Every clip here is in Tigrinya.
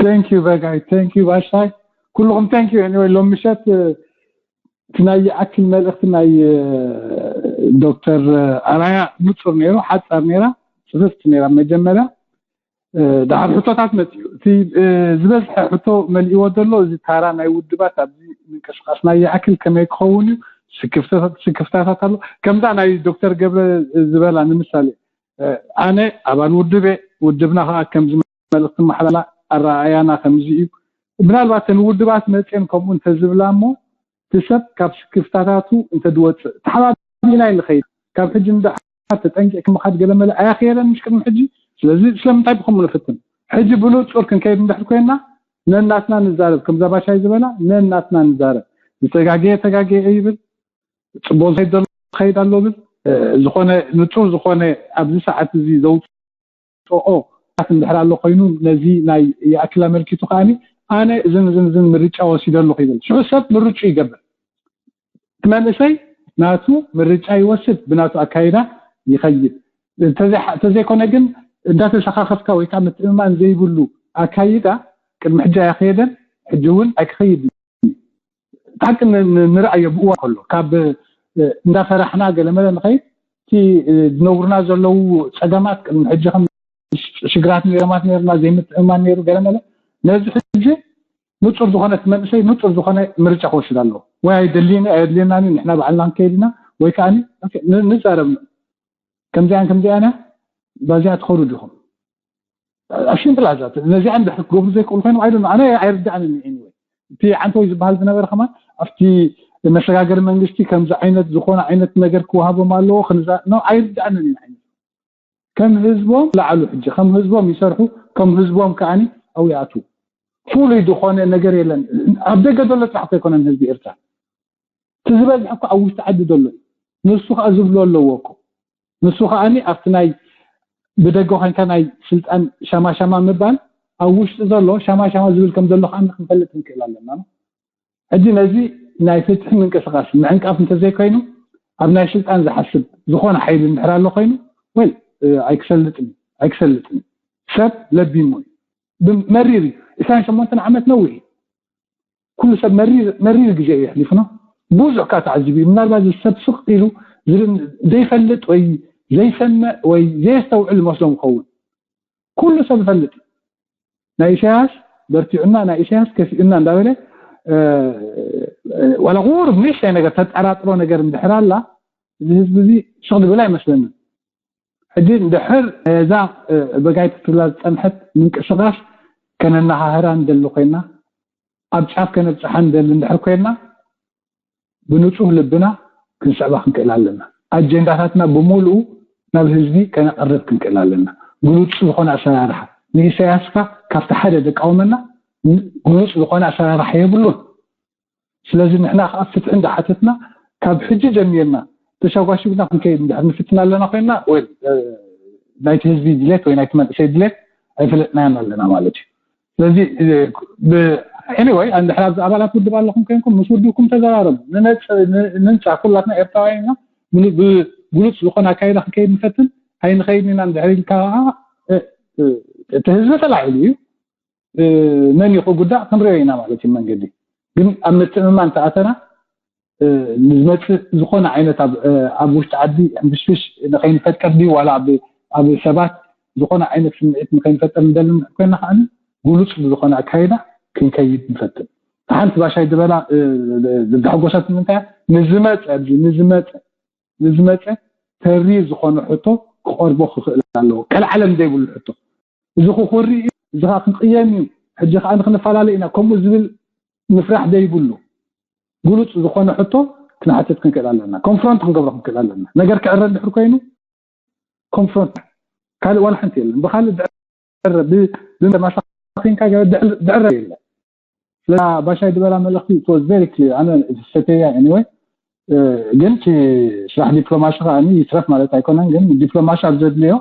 Thank you በጋይ፣ thank you ባሻይ፣ ኩልኹም thank you። Anyway ሎም ምሸት እቲ ናይ ይኣክል መልእኽቲ ናይ ዶክተር ኣራያ ንጹር ነይሩ፣ ሓጻር ነይራ፣ ጽፍፍቲ ነይራ። መጀመርያ ድሓር ሕቶታት መጽኡ። እቲ ዝበዝሐ ሕቶ መሊእዎ ዘሎ እዚ ታራ ናይ ውድባት ኣብዚ ምንቅስቃስ ናይ ይኣክል ከመይ ክኸውን እዩ፣ ስክፍታታት ኣሎ። ከምዛ ናይ ዶክተር ገብረ ዝበላ ንምሳሌ ኣነ ኣባል ውድብ እየ፣ ውድብና ከዓ ከምዚ መልእኽቲ መሓላላ ኣረኣያና ከምዚ እዩ። ምናልባት እተን ውድባት መፅየን ከምኡ እንተዝብላ እሞ እቲ ሰብ ካብ ስክፍታታቱ እንተድወፅእ ተሓባቢና ይንኸይድ። ካብ ሕጂ ንደሓር ተጠንቂቕኪ ምኻድ ገለመለ ኣያኽየለን ምሽ ቅድሚ ሕጂ። ስለዚ ስለምንታይ ብኸምኡ ንፍትን? ሕጂ ብንፁር ክንከይድ እንድሕር ኮይና ነናትና ንዛረብ፣ ከምዛ ባሻይ ዝበላ ነናትና ንዛረብ። ዝተጋገየ ተጋገየ ይብል፣ ፅቡቅ ዘይደሎ ከይድ ኣሎ ብል። ዝኾነ ንፁር ዝኾነ ኣብዚ ሰዓት እዚ ዘውፅኦ ት እንድሕር ኣሎ ኮይኑ ነዚ ናይ ይኣክል ኣመልኪቱ ከዓኒ ኣነ እዝን እዝን እዝን ምርጫ ወሲደ ኣለኹ ይብል። ሽዑ ሰብ ምርጩ ይገብር። እቲ መንእሰይ ናቱ ምርጫ ይወስድ፣ ብናቱ ኣካይዳ ይኸይድ። እንተዘይኮነ ግን እንዳተሰኻኸፍካ ወይ ከዓ ምትእምማን ዘይብሉ ኣካይዳ ቅድሚ ሕጂ ኣያኸየደን፣ ሕጂ እውን ኣይክኸይድ። ሓቂ ንርኣዮ ብእዋ ከሎ ካብ እንዳፈራሕና ገለመለ ንኸይድ እቲ ዝነብሩና ዘለዉ ፀገማት ቅድሚ ሕጂ ከም ሽግራት ነረማት ነርና ዘይምትእማን ነይሩ ገለመለ ነዚ ሕጂ ንፁር ዝኾነ መንእሰይ ንፁር ዝኾነ ምርጫ ክወስድ ኣለዎ። ወይ ኣይደልኒ ኣየድልየናኒ ንሕና ባዕልና ክንከይድ ኢና ወይ ከዓ ንዛረብ ከምዚኣን ከምዚኣና ባዚኣ ትኸዱ ዲኹም? ኣሽንጥላ ዛት ነዚኣ እንድሕር ክገብሩ ዘይክእሉ ኮይኖም ኣይዶ ኣነ ኣይርዳእንን። Anyway እቲ ዓንተወይ ዝበሃል ዝነበረ ከማን ኣብቲ መሰጋገሪ መንግስቲ ከምዚ ዓይነት ዝኾነ ዓይነት ነገር ክወሃቦም ኣለዎ ክንዛ ነው ኣይርዳእንን ኢና ዓይነት ከም ህዝቦም ላዕሉ ሕጂ ከም ህዝቦም ይሰርሑ ከም ህዝቦም ከዓኒ ኣብኡ ይኣትዉ። ፍሉይ ዝኾነ ነገር የለን። ኣብ ደገ ዘሎ ጥራሕ እኮ ኣይኮነን ህዝቢ ኤርትራ እቲ ዝበዝሐ እኮ ኣብ ውሽጢ ዓዲ ዘሎ እዩ። ንሱ ከዓ ዝብሎ ኣለዎ እኮ ንሱ ከዓኒ ኣብቲ ናይ ብደገ ኮይንካ ናይ ስልጣን ሻማሻማ ምባል ኣብ ውሽጢ ዘሎ ሻማሻማ ዝብል ከም ዘሎ ከዓ ክንፈልጥ ንክእል ኣለና። ሕጂ ነዚ ናይ ፍትሒ ምንቅስቃስ ምዕንቃፍ እንተዘይኮይኑ ኣብ ናይ ስልጣን ዝሓስብ ዝኾነ ሓይሊ እንድሕር ኣሎ ኮይኑ ወይ ኣይክሰልጥን ኣይክሰልጥን ሰብ ለቢሙ እዩ። መሪር እዩ። ዕስራን ሸሞንተን ዓመት ነዊሕ እዩ። ኩሉ ሰብ መሪር ግዜ እዩ የሕሊፍና። ብዙሕ ካ ተዓዚቡ እዩ። ምናልባት እዚ ሰብ ስቕ ኢሉ ዘይፈልጥ ወይ ዘይሰምዕ ወይ ዘየስተውዕል ይመስሎም ይኸውን። ኩሉ ሰብ ይፈልጥ እዩ። ናይ ኢሳያስ በርቲዑና ናይ ኢሳያስ ከፊኡና እንዳበለ ዋላ ቁሩብ ንእሽተይ ነገር ተጠራጥሮ ነገር እንድሕር ኣላ እዚ ህዝቢ እዚ ስቕ ዝብል ኣይመስለንን። ሕጂ እንድሕር ነዛ በጋይ ትብላ ዝፀንሐት ምንቅስቃስ ከነናሃህራ ንደሊ ኮይና ኣብ ጫፍ ከነብፅሓ ንደሊ እንድሕር ኮይና ብንፁህ ልብና ክንስዕባ ክንክእል ኣለና። ኣጀንዳታትና ብምሉኡ ናብ ህዝቢ ከነቐርብ ክንክእል ኣለና። ግሉፅ ዝኾነ ኣሰራርሓ ንኢሳያስካ ካብቲ ሓደ ደቃወመና ግሉፅ ዝኾነ ኣሰራርሓ የብሉን። ስለዚ ንሕና ከዓ ፍትሒ እንዳሓተትና ካብ ሕጂ ጀሚርና ተሻጓሽግና ክንከይድ እንድሕር ንፍትን ኣለና ኮይንና ወይ ናይቲ ህዝቢ ድሌት ወይ ናይቲ መንእሰይ ድሌት ኣይፈለጥናዮን ኣለና ማለት እዩ። ስለዚ anyway እንድሕር ኣብዚ ኣባላት ውድብ ኣለኹም ኮይንኩም ምስ ውድብኩም ተዘራረቡ። ንነፃ ኩላትና ኤርትራውያን ኢና። ብግሉፅ ዝኾነ ኣካይዳ ክንከይድ ንፈትን ኣይንኸይድን ኢና እንድሕር ኢልካ ከዓ እቲ ህዝቢ ተላዒሉ እዩ። መን ይኹ ጉዳእ ክንሪኦ ኢና ማለት እዩ መንገዲ። ግን ኣብ ምትእምማን ተኣተና ንዝመፅእ ዝኾነ ዓይነት ኣብ ውሽጢ ዓዲ ሕንፍሽፍሽ ንኸይንፈጥር ድዩ ዋላ ኣብ ሰባት ዝኾነ ዓይነት ስምዒት ንኸይንፈጥር ንደሊ ኮይና ከዓ ግሉፅ ብዝኾነ ኣካይዳ ክንከይድ ንፈትን። ሓንቲ ባሻይ ዝበላ ዘዳሕጎሰት ንምንታይ ንዝመፀ ንዝመፀ ንዝመፀ ተሪር ዝኾነ ሕቶ ክቐርቦ ክኽእል ኣለዎ። ቀልዓለም ዘይብሉ ሕቶ እዚ ክኾሪ እዩ፣ እዚ ከዓ ክንቅየም እዩ፣ ሕጂ ከዓ ንክንፈላለ ኢና ከምኡ ዝብል ምፍራሕ ዘይብሉ ግሉፅ ዝኾነ ሕቶ ክንሓትት ክንክእል ኣለና። ኮንፍሮንት ክንገብሮ ክንክእል ኣለና። ነገር ክዕረ እንድሕር ኮይኑ ኮንፍሮንት ካልእ ዋላ ሓንቲ የለን። ብካልእ ድዕረ ብመሳኪንካ ድዕረ የለን። ስለ ባሻይ ዝበላ መልእኽቲ it was very clear። ኣነ ሰተያ anyway ግን ስራሕ ዲፕሎማሲ ከዓኒ ይትረፍ ማለት ኣይኮነን። ግን ዲፕሎማሲ ኣብ ዘድልዮ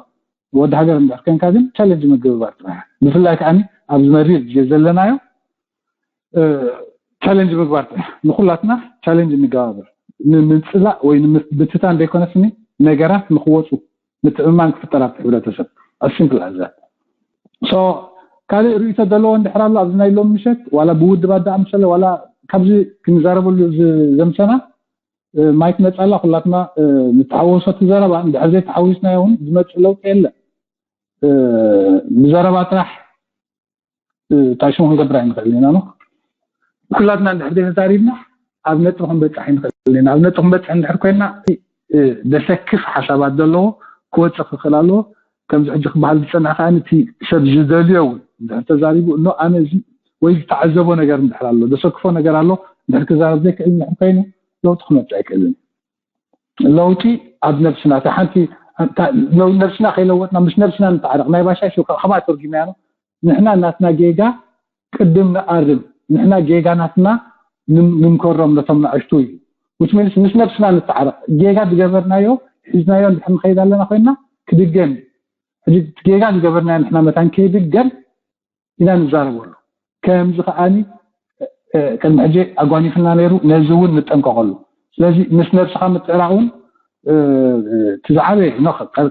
ወዲ ሃገር እንድሕር ኮንካ ግን ቻለንጅ ምግብባር ጥራሕ ብፍላይ ከዓኒ ኣብዚ መሪር ግዜ ዘለናዮ ቻለንጅ ምግባር ጥራሕ ንኩላትና ቻለንጅ ንገባበር ንምፅላእ ወይ ንምብትታን ዘይኮነስኒ ነገራት ንክወፁ ምትእምማን ክፍጠር ኣብቲ ሕብረተሰብ ኣሲምፕል ኣዛ so ካልእ ርእይቶ ዘለዎ እንድሕር ኣሎ ኣብዚ ናይ ሎም ምሸት ዋላ ብውድባት ደኣ ምሰለ ዋላ ካብዚ ክንዛረበሉ ዘምሰና ማይክ መጻላ ኩላትና ንተሓወሶ ትዘረባ እንድሕር ዘይተሓዊስናዮ እውን ዝመፅእ ለውጢ የለ። ብዘረባ ጥራሕ ታሽሙ ክንገብር ኣይንኽእል ኢና ነው። ኩላትና እንድሕር ዘይተዛሪብና ኣብ ነጥቢ ክንበፅሕ ኣይንኽእል ኢና። ኣብ ነጥቢ ክንበፅሕ እንድሕር ኮይና ደሰክፍ ሓሳባት ዘለዎ ክወፅእ ክኽእል ኣለዎ። ከምዚ ሕጂ ክበሃል ዝፀንሐ ከዓ እቲ ሰብ ዝደልዮ እውን እንድሕር ተዛሪቡ እኖ ኣነ እዚ ወይ ዝተዓዘቦ ነገር እንድሕር ኣሎ ደሰክፎ ነገር ኣሎ እንድሕር ክዛረብ ዘይክእል እንድሕር ኮይኑ ለውጢ ክመፅእ ኣይክእልን። ለውጢ ኣብ ነብስና እታ ሓንቲ ነብስና ከይለወጥና ምስ ነብስና ንተዓረቕ ናይ ባሻ ሽው ከማ ተርጊመያ ነው። ንሕና ናትና ጌጋ ቅድም ንኣርም ንሕና ጌጋ ናትና ንምከሮም ነቶም ንኣሽቱ እዩ። Which means ምስ ነብስና ንተዓረቕ ጌጋ ዝገበርናዮ ሒዝናዮ እንድሕር ንኸይድ ኣለና ኮይና ክድገም ጌጋ ዝገበርናዮ ንሕና መታን ከይድገም ኢና ንዛረበሉ። ከምዚ ከዓኒ ቅድሚ ሕጂ ኣጓኒፍና ነይሩ፣ ነዚ እውን ንጠንቀቐሉ። ስለዚ ምስ ነብስኻ ምትዕራቕ እውን እቲ ዝዓበየ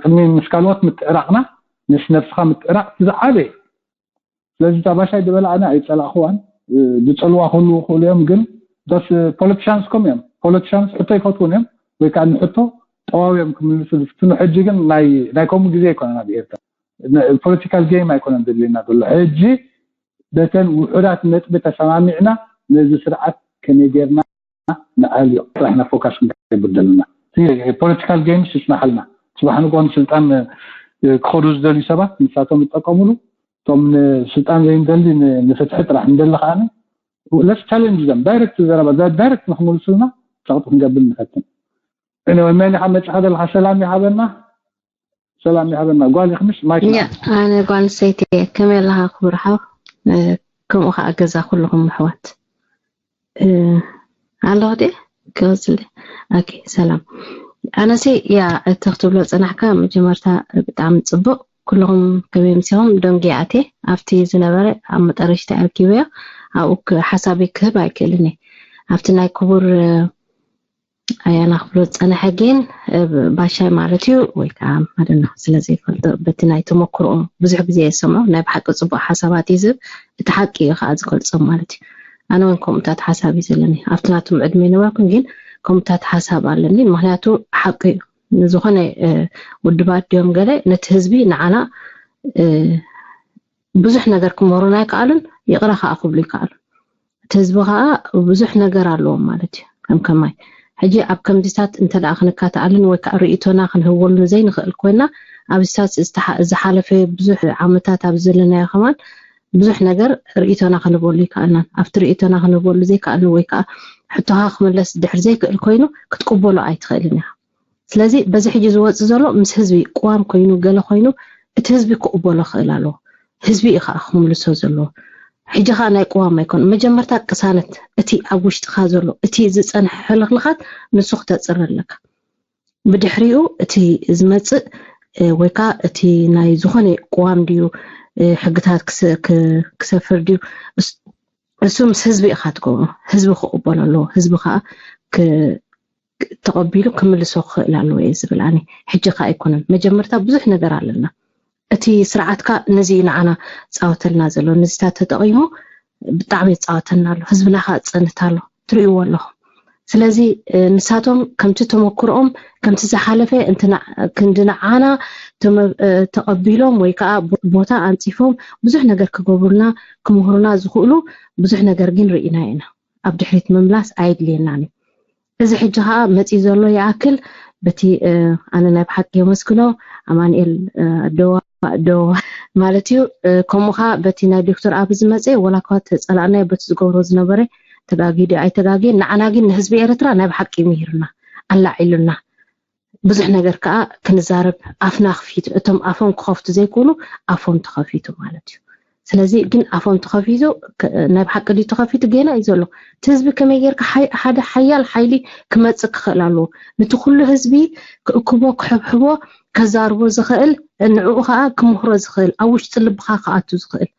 ቅድሚ ምስ ካልኦት ምትዕራቕና ምስ ነብስኻ ምትዕራቕ እቲ ዝዓበየ። ስለዚ እታ ባሻይ ዝበላ ኣነ ኣይፀላእኽዋን፣ ዝፀልዋ ክህልዉ ይኽእሉ እዮም፣ ግን ፖለቲሻንስ ከም እዮም ፖለቲሻንስ ሕቶ ይፈትውን እዮም ወይ ከዓ ንሕቶ ጠዋዊ እዮም ክምልሱ ዝፍትኑ። ሕጂ ግን ናይ ከምኡ ግዜ ኣይኮነን ኣብ ኤርትራ። ፖለቲካል ጌም ኣይኮነን ዘድልየና ዘሎ። ሕጂ በተን ውሑዳት ነጥቢ ተሰማሚዕና ነዚ ስርዓት ከመይ ጌርና ንኣልዮ ጥራሕ ኢና ፎካስ ክንገብር ዘለና። ፖለቲካል ጌምስ ይስማሓልና። ፅባሕ ንግሆ ንስልጣን ክኸዱ ዝደልዩ ሰባት ንሳቶም ይጠቀሙሉ። እቶም ንስልጣን ዘይንደሊ ንፍትሒ ጥራሕ ንደሊ ከዓነ let's challenge them direct። ዘረባ ዳይረክት ንክምልሱልና ፀቕጢ ክንገብር ንፈትን። መን ኢኻ መፅኻ ዘለካ? ሰላም ይሃበና። ሰላም ይሃበና። ጓል ይኽምሽ ማይክ። ኣነ ጓል ሰይቲ። ከመይ ኣለኻ ክቡር ሓው? ከምኡ ከዓ ገዛ ኩልኹም ኣሕዋት ኣለኹ ደ ክወፅል። ኦኬ ሰላም። ኣነሲ ያ እቲ ክትብሎ ፅናሕካ መጀመርታ ብጣዕሚ ፅቡቅ። ኩልኹም ከመይ ምሲኹም? ደንጊ ኣቴ ኣብቲ ዝነበረ ኣብ መጠረሽታ ኣርኪበዮ ኣብኡ ሓሳበይ ክህብ ኣይክእልን እየ። ኣብቲ ናይ ክቡር ኣያና ክብሎ ዝፀንሐ ግን ባሻይ ማለት እዩ ወይ ከዓ ማደና ስለ ዘይፈልጦ በቲ ናይ ተመክርኦ ብዙሕ ግዜ የሰምዖ ናይ ብሓቂ ፅቡቅ ሓሳባት እዩ ዝህብ። እቲ ሓቂ እዩ ከዓ ዝገልፆም ማለት እዩ። ኣነ እውን ከምኡታት ሓሳብ እዩ ዘለኒ ኣብቲ ናቶም ዕድመ ይነበርኩን ግን ከምኡታት ሓሳብ ኣለኒ ምክንያቱ ሓቂ እዩ። ዝኾነ ውድባት ድዮም ገለ ነቲ ህዝቢ ንዓና ብዙሕ ነገር ክምህሩና ይከኣሉን ይቕረ ከዓ ክብሉ ይከኣሉ። እቲ ህዝቢ ከዓ ብዙሕ ነገር ኣለዎም ማለት እዩ። ከም ከማይ ሕጂ ኣብ ከምዚታት እንተ ደኣ ክንካትኣልን ወይ ከዓ ርእይቶና ክንህበሉን ዘይንኽእል ኮይና ኣብዚታት ዝሓለፈ ብዙሕ ዓመታት ኣብ ዘለናዮ ከማን ብዙሕ ነገር ርእይቶና ክንህበሉ ይከኣልናን ኣብቲ ርእይቶና ክንህበሉ ዘይከኣልን ወይ ከዓ ሕቶኻ ክምለስ ድሕር ዘይክእል ኮይኑ ክትቅበሎ ኣይትኽእልን ኢኻ። ስለዚ በዚ ሕጂ ዝወፅእ ዘሎ ምስ ህዝቢ ቅዋም ኮይኑ ገለ ኮይኑ እቲ ህዝቢ ክቕበሎ ክእል ኣለዎ። ህዝቢ እዩ ከዓ ክምልሶ ዘለዎ። ሕጂ ከዓ ናይ ቅዋም ኣይኮን መጀመርታ ቅሳነት እቲ ኣብ ውሽጥካ ዘሎ እቲ ዝፀንሐ ሕልኽልኻት ንሱ ክተፅሪ ኣለካ። ብድሕሪኡ እቲ ዝመፅእ ወይ ከዓ እቲ ናይ ዝኾነ ቅዋም ድዩ ሕግታት ክሰፍር ድዩ እሱ ምስ ህዝቢ ኢካ ትገብሮ። ህዝቢ ክቕበሎ ኣለዎ። ህዝቢ ከዓ ተቐቢሉ ክምልሶ ክኽእል ኣለዎ እየ ዝብል ኣነ። ሕጂ ከ ኣይኮነን መጀመርታ ብዙሕ ነገር ኣለና። እቲ ስርዓትካ ነዚ እዩ ንዓና ፃወተልና ዘሎ። ነዚታት ተጠቒሙ ብጣዕሚ ይፃወተልና ኣሎ። ህዝብና ከዓ ዝፀንት ኣሎ። ትርእይዎ ኣለኹም። ስለዚ ንሳቶም ከምቲ ተመክርኦም ከምቲ ዝሓለፈ ክንዲ ንዓና ተቐቢሎም ወይ ከዓ ቦታ ኣንፂፎም ብዙሕ ነገር ክገብሩልና ክምህሩና ዝኽእሉ ብዙሕ ነገር ግን ርኢና ኢና። ኣብ ድሕሪት ምምላስ ኣየድልየናን እዩ። እዚ ሕጂ ከዓ መፂ ዘሎ ይኣክል በቲ ኣነ ናይ ብሓቂ የመስግኖ ኣማንኤል ደዋ ደዋ ማለት እዩ። ከምኡ ከዓ በቲ ናይ ዶክተር ኣብ ዝመፀ ወላ እኳ ተፀላእናዮ በቲ ዝገብሮ ዝነበረ ተጋጊ ድዩ ኣይተጋግየን ንዓና ግን ንህዝቢ ኤርትራ ናይ ብሓቂ ምሂርና ኣላዒሉና። ብዙሕ ነገር ከዓ ክንዛረብ ኣፍና ክፊቱ እቶም ኣፎም ክኸፍቱ ዘይክእሉ ኣፎም ተኸፊቱ ማለት እዩ። ስለዚ ግን ኣፎም ተኸፊቱ ናይ ብሓቂ ድዩ ተኸፊቱ ጌና እዩ ዘሎ። እቲ ህዝቢ ከመይ ጌርካ ሓደ ሓያል ሓይሊ ክመፅእ ክኽእል ኣለዎ። ነቲ ኩሉ ህዝቢ ክእክቦ ክሕብሕቦ ከዛርቦ ዝኽእል ንዕኡ ከዓ ክምህሮ ዝኽእል ኣብ ውሽጢ ልብኻ ክኣቱ ዝኽእል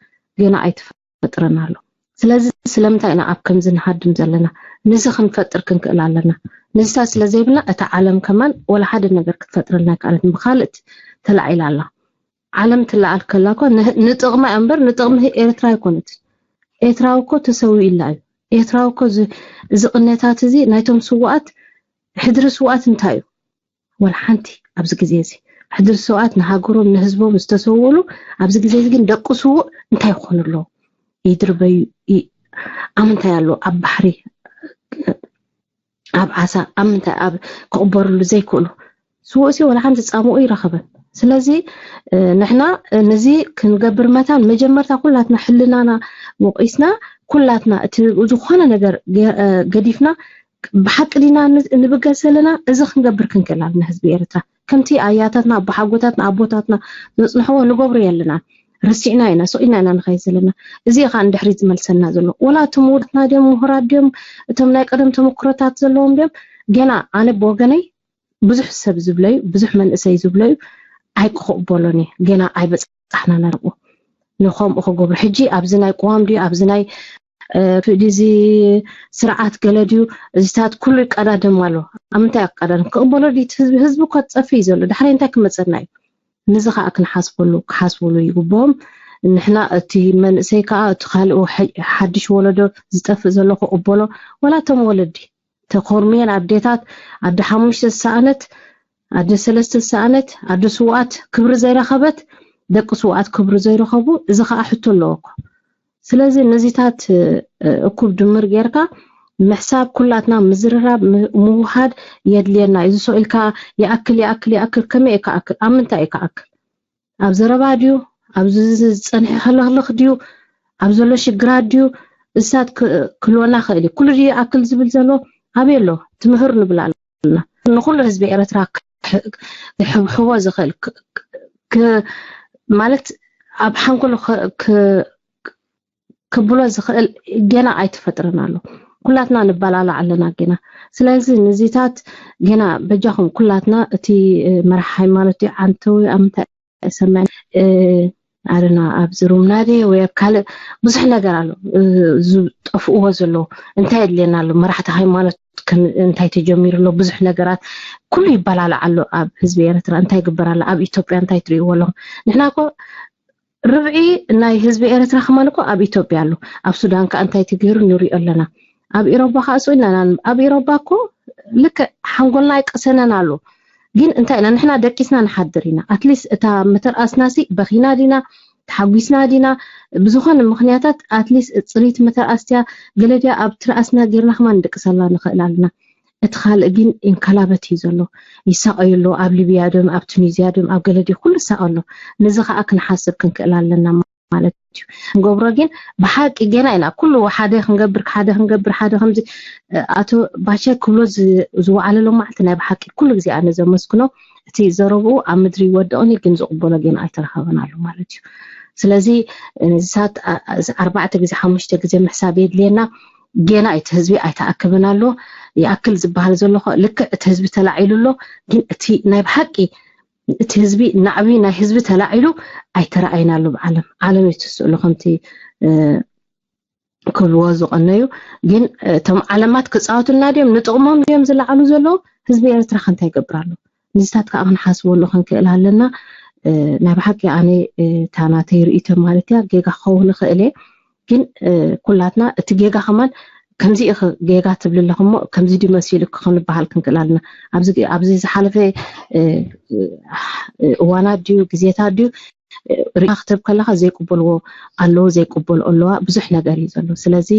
ጌና ኣይተፈጥረን ኣሎ። ስለዚ ስለምንታይ ኢና ኣብ ከምዚ ንሃድም ዘለና? ነዚ ክንፈጥር ክንክእል ኣለና። ነዚታት ስለ ዘይብልና እታ ዓለም ከማን ወላ ሓደ ነገር ክትፈጥረልና ኣይከኣለትን። ብካልእ ተላዒላ ኣላ። ዓለም ትለዓል ከላ እኮ ንጥቕማ እምበር ንጥቕሚ ኤርትራ ኣይኮነትን። ኤርትራዊ እኮ ተሰዊእላ እዩ። ኤርትራዊ እኮ እዚ ቅነታት እዚ ናይቶም ስዋኣት ሕድሪ ስዋኣት እንታይ እዩ? ወላ ሓንቲ ኣብዚ ግዜ እዚ ሕድሪ ስዋኣት ንሃገሮም ንህዝቦም ዝተሰውእሉ ኣብዚ ግዜ እዚ ግን ደቂ ስውእ እንታይ ይኾኑ ኣለዉ? ይድርበዩ ኣብ ምንታይ ኣለዉ? ኣብ ባሕሪ ኣብ ዓሳ ኣብ ምንታይ ኣብ ክቕበርሉ ዘይክእሉ ስውእሲ ወላ ሓንቲ ፃምኡ ይረኸበን። ስለዚ ንሕና ነዚ ክንገብር መታን መጀመርታ ኩላትና ሕልናና ወቂስና ኩላትና እቲ ዝኾነ ነገር ገዲፍና ብሓቂ ዲና ንብገስ ዘለና እዚ ክንገብር ክንክእል ኣለና። ህዝቢ ኤርትራ ከምቲ ኣያታትና ኣቦሓጎታትና ኣቦታትና ዘፅንሕዎ ንገብሮ የለና። ረሲዕና ኢና ስቕ ኢልና ኢና ንኸይድ ዘለና። እዚ ከዓ ንድሕሪት ዝመልሰና ዘሎ ወላ እቶም ውርትና ድዮም ምሁራት ድዮም እቶም ናይ ቀደም ተመክሮታት ዘለዎም ድዮም ገና ኣነ ብወገነይ ብዙሕ ሰብ ዝብለዩ ብዙሕ መንእሰይ ዝብለዩ ኣይክቕበሎን እየ። ገና ኣይበፃሕናን ኣለኹ ንኸምኡ ክገብሩ ሕጂ ኣብዚ ናይ ቅዋም ድዩ ኣብዚ ናይ ፍዲዚ ስርዓት ገለ ድዩ እዚታት ኩሉ ይቀዳደም ኣሎ። ኣብ ምንታይ ይቀዳደም ክቕበሎ ድዩ ህዝቢ ህዝቢ እኳ ትፀፊ እዩ ዘሎ ዳሕራይ እንታይ ክመፀና እዩ? ንዚ ከዓ ክንሓስበሉ ክሓስብሉ ይግብኦም። ንሕና እቲ መንእሰይ ከዓ እቲ ካልእ ሓድሽ ወለዶ ዝጠፍእ ዘሎ ክቕበሎ ወላ እቶም ወለዲ ተኾርምየን ኣዴታት ኣደ ሓሙሽተ ዝሰኣነት ኣደ ሰለስተ ዝሰኣነት ኣደ ስውኣት ክብሪ ዘይረኸበት ደቂ ስውኣት ክብሪ ዘይረኸቡ እዚ ከዓ ሕቶ ኣለዎ እኮ። ስለዚ ነዚታት እኩብ ድምር ጌርካ ምሕሳብ ኩላትና ምዝርራብ ምውሃድ የድልየና እዩ። እዚ ሰው ኢልካ ይኣክል ይኣክል ይኣክል ከመይ እዩ ክኣክል ኣብ ምንታይ እዩ ክኣክል ኣብ ዘረባ ድዩ ኣብዚ ዝፀንሐ ህልኽልኽ ድዩ ኣብ ዘሎ ሽግራት ድዩ እሳት ክህልወና ክእል እዩ ኩሉ ድዩ ይኣክል ዝብል ዘሎ ኣበይ ኣሎ ትምህር ንብል ኣለና ንኩሉ ህዝቢ ኤርትራ ክሕብሕቦ ዝኽእል ማለት ኣብ ሓንጎሎ ክብሎ ዝኽእል ገና ኣይተፈጥረን ኣሎ ኩላትና ንባላላ ኣለና ገና ስለዚ ንዚታት ገና በጃኹም ኩላትና እቲ መራሕ ሃይማኖት ዓንተዊ ኣብ ምንታይ ሰምዕ ኣረና ኣብዚ ሩምና ድየ ወይ ኣብ ካልእ ብዙሕ ነገር ኣሎ ዝጠፍእዎ ዘለዉ እንታይ የድልየና ኣሎ መራሕቲ ሃይማኖት እንታይ ተጀሚሩ ኣሎ ብዙሕ ነገራት ኩሉ ይበላላዕ ኣሎ ኣብ ህዝቢ ኤርትራ እንታይ ይግበር ኣሎ ኣብ ኢትዮጵያ እንታይ ትርእይዎ ኣለኹም ንሕና ኮ ርብዒ ናይ ህዝቢ ኤርትራ ከማን እኮ ኣብ ኢትዮጵያ ኣሎ ኣብ ሱዳን ከዓ እንታይ ተገይሩ ንሪኦ ኣለና ኣብ ኢሮባ ከዓ ስኢልና ኣብ ኢሮባ እኮ ልክዕ ሓንጎልና ኣይቀሰነን ኣሎ ግን እንታይ ኢና ንሕና ደቂስና ንሓድር ኢና ኣትሊስ እታ መተርኣስናሲ በኺና ዲና ተሓጒስና ዲና ብዝኾነ ምኽንያታት ኣትሊስ ፅሪት መተርኣስትያ ገለድያ ኣብ ትርኣስና ጌርና ከማን ንደቅሰላ ንኽእል ኣለና እቲ ካልእ ግን ኢንካላበት እዩ ዘሎ ይሳቐዩ ኣሎ ኣብ ሊብያ ድም ኣብ ቱኒዝያ ድም ኣብ ገለዲ ኩሉ ይሳቐ ኣሎ ነዚ ከዓ ክንሓስብ ክንክእል ኣለና ማለት እዩ ንገብሮ ግን ብሓቂ ገና ኢና ኩሉ ሓደ ክንገብር ሓደ ክንገብር ሓደ ከምዚ ኣቶ ባሻይ ክብሎ ዝወዓለ ሎማዓልቲ ናይ ብሓቂ ኩሉ ግዜ ኣነ ዘመስግኖ እቲ ዘረብኡ ኣብ ምድሪ ይወድቕን እዩ ግን ዝቕበሎ ገና ኣይተረኸበን ኣሎ ማለት እዩ ስለዚ ንሳት ኣርባዕተ ግዜ ሓሙሽተ ግዜ ምሕሳብ የድልየና ገና እቲ ህዝቢ ኣይተኣከበን ኣሎ ይኣክል ዝበሃል ዘሎ ልክዕ እቲ ህዝቢ ተላዒሉ ኣሎ ግን እቲ ናይ ብሓቂ እቲ ህዝቢ ናዕቢ ናይ ህዝቢ ተላዒሉ ኣይተረኣይናሉ ብዓለም ዓለም እዩ ትስእሉ ከምቲ ክብልዎ ዝቐነዩ ግን እቶም ዓለማት ክፃወቱልና ድዮም ንጥቕሞም ድዮም ዝለዓሉ ዘለዉ ህዝቢ ኤርትራ ከ እንታይ ይገብር ኣሎ ንዚታት ከዓ ክንሓስበሉ ክንክእል ኣለና ናይ ብሓቂ ኣነ እታ ናተይ ርእይቶ ማለት እያ ጌጋ ክኸውን ይኽእል እየ ግን ኩላትና እቲ ጌጋ ከማን ከምዚ ኢኺ ጌጋ ትብሊ ኣለኹ እሞ ከምዚ ድዩ መሲሉኪ ክንበሃል ክንክእል ኣለና ኣብዚ ኣብዚ ዝሓለፈ እዋናት ድዩ ግዜታት ድዩ ሪኢኻ ክትህብ ከለኻ ዘይቅበልዎ ኣለዉ ዘይቅበልኦ ኣለዋ ብዙሕ ነገር እዩ ዘሎ ስለዚ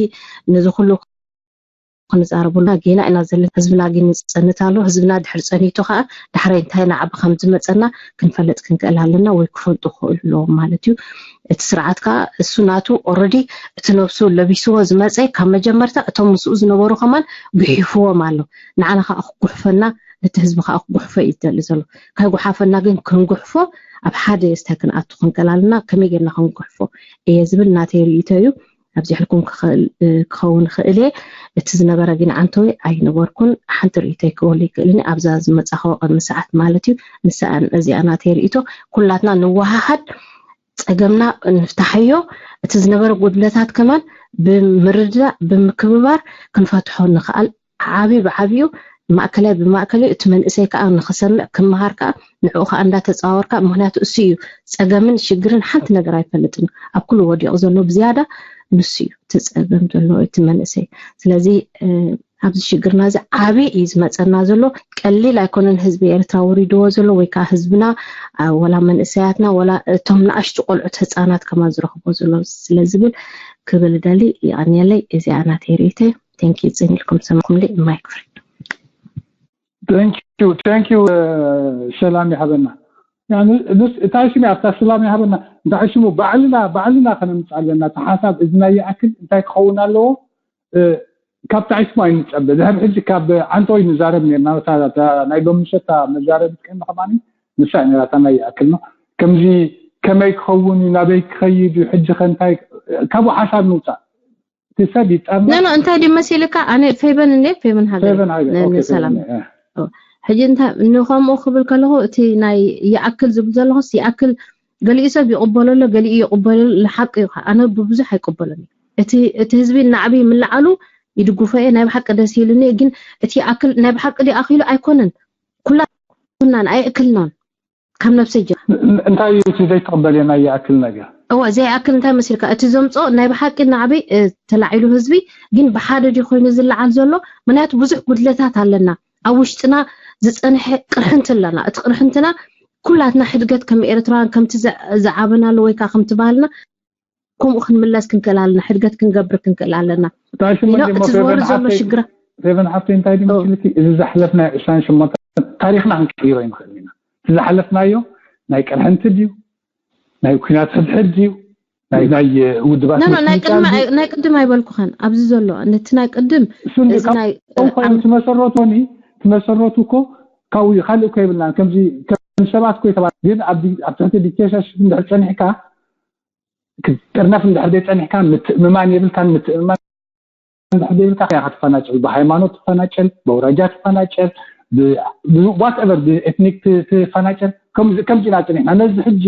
ነዚ ኩሉ ክንዛረበሉ ጌና ኢና ዘለና ህዝብና ግን ይፀንት ኣሎ ህዝብና ድሕር ፀኒቱ ከዓ ዳሕራይ እንታይ ናዕቢ ከም ዝመፀና ክንፈልጥ ክንክእል ኣለና ወይ ክፈልጡ ክኽእሉ ኣለዎም ማለት እዩ እቲ ስርዓት ከዓ እሱ ናቱ ኦረዲ እቲ ነብሱ ለቢስዎ ዝመፀ ካብ መጀመርታ እቶም ምስኡ ዝነበሩ ከማን ጉሒፍዎም ኣሎ ንዓና ከዓ ክጉሕፈና ነቲ ህዝቢ ከዓ ክጉሕፎ እዩ ዝደሊ ዘሎ ካይጉሓፈና ግን ክንጉሕፎ ኣብ ሓደ ስታይ ክንኣቱ ክንክእል ኣለና ከመይ ጌርና ክንጉሕፎ እየ ዝብል ናተይ ርእይቶ እዩ ኣብዚሕልኩም ክኸውን ይኽእል እየ እቲ ዝነበረ ግን ዓንተወይ ኣይነበርኩን ሓንቲ ርእይቶይ ክበሉ ይክእልኒ ኣብዛ ዝመፃኸዎ ቅድሚ ሰዓት ማለት እዩ ንስኣን እዚኣ ናተይ ርእይቶ ኩላትና ንወሃሃድ ፀገምና ንፍታሓዮ እቲ ዝነበረ ጉድለታት ከማን ብምርድዳእ ብምክብባር ክንፈትሖ ንኽኣል ዓብዩ ብዓብዩ ማእከላይ ብማእከል እዩ። እቲ መንእሰይ ከዓ ንኽሰምዕ ክመሃር ከዓ ንዕኡ ከዓ እንዳተፃወርካ፣ ምክንያቱ እሱ እዩ ፀገምን ሽግርን ሓንቲ ነገር ኣይፈልጥን። ኣብ ኩሉ ወዲቑ ዘሎ ብዝያዳ ንሱ እዩ እቲ ፀገም ዘሎ እቲ መንእሰይ። ስለዚ ኣብዚ ሽግርና እዚ ዓብዪ እዩ ዝመፀና ዘሎ። ቀሊል ኣይኮነን ህዝቢ ኤርትራ ወሪድዎ ዘሎ ወይ ከዓ ህዝብና ወላ መንእሰያትና ወላ እቶም ንኣሽቱ ቆልዑት ህፃናት ከማን ዝረኽቦ ዘሎ ስለ ዝብል ክብል ደሊ ይቐንየለይ። እዚኣ ናተይ ርእይተይ። Thank you። ፅን ኢልኩም ሰማኹምሊ ማይክ ፍሪ። Thank you, thank you። ሰላም ይሃበና። እታይ ሽሙ ኣብታ ሰላም ይሃበና እንታይ ሽሙ ባዕልና ባዕልና ከነምፅእ ኣለና። እቲ ሓሳብ እዚ ናይ ይኣክል እንታይ ክኸውን ኣለዎ? ካብ ታይ ሽሙ ኣይንፀበ። ድሕር ሕጂ ካብ ዓንተወይ ንዛረብ ነርና። ናይ ሎሚ ምሸታ መዛረቢት ቀኒ ከማኒ ንሳ ነራታ ናይ ይኣክል ነው። ከምዚ ከመይ ክኸውን እዩ፣ ናበይ ክኸይድ እዩ፣ ሕጂ ከ እንታይ ካብኡ ሓሳብ ንውፃእ። እቲ ሰብ ይጠመ ኖ ኖ እንታይ ድዩ መሲልካ? ኣነ ፌቨን እንዴ ፌቨን ሃገር ፌቨን ሃገር፣ ኦኬ፣ ሰላም። ፌቨን፣ እ። ሕጂ እንታይ ንኸምኡ ክብል ከለኹ እቲ ናይ ይኣክል ዝብል ዘለኹስ ይኣክል ገሊኡ ሰብ ይቕበሎ ኣሎ፣ ገሊኡ ይቕበሎ ኣሎ። ሓቂ እዩ። ኣነ ብብዙሕ ኣይቅበሎን እዩ። እቲ እቲ ህዝቢ ናዕቢ ምልዓሉ ይድግፎ እየ። ናይ ብሓቂ ደስ ኢሉኒ። ግን እቲ ይኣክል ናይ ብሓቂ ድዩ ኣኺሉ ኣይኮነን። ኩላትናን ኣይእክልናን። ካብ ነብሰይ ጀ እንታይ እዩ እቲ ዘይትቕበልዮ ናይ ይኣክል ነገር? እወ ዘይኣክል እንታይ መሲልካ እቲ ዘምፅኦ ናይ ብሓቂ ናዕበይ ተላዒሉ ህዝቢ ግን ብሓደ ድዩ ኮይኑ ዝለዓል ዘሎ? ምክንያቱ ብዙሕ ጉድለታት ኣለና። ኣብ ውሽጥና ዝፀንሐ ቅርሕንቲ ኣለና። እቲ ቅርሕንትና ኩላትና ሕድገት ከም ኤርትራውያን ከምቲ ዝዓበናሉ ወይ ከዓ ከምቲ ባህልና ከምኡ ክንምለስ ክንክእል ኣለና። ሕድገት ክንገብር ክንክእል ኣለና። ጣሽሞ ዲሞ እቲ ዝበሩ ፌቨን ዘሎ ሓፍተይ ሽግራ ፌቨን ሓፍተይ እንታይ ድዩ ኦ። መሲልኪ እዚ ዝሓለፍናዮ ዕስራን ሸሞንተን ታሪኽና ክንቅይሮ ይንኽእል ኢና። እቲ ዝሓለፍናዮ ናይ ቅርሕንቲ ድዩ ናይ ኩናት ሕድሕድ ድዩ ናይ ናይ ውድባት ኖ ኖ ናይ ቅድም ምስምጣር ድዩ? ናይ ቅድም ኣይበልኩኸን ኣብዚ ዘሎ ነቲ ናይ ቅድም እሱ እንዲ እዚ ናይ ካብቶም ኮይኑ ትመሰረቱ ኒ ትመሰረቱ እኮ ካብኡ እዩ ካልእ እኮ የብልናን ከምዚ ከም ሰባት እኮ የተባለ ግን ኣብ ዲ- ኣብ ትሕቲ ዲክቴተርሽፕ እንድሕር ፀኒሕካ ክትጥርነፍ እንድሕር ዘይፀኒሕካ ምትእምማን የብልካን ምትእምማን እንድሕር ዘይብልካ ኢኻ ትፈናጨል ብሃይማኖት ትፈናጨል ብኣውራጃ ትፈናጨል whatever ብኤትኒክ ትፈናጨል ከምዚ ኢና ፅኒሕና ነዚ ሕጂ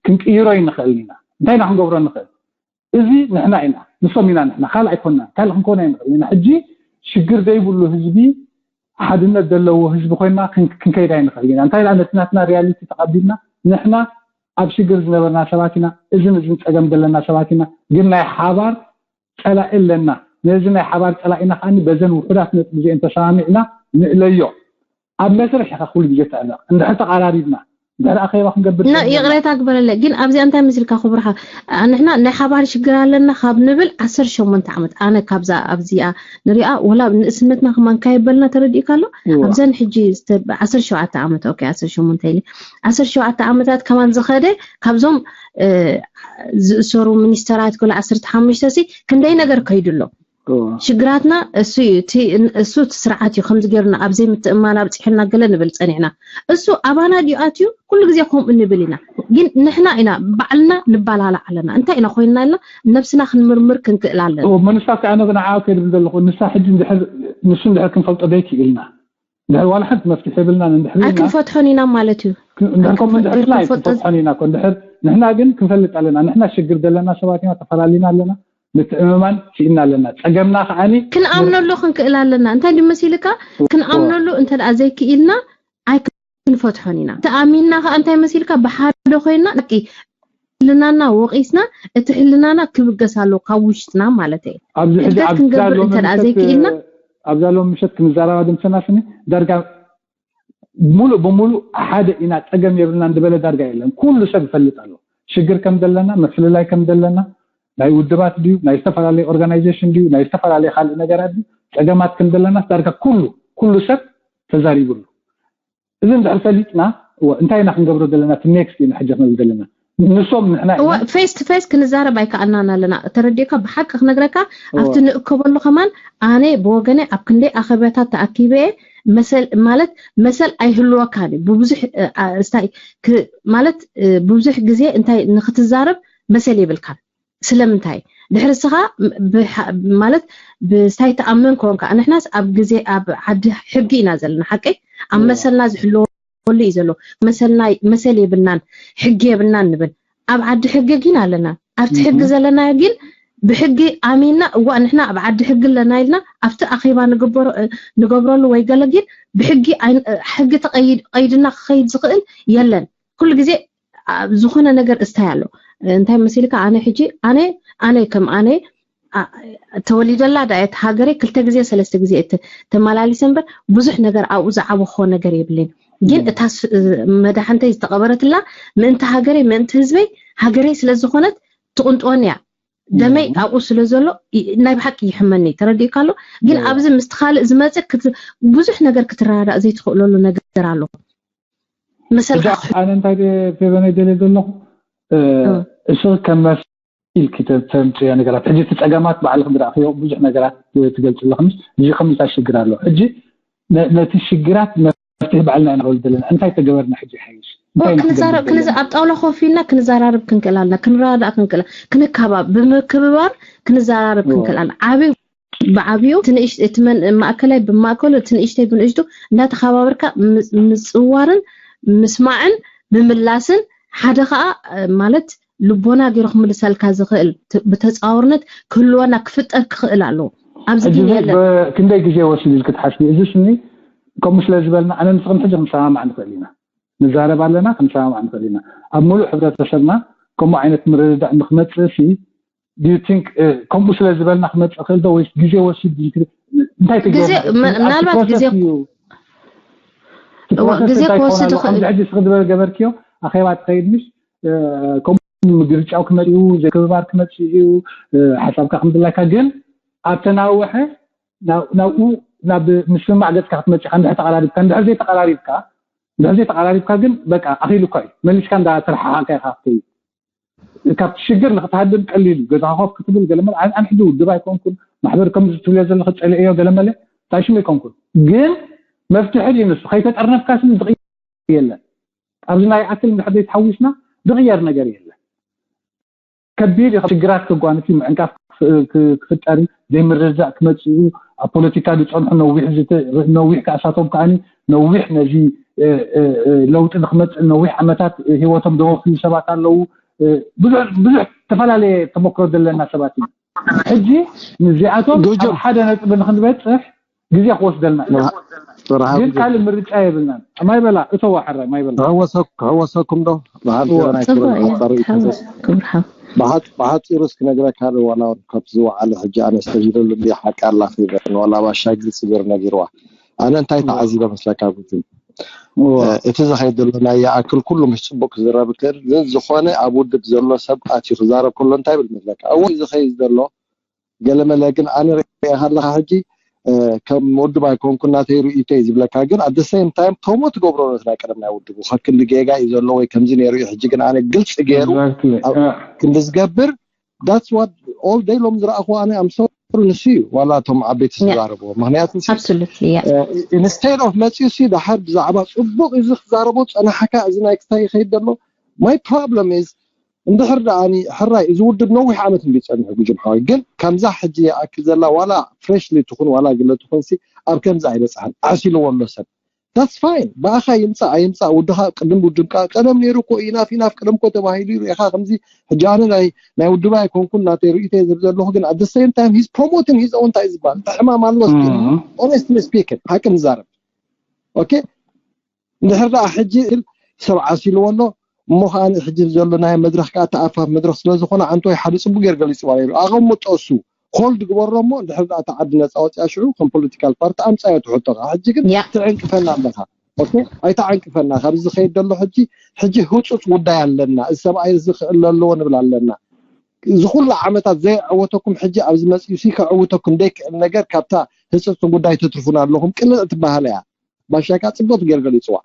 ክንቅይሮ ይንኽእል ኢና እንታይ ኢና ክንገብሮ ንኽእል እዚ ንሕና ኢና ንሶም ኢና ንሕና ካልእ ኣይኮንና ካልእ ክንከውን ኣይንኽእል ኢና ሕጂ ሽግር ዘይብሉ ህዝቢ ሓድነት ዘለዎ ህዝቢ ኮይና ክንከይድ ኣይንኽእል ኢና እንታይ ነቲ ናትና ሪያሊቲ ተቐቢልና ንሕና ኣብ ሽግር ዝነበርና ሰባት ኢና እዝን እዝን ፀገም ዘለና ሰባት ኢና ግን ናይ ሓባር ፀላኢ ኣለና ነዚ ናይ ሓባር ፀላኢና ከዓ በዘን ውሑዳት ነጥቢ እዚአን ተሰማሚዕና ንእለዮ ኣብ መስርሕ ኢኻ ኩሉ ግዜ ተዕለቕ እንድሕር ተቓራሪብና እንድሕር ኣኼባ ክንገብር ና ይቕሬታ ግበረለ ግን ኣብዚኣ እንታይ ምስልካ ክቡርካ ንሕና ናይ ሓባር ሽግር ኣለና ካብ ንብል ዓሰርተ ሸሞንተ ዓመት ኣነ ካብዛ ኣብዚኣ ንሪኣ ወላ ንእስነትና ከማን ካየበልና ተረዲእካ ኣሎ ኣብዘን ሕጂ ዓሰርተ ሸውዓተ ዓመት ኦኬ ዓሰርተ ሸሞንተ ኢለ ዓሰርተ ሸውዓተ ዓመታት ከማን ዝኸደ ካብዞም ዝእሰሩ ሚኒስተራት ገለ ዓሰርተ ሓሙሽተ ሲ ክንደይ ነገር ከይዱ ኣሎ ሽግራትና እሱ እዩ እቲ እሱ እቲ ስርዓት እዩ ከምዚ ገይሩና ኣብ ዘይምትእማን ኣብፂሑና ገለ ንብል ፀኒዕና እሱ ኣባና ድዩ ኣትዩ ኩሉ ግዜ ከምኡ ንብል ኢና ግን ንሕና ኢና ባዕልና ንባላላዕ ኣለና እንታይ ኢና ኮይንና ኢልና ነብስና ክንምርምር ክንክእል ኣለና መንስታት ከዓ ነዚ ንዓ ከይድብል ዘለኹ ንሳ ሕጂ ንሱ እንድሕር ክንፈልጦ ዘይክእልና ድሕር ዋላ ሓንቲ መፍትሒ የብልናን እንድሕር ኢልና ኣይክንፈትሖን ኢና ማለት እዩ እንድሕር ከምኡ እንድሕር ኢልና ኣይክንፈትሖን ኢና እኮ እንድሕር ንሕና ግን ክንፈልጥ ኣለና ንሕና ሽግር ዘለና ሰባት ኢና ተፈላሊና ኣለና ምትእምማን ስኢንና ኣለና ጸገምና ከዓኒ ክንኣምነሉ ክንክእል ኣለና እንታይ ድዩ መሲልካ ክንኣምነሉ እንተ ደኣ ዘይክኢልና ኣይክንፈትሖን ኢና ተኣሚንና ከኣ እንታይ መሲልካ ብሓደ ኮይና ደቂ ህልናና ወቒስና እቲ ህልናና ክብገስ ኣለዎ ካብ ውሽጥና ማለት እየ ኣብዚ ሕጂ ሕድገት ኣብዚ ክንገብር ሎሚ እንተ ደኣ ምሸት ዘይክኢልና ኣብዛ ሎም ምሸት ክንዘራባ ድምፅና ስኒ ዳርጋ ሙሉእ ብሙሉእ ሓደ ኢና ፀገም የብልናን ዝበለ ዳርጋ የለን ኩሉ ሰብ ይፈልጥ ኣሎ ሽግር ከም ዘለና ምፍልላይ ከም ዘለና ናይ ውድባት ድዩ ናይ ዝተፈላለየ organization ድዩ ናይ ዝተፈላለየ ካልእ ነገራት ድዩ ፀገማት ከም ዘለናስ ዳርጋ ኩሉ ኩሉ ሰብ ተዛሪብሉ እዚ እንድሕር ፈሊጥና እንታይ ኢና ክንገብሮ ዘለና እቲ next ኢና ሕጂ ክንብል ዘለና ንሶም ንሕና ኢና face to face ክንዛረብ ኣይከኣልናን ኣለና ተረዲእካ ብሓቂ ክነግረካ ኣብቲ ንእከበሉ ከማን ኣነ ብወገነ ኣብ ክንደይ ኣኸበታት ተኣኪበ መሰል ማለት መሰል ኣይህልወካን እዩ ብብዙሕ ስታይ ማለት ብዙሕ ግዜ እንታይ ንክትዛረብ መሰል የብልካን ስለምንታይ ድሕሪ ስኻ ማለት ብስታይ ተኣመን ከወንካ ንሕናስ ኣብ ግዜ ኣብ ዓዲ ሕጊ ኢና ዘለና ሓቀይ ኣብ መሰልና ዝሕልወ ወሉ እዩ ዘሎ መሰልና መሰል የብልናን ሕጊ የብልናን ንብል ኣብ ዓዲ ሕጊ ግን ኣለና ኣብቲ ሕጊ ዘለናዮ ግን ብሕጊ ኣሚና እዋ ንሕና ኣብ ዓዲ ሕጊ ኣለና ኢልና ኣብቲ ኣኼባ ንገብረሉ ወይ ገለጊል ብሕጊ ሕጊ ተቀይድና ክኸይድ ዝኽእል የለን። ኩሉ ግዜ ዝኾነ ነገር እስታይ ኣሎ። እንታይ መሲልካ? ኣነ ሕጂ ኣነ ኣነ ከም ኣነ ተወሊደላ ዳየት ሃገረይ ክልተ ግዜ ሰለስተ ግዜ ተመላሊሰ እምበር ብዙሕ ነገር ኣብኡ ዝዓበኾ ነገር የብልን። ግን እታ መድሓንተይ ዝተቐበረትላ ምእንቲ ሃገረይ ምእንቲ ህዝበይ ሃገረይ ስለዝኾነት ትቕንጥወን እያ። ደመይ ኣብኡ ስለ ዘሎ ናይ ብሓቂ ይሕመኒ። ተረዲእካ ኣሎ። ግን ኣብዚ ምስቲ ካልእ ዝመፅእ ብዙሕ ነገር ክትረዳዳእ ዘይትኽእለሉ ነገር ኣሎ። መሰልካ ኣነ እንታይ ፌቨነይ ደልየ ዘለኹ እሱ ከም ኢልኪ ተምፅዮ ነገራት ሕጂ እቲ ፀገማት ባዕልክ ዝረእክዮ ብዙሕ ነገራት ትገልፅ ኣለክምስ እዚ ከምዚ ሽግር ኣሎ። ሕጂ ነቲ ሽግራት መፍትሒ ባዕልና ኢና ክብል ዘለና። እንታይ ተገበርና ሕጂ ሓይሽ ክንዛረብ ክንዛ ኣብ ጣውላ ኮፍ ኢልና ክንዘራረብ ክንክእል ኣለና። ክንረዳዳእ ክንክእል ክንከባብ ብምክብባር ክንዘራረብ ክንክእል ኣለና። ዓብዩ ብዓብዩ እቲ ማእከላይ ብማእከሉ እቲ ንእሽተይ ብንእሽቱ እንዳተኸባበርካ ምፅዋርን ምስማዕን ምምላስን ሓደ ከዓ ማለት ልቦና ገይሩ ክምልሰልካ ዝኽእል ብተፃዋርነት ክህልወና ክፍጠር ክኽእል ኣለዎ። ኣብዚ ግን የለን። ክንደይ ግዜ ወሲዱ ኢልክ ትሓስቢ? እዚ ስኒ ከምኡ ስለ ዝበልና ኣነ ንስኽን ሕጂ ክንሰማማዕ ንኽእል ኢና። ንዛረብ ኣለና፣ ክንሰማማዕ ንኽእል ኢና። ኣብ ሙሉእ ሕብረተሰብና ከምኡ ዓይነት ምርድዳእ ንክመፅእ ሲ do you think ከምኡ ስለ ዝበልና ክመፅእ ክእል ዶ ወይስ ግዜ ወሲድ? እንታይ ምናልባት ግዜ ግዜ ክወስድ ይኽእል። ሕጂ ስኽድበ ገበርክዮ ኣኼባ ትኸይድ ምሽ ከምኡ ምግርጫው ክመፅኡ ዘይክብባር ክመፅእ እዩ። ሓሳብካ ከምድላይካ ግን ኣብ ተናውሐ ናብኡ ናብ ምስምማዕ ገፅካ ክትመፅእ ኢካ። እንድሕር ተቀራሪብካ እንድሕር ዘይተቀራሪብካ እንድሕር ዘይተቀራሪብካ ግን በቃ ኣኺሉካ እዩ። መሊስካ እንዳተረሓሓቅካ ኢካ ክትከይድ። ካብቲ ሽግር ንክትሃድም ቀሊል እዩ። ገዛኻ ኮፍ ክትብል ገለመለ ኣነ ሕጂ ውድብ ኣይኮንኩን ማሕበር ከምዚ ትብልዮ ዘለኺ ፀሊእዮ ገለመለ ታሽም ኣይኮንኩን። ግን መፍትሒ ድዩ ንሱ? ከይተጠርነፍካ ስም ዝቕየር የለን። ኣብዚ ናይ ኣክል እንድሕር ዘይተሓዊስና ዝቕየር ነገር የለን። ከቢድ እዩ። ሽግራት ከጓንፍ እዩ፣ ምዕንቃፍ ክፍጠር እዩ፣ ዘይምርድዳእ ክመፅእ እዩ። ኣብ ፖለቲካ ዝፀንሑ ነዊሕ ነዊሕ ከኣሳቶም ከዓኒ ነዊሕ ነዚ ለውጢ ንክመፅእ ነዊሕ ዓመታት ሂወቶም ዘወፍዩ ሰባት ኣለዉ። ብዙሕ ብዙሕ ዝተፈላለየ ተመክሮ ዘለና ሰባት እዩ። ሕጂ ንዚኣቶም ኣብ ሓደ ነጥቢ ንክንበፅሕ ግዜ ክወስደልና እዩ። ግን ካልእ ምርጫ የብልናን። ማይ በላ እተዋ ሕራይ ማይ በላ። ክሕወሰኩም ዶ? ብሓፂሩ እስክነግረካ ዋላ ካብቲ ዝወዓለ ሕጂ ኣነ ዝተጅለሉ እንዲ ሓቂ ኣላ ፌቨን ዋላ ባሻ ግልፂ ገይሩ ነጊርዋ። ኣነ እንታይ ተዓዚበ መስለካ ጉትን እቲ ዝኸይድ ዘሎ ናይ ይኣክል ኩሉ ምስ ፅቡቅ ክዝረብ ክእል ግን ዝኾነ ኣብ ውድብ ዘሎ ሰብ ኣትዩ ክዛረብ ከሎ እንታይ ብል መስለካ እወ ዝኸይድ ዘሎ ገለመለ ግን ኣነ ሪአ ኣለካ ሕጂ ከም ውድብ ኣይኮንኩ እናተይ ርእይቶ እዩ ዝብለካ ግን ኣደ ሴም ታይም ቶሞ ትገብሮ ነት ናይ ቀደም ናይ ውድቡ ካብ ክንዲ ጌጋ እዩ ዘሎ ወይ ከምዚ ነይሩ እዩ ሕጂ ግን ኣነ ግልፂ ገይሩ ክንዲ ዝገብር that's what all day ሎም ዝረኣኹ ኣነ ኣምሰሩ ንሱ እዩ ዋላ እቶም ዓበይቲ ዝዛረብዎ ምክንያቱ instead of መፅኡ ሲ ድሓር ብዛዕባ ፅቡቅ እዚ ክዛረቦ ፀናሓካ እዚ ናይ ክስታይ ይኸይድ ዘሎ my problem is እንድሕር ደኣ ሕራይ እዚ ውድብ ነዊሕ ዓመት እንዲ ጸኒሑ ጉጅም ሓወይ ግን ከምዛ ሕጂ ይኣክል ዘላ ዋላ freshly ትኹን ዋላ ግለ ትኹን ሲ ኣብ ከምዚ ኣይበጽሓን ዓሲልዎ ኣሎ ሰብ that's fine ብኣኻ ይምጻእ ኣይምጻእ ውድኻ ቅድም ውድም ቀደም ነይሩ እኮ ኢናፍ ኢናፍ ቅደም እኮ ተባሂሉ ይሩ ኢኻ ከምዚ ሕጂ ኣነ ናይ ናይ ውድባ ኣይኮንኩን ናተይ ርእይተ ዝብ ዘለኹ ግን at the same time he's promoting his own እንታይ ዝበሃል እንታይ ሕማም ኣሎ እስኪ honestly speaking ሓቂ ንዛረብ okay እንድሕር ደኣ ሕጂ ሰብ ዓሲልዎ ኣሎ እሞ ከዓ ሕጂ ዘሎ ናይ መድረክ ከዓ ተኣፋፍ መድረክ ስለዝኾነ ዓንቶ ሓደ ፅቡቅ ገይር ገሊፅዋ ነይሩ ኣቐምጦ እሱ ሆልድ ግበሮ እሞ እንድሕር ደኣ ተዓዲ ነፃ ወፅያ ሽዑ ከም ፖለቲካል ፓርቲ ኣምፃዮ ትሕቶ ከዓ ሕጂ ግን ትዕንቅፈና ኣለካ ኣይተዓንቅፈና ካብዚ ዝኸይድ ዘሎ ሕጂ ሕጂ ህፁፅ ጉዳይ ኣለና እዚ ሰብኣይ እዚ ክእለ ኣለዎ ንብል ኣለና እዚ ኩሉ ዓመታት ዘይዕወተኩም ሕጂ ኣብዚ መፅኡ ሲ ከዕውተኩም ዘይክእል ነገር ካብታ ህፅፅ ጉዳይ ተትርፉና ኣለኹም ቅልዕ ትበሃል እያ ባሻ ከዓ ፅቡቅ ገይር ገሊፅዋ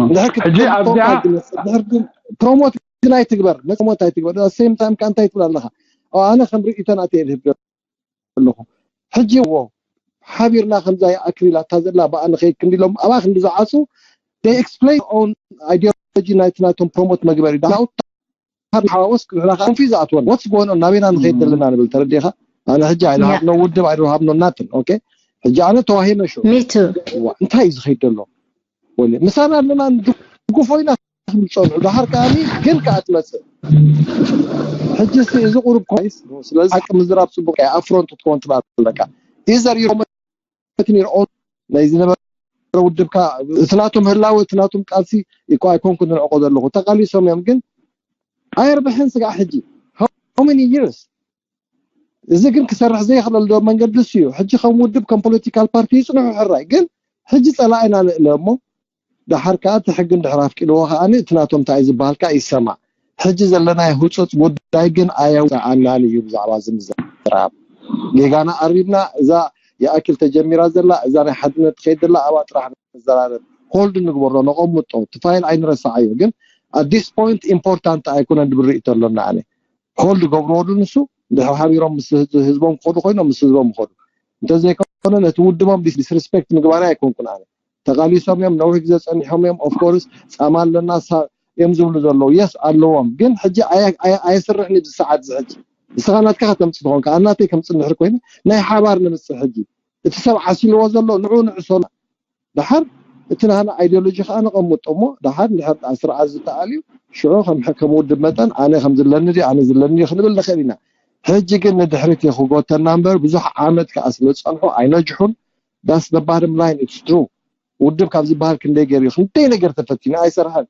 እንድሕር ሕጂ ኣብዚኣ ክትመፅእ ድሕር ግን ፕሮሞት ግን ኣይትግበር መፅሞት ኣይትግበር ሴም ታይም ከዓ እንታይ ትብል ኣለካ ኣነ ከም ርእይተን ኣትየ ዝህብ ኣለኹ ሕጂ ዎ ሓቢርና ከምዛ ይኣክል ኢላ እታ ዘላ ብኣ ንኸይድ ክንዲ ኢሎም ኣብኣ ክንዲ ዝዓፁ they explain own ideology ናይቲ ናቶም ፕሮሞት መግበሪ ዳውት ሓዋወስ ንሕና ኮንፊዝ ኣትወን what's going on ናበይና ንኸይድ ዘለና ንብል ተረዲኻ ኣነ ሕጂ I don't have no ውድብ I don't have no nothing okay ሕጂ ኣነ ተዋሂመ ሽዑ እንታይ እዩ ዝኸይድ ዘሎ ወለ ምሳና ኣለና ንድግፎ ኢና ክንብል ፀንሑ ድሓር ከዓኒ ግን ከዓ ትመፅእ ሕጂ እስቲ እዚ ቁሩብ ኮይስ ስለዚ ሓቂ ምዝራብ ጽቡቅ እያ። ኣፍሮንት ክትከውን ትብኣ ኣለካ ኢዘር ዩሮመትን ይርኦ ናይ ዝነበረ ውድብካ እቲ ናቶም ህላወ እቲ ናቶም ቃልሲ እኮ ኣይኮንኩ ንዕቆ ዘለኹ ተቃሊሶም እዮም ግን ኣየርብሕን ስጋዕ ሕጂ how many years እዚ ግን ክሰርሕ ዘይኽለል ዶ መንገዲ እሱ እዩ። ሕጂ ከም ውድብ ከም ፖለቲካል ፓርቲ ይጽንሑ ሕራይ ግን ሕጂ ጸላኢና ንእለ እሞ ደሓር ከኣ እቲ ሕጊ እንድሕር ኣፍቂድዎ ከኣ እቲ ናቶም እንታይ ዝበሃል ከኣ ይሰማዕ። ሕጂ ዘለናዮ ህጹጽ ጉዳይ ግን ኣየውጽኣናን እዩ ብዛዕባ እዚ ምዝራብ። ጌጋና ኣሪምና እዛ ይኣክል ተጀሚራ ዘላ እዛ ናይ ሓድነት ትኸይድ ዘላ ኣብኣ ጥራሕ ንዘራረብ። ሆልድ ንግበሮ ነቐምጦ እቲ ፋይል ኣይንረስዓዮ ግን at this point important ኣይኮነን ድብል ርእይቶ ኣሎና ኣነ። ሆልድ ገብርዎ ዶ ንሱ ድሕር ሓቢሮም ምስ ህዝቦም ክኸዱ ኮይኖም ምስ ህዝቦም ይኸዱ እንተዘይኮነ ነቲ ውድቦም ዲስሪስፔክት ምግባር ኣይኮንኩን ኣነ ተቃሊሶም እዮም ነዊሕ ግዜ ጸኒሖም እዮም ኦፍኮርስ ጻማ ኣለና እዮም ዝብሉ ዘለዉ የስ ኣለዎም ግን ሕጂ ኣየስርሕን እዩ ዝሰዓት ዝሕጂ ንስኻ ናትካ ከተምጽእ ትኾንካ ኣናተይ ከምጽእ እንድሕር ኮይኑ ናይ ሓባር ንምጽእ ሕጂ እቲ ሰብ ዓሲልዎ ዘሎ ንዑ ንዕሶና ደሓር እቲ ናህና ኣይዲዮሎጂ ከዓ ነቐምጦ እሞ ደሓር እንድሕር ደኣ ስርዓት ዝተኣልዩ ሽዑ ከም ከም ውድብ መጠን ኣነ ከም ዝለኒ ድዩ ኣነ ዝለኒ ድዩ ክንብል ንኽእል ኢና ሕጂ ግን ንድሕሪት እዩ ክጎተና እምበር ብዙሕ ዓመት ከዓ ስለ ዝፀንሑ ኣይነጅሑን that's the bottom line it's true ውድብ ካብ ዝበሃል ክንደይ ገይሩ እዩ ክንደይ ነገር ተፈቲኑ ኣይሰርሐን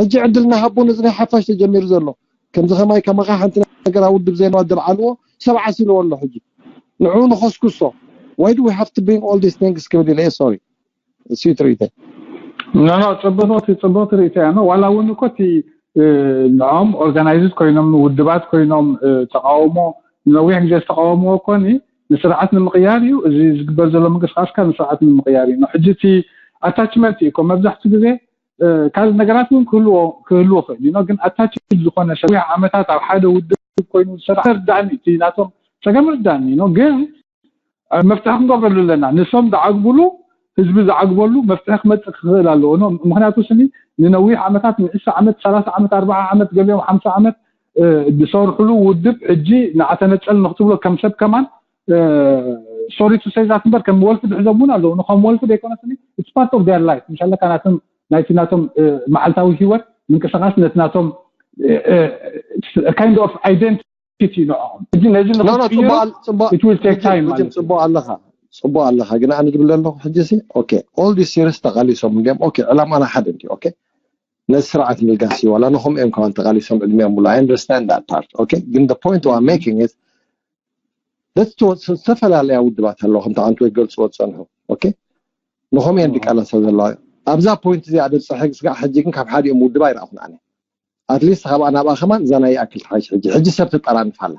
ሕጂ ዕድል እናሃቡ ነዚ ናይ ሓፋሽ ተጀሚሩ ዘሎ ከምዚ ከማይ ከማኻ ሓንቲ ነገር ኣብ ውድብ ዘይንዋደብ ዓልዎ ሰብ ዓሲልዎ ኣሎ ሕጂ ንዑ ንኸስኩሶ why do we have to bring all these things ክብል ኢለ sorry እሱ ትርኢተይ ኖ ኖ ጽቡቅ ጽቡቅ ትርኢተይ ኖ ዋላ እውን እኮ እቲ ንዖም ኦርጋናይዝድ ኮይኖም ውድባት ኮይኖም ተቃውሞ ነዊሕ ግዜ ዝተቃወምዎ ኮኒ ንስርዓት ንምቅያር እዩ እዚ ዝግበር ዘሎ ምንቅስቃስካ ንስርዓት ንምቅያር እዩ ሕጂ እቲ ኣታችመንት እዩ እኮ መብዛሕትኡ ግዜ ካልእ ነገራት እውን ክህልዎ ክህልዎ ክእል እዩ ግን ኣታች ዝኾነ ሰዊሕ ዓመታት ኣብ ሓደ ውድብ ኮይኑ ዝሰራሕ ርዳእኒ እቲ ናቶም ፀገም ርዳእኒ ነው ግን መፍትሒ ክንገብረሉ ኣለና ንሶም ዝዓግብሉ ህዝቢ ዝዓግበሉ መፍትሒ ክመፅእ ክኽእል ኣለዎ ምክንያቱ ስኒ ንነዊሕ ዓመታት ንዕስራ ዓመት ሰላሳ ዓመት ኣርባዓ ዓመት ገሊኦም ሓምሳ ዓመት ዝሰርሕሉ ውድብ ሕጂ ንዓተነፀል ንክትብሎ ከም ሰብ ከማን sorry to say that እምበር ከም ወልፊ ዝሕዞም እውን ኣለዉ ንከም ወልፊ ዘይኮነስኒ it's part of their life ምሻለካ ናቶም ናይቲ ናቶም መዓልታዊ ህይወት ምንቅስቃስ ነቲ ናቶም kind of identity ንዕኦም ሕጂ ነዚ ንክትቅይሮ it will take time ማለት እዩ። ጽቡቅ ኣለኻ ጽቡቅ ኣለኻ ግን ኣነ ዝብል ኣለኹ ሕጂ ሲ okay all these years ተቃሊሶም እንዲም okay ዕላማና ሓደ እንዲ okay ነዚ ስርዓት ምልጋስ እዩ ዋላ ንኹም እዮም ከማን ተቃሊሶም ዕድሚኦም ሙሉ I understand that part okay ግን the point I'm making is ዝተፈላለያ ውድባት ኣለዋ ከምቲ ኣንተ ገልፅዎ ዝፀንሑ okay ንኸምኡ እየን ዝቃለሳ ዘለዋ ኣብዛ ፖይንት እዚኣ ደብፅሐ ስጋዕ ሕጂ ግን ካብ ሓዲኦም ውድብ ኣይረኣኹን ኣነ ኣትሊስት ካብኣ ናብኣ ከማን እዛ ናይ ይኣክል ትሓይሽ ሕጂ ሕጂ ሰብ ትጠራንፍ ኣላ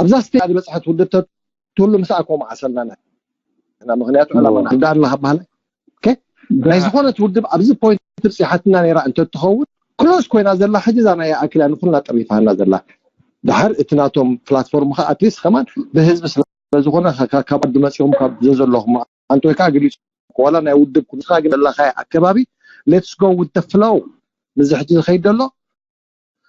ኣብዛ ስቴ ዝበፅሐት ውድብ ተትህሉ ምስኣ ከምኡ ዓሰልና ንሕና ምክንያቱ ዕላማና እንዳ ኣለካ በሃለ ናይ ዝኾነት ውድብ ኣብዚ ፖይንት ብፅሓትና ነይራ እንተትኸውን ክሎዝ ኮይና ዘላ ሕጂ እዛ ናይ ይኣክል እያ ንኩልና ጠሪፋና ዘላ ድሓር እቲ ናቶም ፕላትፎርም ከ ኣትሊስት ከማን ብህዝቢ ስለዝኾነ ካብ ዓዲ መፂኹም ካብ ዘዘለኹም ኣንተ ወይ ከዓ ግሊፁ ዋላ ናይ ውድብ ንስኻ ግን ዘለኻዮ ኣከባቢ let's go with the flow ምዚ ሕጂ ዝኸይድ ዘሎ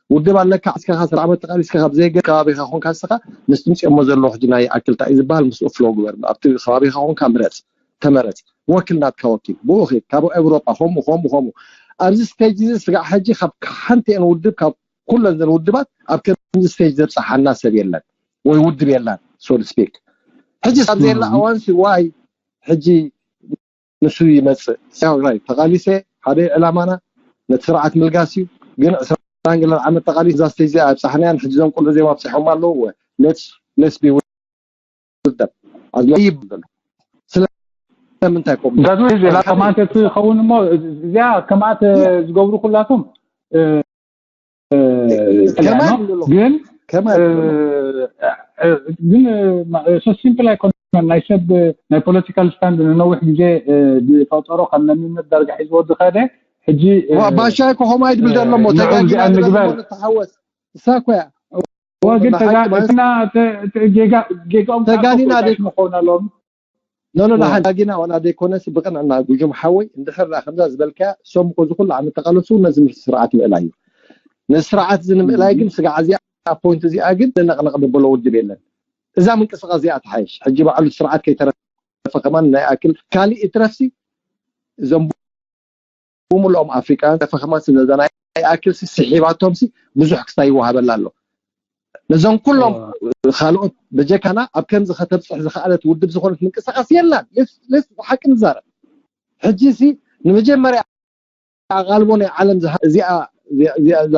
ውድብ ኣለካ እስካ ዓሰርተ ዓመት ተቃሊስካ ካብ ዘይገ ከባቢካ ኮንካ ንስካ ምስ ትምፅኦሞ ዘለዉ ሕጂ ናይ ኣክል እንታይ እዩ ዝበሃል ምስኡ ፍሎ ግበር ኣብቲ ከባቢካ ኮንካ ምረፅ ተመረፅ ወክል ናትካ ወኪል ብኡ ኺድ ካብ ኤውሮጳ ከምኡ ከምኡ ከምኡ ኣብዚ ስቴጅ እዚ ስጋዕ ሕጂ ካብ ሓንቲ እየን ውድብ ካብ ኩለን ዘን ውድባት ኣብ ከምዚ ስቴጅ ዘብፅሓና ሰብ የለን ወይ ውድብ የላን so to speak ሕጂ ኣብ ዘየላ እዋን ሲ ዋይ ሕጂ ንሱ ይመፅእ ትግራይ ተቃሊሰ ሓደ ዕላማና ነቲ ስርዓት ምልጋስ እዩ ግን ዕስራን ገለን ዓመት ተቃሊስ እዛ ስቴጅ እዚኣ ኣብፃሕናያን ሕጂ ዞም ቆልዑ እዚኦም ኣብፂሖም ኣለዉ let's let's be with them ኣዝሎ ይብል ዘሎ ስለምንታይ ኮም ዳትወይ ዜላ ከማንተ ትኸውን እሞ እዚኣ ከማንተ ዝገብሩ ኩላቶም ከማን ይብሉ ኣለዉ። ግን ከማን ይብሉ ኣለዉ። ግን so simple ኣይኮነን ናይ ሰብ ናይ ፖለቲካል ስታንድ ንነዊሕ ግዜ ዝፈጠሮ ካብ መንነት ዳርጋ ሒዝዎ ዝኸደ ሕጂ ዋ፣ ባሻይ እኮ ከምኡ ኣይድብል ዘሎ እሞ ንዑ ተጋጊና እዚኣ ንበል ንግበር። እሞ ንተሓወስ እሳ እኮ እያ ዋ ግን ንሓቂ ማለት ተጋግና ጌጋ ጌጋኦም ተጋኒና ተጋጊና ደይ- ምኾን ኣለዎም ኖ ኖ ዋ። ንሓን ዳጊና ዋላ ዘይኮነስ ብቅንዕና ጉጅም ሓወይ እንድሕር ደኣ ከምዛ ዝበልካያ እሶም እኮ እዚ ኩሉ ዓመት ተቃለሱ ነዚ ምስ ስርዓት ምእላይ እዩ ነዚ ስርዓት እዚ ንምእላይ ግን ስጋዕ እዚኣ ኣብ ፖይንት እዚኣ ግን ነቅነቅ ዘበሎ ውድብ የለን እዛ ምንቅስቃስ እዚኣ ትሓይሽ ሕጂ በዓሉ ስርዓት ከይተረፈ ከማን ናይ ኣክል ካሊእ ይትረፍሲ እዞም ብምልኦም ኣፍሪቃውያን ተረፈ ከማን ነዛ ናይ ኣክል ስሒባቶም ብዙሕ ክስታይ ይወሃበላ ኣሎ ነዞም ኩሎም ካልኦት በጀካና ኣብ ከምዚ ከተብፅሕ ዝኸኣለት ውድብ ዝኾነት ምንቅስቃስ የላን። ለስ ለስ ሓቂ ንዛረብ። ሕጂ ሲ ንመጀመርያ ኣቓልቦ ናይ ዓለም ዝሃ- እዚኣ እዚኣ- እዚኣ- እዛ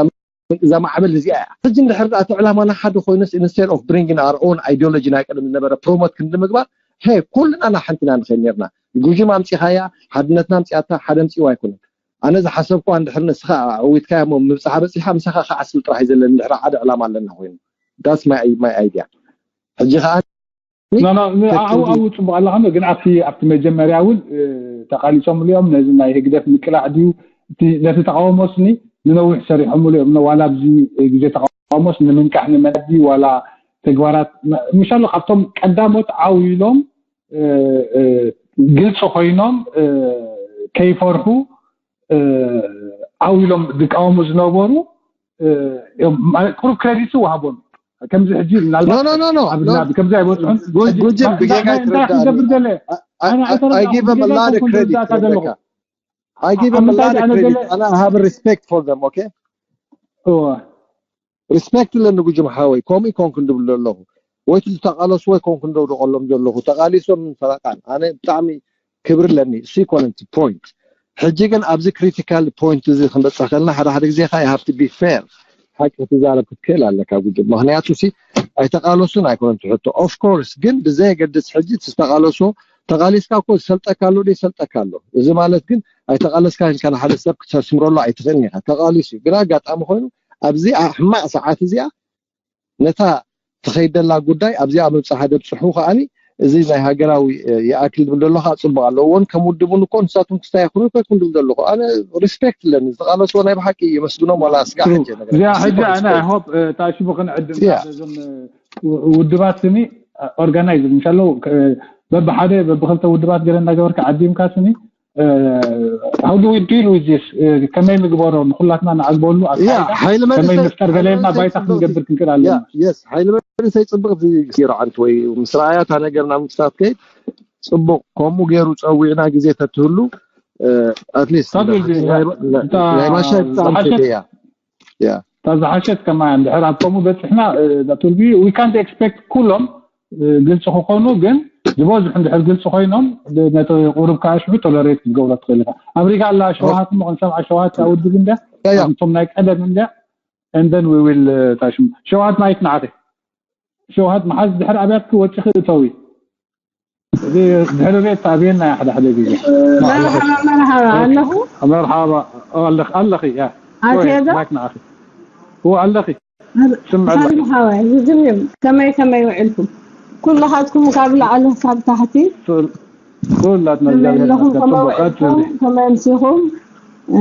እዛ ማዕበል እዚኣ እያ። ሕጂ እንድሕር ደኣ እቲ ዕላማና ሓደ ኮይኑስ instead of bringing our own ideology ናይ ቀደም ዝነበረ ፕሮሞት ክንዲ ምግባር ሄ ኩልና ና ሓንቲ ኢና ንኸይድ ነርና። ጉጅም ኣምፂኻያ ሓድነትና ኣምፅኣታ ሓደ ኣምፅዋ ኣይኮነን። ኣነ ዝሓሰብኩ እንድሕር ንስኻ ኣዊትካያ እሞ ምብፅሓ በፂሓ ምሳኻ ክዓስል ጥራሕ እዩ ዘለኒ እንድሕር ሓደ ዕላማ ኣለና ኮይኑ that's my my idea። ሕጂ ከዓ ኣብኡ ፅቡቅ ኣለካ ግን ኣብቲ ኣብቲ መጀመርያ እውን ተቃሊሶምሉ እዮም። ነዚ ናይ ህግደፍ ምቅላዕ ድዩ ነቲ ተቃውሞስኒ ንነዊሕ ሰሪሖምሉ እዮም። ዋላ ኣብዚ ግዜ ተቃውሞስ ንምንቃሕ ንመዲ ዋላ ተግባራት ምሻሎ ካብቶም ቀዳሞት ዓው ኢሎም ግልፂ ኮይኖም ከይፈርሑ ዓው ኢሎም ዝቃወሙ ዝነበሩ ቁሩብ ክሬዲት ወሃቦም። ከምዚ ሕጂ ምናልባት ከምዚ ኣይበፅሑን። ጉጅም ብጌጋ ይትረዳእኒ። I give him a lot of credit ዘለካ። I give him a lot of credit. ኣነ I have respect for them, okay? እወ ሪስፔክት ኣለኒ ጉጅም ሓወይ። ከምኡ ይኮንኩ እንድብል ዘለኹ ወይ ትሉ ተቃለሱ ወይ ኮንኩ እንደው ደቀሎም ዘለኹ ተቃሊሶም ፈረቃን ኣነ ብጣዕሚ ክብሪ ኣለኒ። እሱ ይኮነ እቲ ፖይንት። ሕጂ ግን ኣብዚ ክሪቲካል ፖይንት እዚ ክንበፅሕ ከለና ሓደ ሓደ ግዜ ከዓ you have to be fair ሓቂ ክትዛረብ ክትክእል ኣለካ ጉጅም። ምክንያቱ ሲ ኣይተቃለሱን ኣይኮነን ትሕቶ ኦፍ ኮርስ ግን ብዘየገድስ ሕጂ እቲ ዝተቃለሶ ተቃሊስካ እኮ ዝሰልጠካ ኣሎ ዶ ይሰልጠካ ኣሎ። እዚ ማለት ግን ኣይተቃለስካ ኢልካ ንሓደ ሰብ ክተስምረሉ ኣይትኽእልን ኢኻ። ተቃሊሱ እዩ ግን ኣጋጣሚ ኮይኑ ኣብዚ ሕማቅ ሰዓት እዚኣ ነታ ትኸይድ ዘላ ጉዳይ ኣብዚኣ ምብፅሓ ደብፅሑ ከዓኒ እዚ ናይ ሃገራዊ ይኣክል ዝብል ዘሎ ከዓ ፅቡቅ ኣለዎ። እውን ከም ውድብ እውን እኮ ንሳቶም ክስታይ ይኹኑ እኮ ይኩን ዝብል ዘለኹ ኣነ ሪስፔክት ኣለኒ። ዝተቃለስዎ ናይ ብሓቂ የመስግኖም ዋላ ስጋዕ ሕጂ ነገር እዚኣ ሕጂ ኣነ I hope ታሽሙ ክንዕድም እዚኣ እዞም ውድባት ስኒ ኦርጋናይዝ ምሻለው በብሓደ በብክልተ ውድባት ገለ እናገበርካ ዓዲምካ ስኒ how do we deal with this? ከመይ ንግበሮ ንኩላትና ንዓግበሉ ሓይሊ ከመይ ንፍጠር ገለ ኢልና ባይታ ክንገብር ክንክእል ኣለና። ሓይሊ መንእሰይ ፅብቅ ኪሮ ዓንቲ ወይ ምስ ረኣያ እታ ነገር ናብ ምፍታት ከይድ ፅቡቅ ከምኡ ገይሩ ፀዊዕና ግዜ ተትህሉ ኣትሊስት ናይ ማሻ ብጣዕሚ እያ እታ ዝሓሸት ከማ እንድሕር ኣብ ከምኡ በፂሕና ትልቢ we can't expect ኩሎም ግልፂ ክኾኑ ግን ዝበዝሑ እንድሕር ግልፂ ኮይኖም ነቲ ቁሩብ ከዓ ሽዑ ቶለሬት ክትገብሮ ትኽእል ኢኻ። ኣብ ሪጋ ኣላ ሸውሃት እሞ ክንሰምዓ ሸውሃት ኣውድግ እንደ እቶም ናይ ቀደም እንደ and then we will ታሽሙ ሸውሃት ማይክ ንዓኺ ሸውሃት መሓዝ ድሕር ኣብያትኪ ወፂኺ እተዊ እዚ ድሕሪ ቤት ተኣብየና ሓደ ሓደ ግዜ መርሓባ መርሓባ ኣለኹ መርሓባ ኣለኺ ኣለኺ ያ ኣትየ ዶ ማይክ ንዓኺ እዎ ኣለኺ ስምዐላ ሰላም ሓወይ ዝዝም እዮም ከመይ ከመይ ውዕልኩም ኩልኻትኩም ካብ ላዕሊ ክሳብ ታሕቲ ኩላትና ከመይ እግዚኣብሔር ኣለኹም ይመስገን ከመይ ጽቡቅ ቀጽሊ ውዕልኩም ከመይ ኣምሲኹም እ፣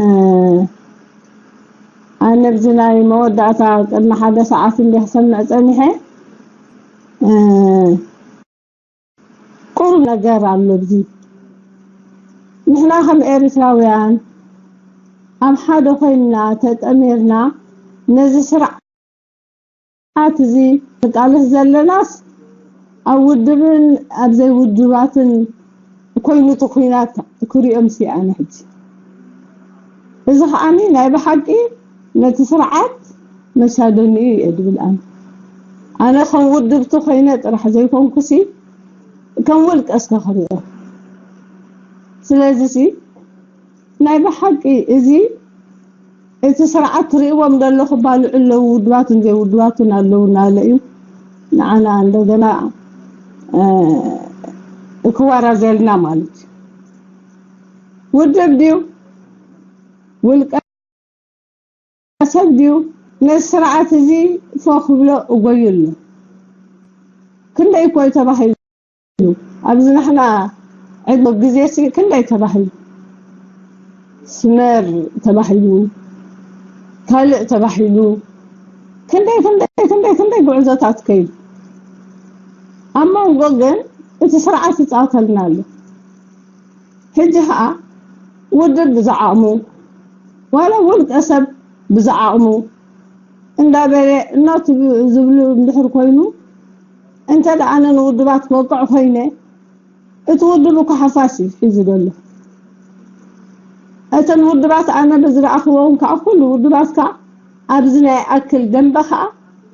ኣነ ብዚ ናይ መወዳእታ ቅድሚ ሓደ ሰዓት እንዲ ክሰምዕ ጸኒሐ እ፣ ቁሩብ ነገር ኣሎ ኣብዚ ንሕና ከም ኤርትራውያን ኣብ ሓደ ኮይንና ተጠሚርና ነዚ ስርዓት እዚ ንቃለስ ዘለናስ ኣብ ውድብን ኣብ ዘይውድባትን ኮይኑ እቲ ኩናት ክሪኦም ሲኣነ ሕጂ እዚ ከዓኒ ናይ ብሓቂ ነቲ ስርዓት መሻደኒኡ እየ ድብል ኣነ ኣነ ከም ውድብቲ ኮይነ ጥራሕ ዘይኮንኩሲ ከም ውልቀ እስከ ክሪኦ ስለዚ ሲ ናይ ብሓቂ እዚ እቲ ስርዓት ትርእዎም ዘለኹ ባልዑ ኣለዉ ውድባትን ዘይውድባትን ኣለዉ እናለ እዩ ንዓና እንደገና ክወራዘልና ማለት እዩ ውድብ ድዩ ውልቀ ሰብ ድዩ ነዚ ስርዓት እዚ ፎ ክብሎ እጎዩ ኣሎ ክንደይ እኮ እዩ ተባሂሉ ኣብዚ ንሕና ዕድመ ግዜ ሲ ክንደይ ተባሂሉ ስመር ተባሂሉ ካልእ ተባሂሉ ክንደይ ክንደይ ክንደይ ክንደይ ጉዕዞታት ከይዱ ኣብ መንጎ ግን እቲ ስርዓት ይፃወተልና ኣሎ ሕጂ ከዓ ውድብ ብዝዓቕሙ ዋላ ውልቀ ሰብ ብዝዓቕሙ እንዳበለ እናቱ ዝብሉ እንድሕር ኮይኑ እንተ ደኣ ኣነ ንውድባት ክወቅዕ ኮይነ እቲ ውድብ እኮ ሓፋሽ እዩ ሒዙ ዘሎ እተን ውድባት ኣነ ብዝረኣኽዎ እውን ከዓ ኩሉ ውድባት ከዓ ኣብዚ ናይ ኣክል ደንበ ከዓ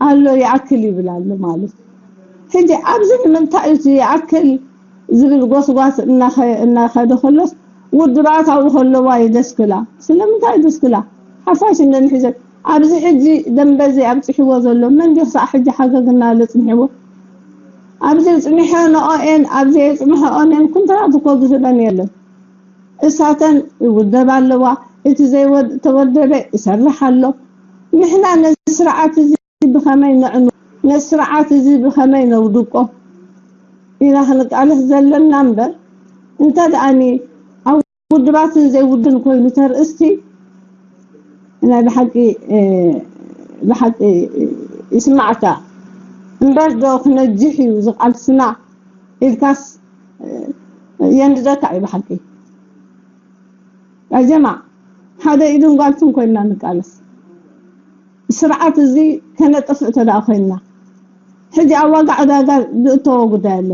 ኣሎ ይኣክል ይብል ኣሎ ማለት። ሕጂ ኣብዚ ንምንታይ እዩ እቲ ይኣክል ዝብል ጎስጓስ እናኸ-፣ እናኸደ ከሎስ ውድባት ኣብኡ ከለዋ ይደስክላ። ስለምንታይ ይደስክላ? ሓፋሽ እንደን ሒዘን ኣብዚ ሕጂ ደንበ እዚ ኣብፅሕዎ ዘሎ መን ድዩ ክሳዕ ሕጂ ሓገግ እናበለ ፅኒሕዎ? ኣብዚ ፅኒሐ ንኦኤን ኣብዚ የፅንሐኦኔን ኩንትራት እኮ ዝህበን የለን። እሳተን ይውደባ ኣለዋ። እቲ ዘይወድ-፣ ተወደበ ይሰርሕ ኣሎ። ንሕና ነዚ ስርዓት እዚ ብኸመይ ነዕኑ፣ ነዚ ስርዓት እዚ ብኸመይ ነውድቆ ኢና ክንቃለስ ዘለና እምበር፣ እንተ ደኣኒ ኣብ ውድባትን ዘይውድን ኮይኑ ተርእስቲ ናይ ብሓቂ፣ እ፣ ብሓቂ ይስማዓካ እምበር ዶ ክነጅሕ እዩ ዝቓልስና ኢልካስ፣ እ፣ የንድደካ እዩ ብሓቂ። ኣጀማ ሓደ ኢድን ጓልትን ኮይና ንቃለስ። ስርዓት እዚ ከነጥፍእ እንተ ደኣ ኮይንና፣ ሕጂ ኣብ ዋጋ ዕዳጋ ዝእተዎ ጉዳይ ኣለ።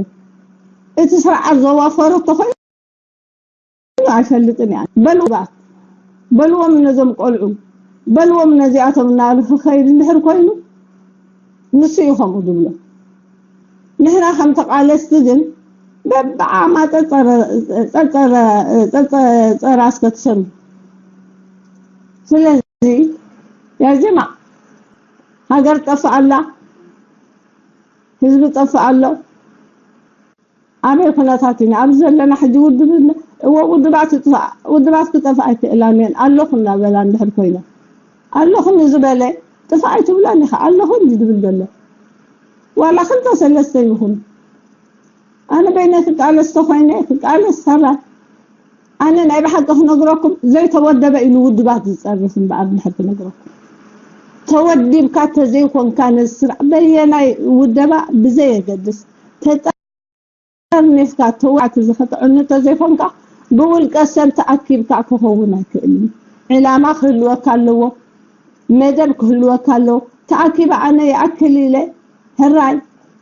እቲ ስርዓት ዘዋፈሮ እንተኾይኑ ኣይፈልጥን እያ። በልዎም፣ በልዎም ነዞም ቆልዑ፣ በልዎም ነዚኣቶም እናበለ ክኸይድ እንድሕር ኮይኑ፣ ንሱ እዩ ከምኡ ዝብሎ። ንሕና ከም ተቓለስቲ ግን በብዓማ ጸጸረ-፣ ጸጸረ-፣ ጸጸረ ኣስከትሰሉ። ስለዚ ያ ጀማዕ፣ ሃገር ጠፍእ ኣላ፣ ህዝቢ ጠፍእ ኣሎ። ኣበይ ኩነታት ኢና ኣብዚ ዘለና ሕጂ? ውድብ፣ እወ፣ ውድባት ይጥፋእ፣ ውድባት ክጠፍእ ኣይክእላን እየን። ኣለኹ እናበላ እንድሕር ኮይነ፣ ኣለኹ ንዝበለ ጥፋእ ኣይትብላን ኢኻ። ኣለኹ እንዲ ዝብል ዘሎ ዋላ ክልተ ሰለስተ ይኹን፣ ኣነ በይነ ክቃለስ ተኾይነ ክቃለስ ሰራ። ኣነ ናይ ብሓቂ ክነግረኩም ዘይተወደበ እዩ ንውድባት ዝጸርፍ እምበኣር እንድሕር ክነግረኩም። ተወዲብካ ተዘይኮንካ ነዚ ስራሕ በየናይ ውደባ ብዘየገድስ ተጠርኒፍካ ተዋዕቲ ዝኸተዕኑ ተዘይኮንካ ብውልቀ ሰብ ተኣኪብካ ክኸውን ኣይክእልን። ዕላማ ክህልወካ ኣለዎ፣ መደብ ክህልወካ ኣለዎ። ተኣኪበ ኣነ ይኣክል ኢለ፣ ሕራይ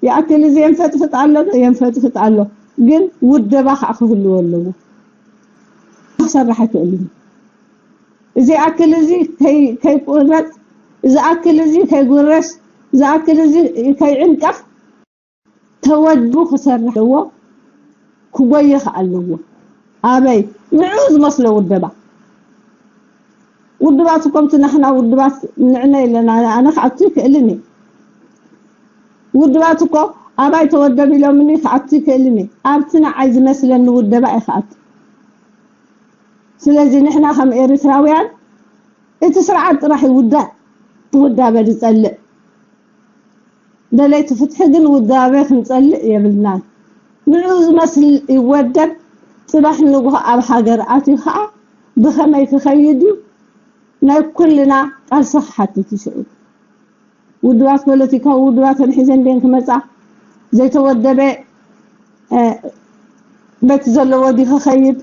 ይኣክል እዚ የንፈጥፍጥ ኣሎ ዶ? የንፈጥፍጥ ኣሎ። ግን ውደባ ከዓ ክህልዎ ኣለዎ። ክሰርሕ ኣይክእልን። እዚ ኣክል እዚ ከይ-፣ ከይቁረፅ፣ እዚ ኣክል እዚ ከይጉረስ፣ እዚ ኣክል እዚ ከይዕንቀፍ ተወዲቡ ክሰርሕ ኣለዎ፣ ክጎይ ከዓ ኣለዎ። ኣበይ? ንዕኡ ዝመስሎ ውደባ። ውድባት እኮ ኣብቲ ናሕና ውድባት ንዕነ ኢለና ኣነ ክኣቱ ይክእልን እየ። ውድባት እኮ ኣባይ ተወደብ ኢሎምኒ ክኣቱ ይክእልን እየ። ኣብቲ ንዓይ ዝመስለኒ ውደባ እየ ክኣቱ። ስለዚ ንሕና ከም ኤርትራውያን እቲ ስርዓት ጥራሕ ይውዳእ፣ ውዳበ ዝጸልእ። ደለይቲ ፍትሒ ግን ውዳበ ክንጸልእ የብልናን። ንዕኡ ዝመስል ይወደብ፣ ጽባሕ ንግሆ ኣብ ሃገር ኣትዩ ኸኣ ብኸመይ ክኸይድ እዩ ናይ ኩልና ቃልሲ ክሓትት እዩ ሽዑ። ውድባት ፖለቲካዊ ውድባተን ሒዘን ድየን ክመጻ? ዘይተወደበ፣ እ፣ በቲ ዘለዎ ድዩ ክኸይድ?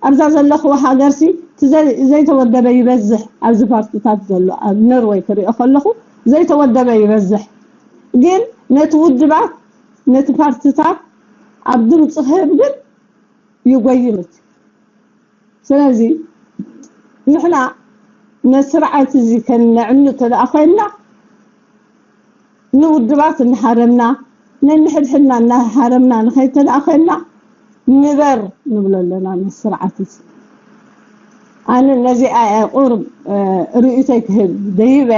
ኣብዛ ዘለኽዎ ሃገርሲ እቲ ዘይ-፣ ዘይተወደበ ይበዝሕ። ኣብዚ ፓርትታት ዘሎ ኣብ ኖርወይ ክሪኦ ከለኹ ዘይተወደበ ይበዝሕ። ግን ነቲ ውድባት፣ ነቲ ፓርትታት ኣብ ድምፂ ክህብ ግን ይጎይሉት። ስለዚ ንሕና ነቲ ስርዓት እዚ ከነዕኑ እንተ ደኣ ኮይንና፣ ንውድባት እናሃረምና፣ ነንሕድሕድና እናሃረምና ንኸይድ እንተ ደኣ ኮይንና፣ ንበር ንብሎ ኣለና ነቲ ስርዓት እዚ። ኣነ ነዚኣ እየ ቁሩብ፣ እ፣ ርእይቶይ ክህብ ደይበ።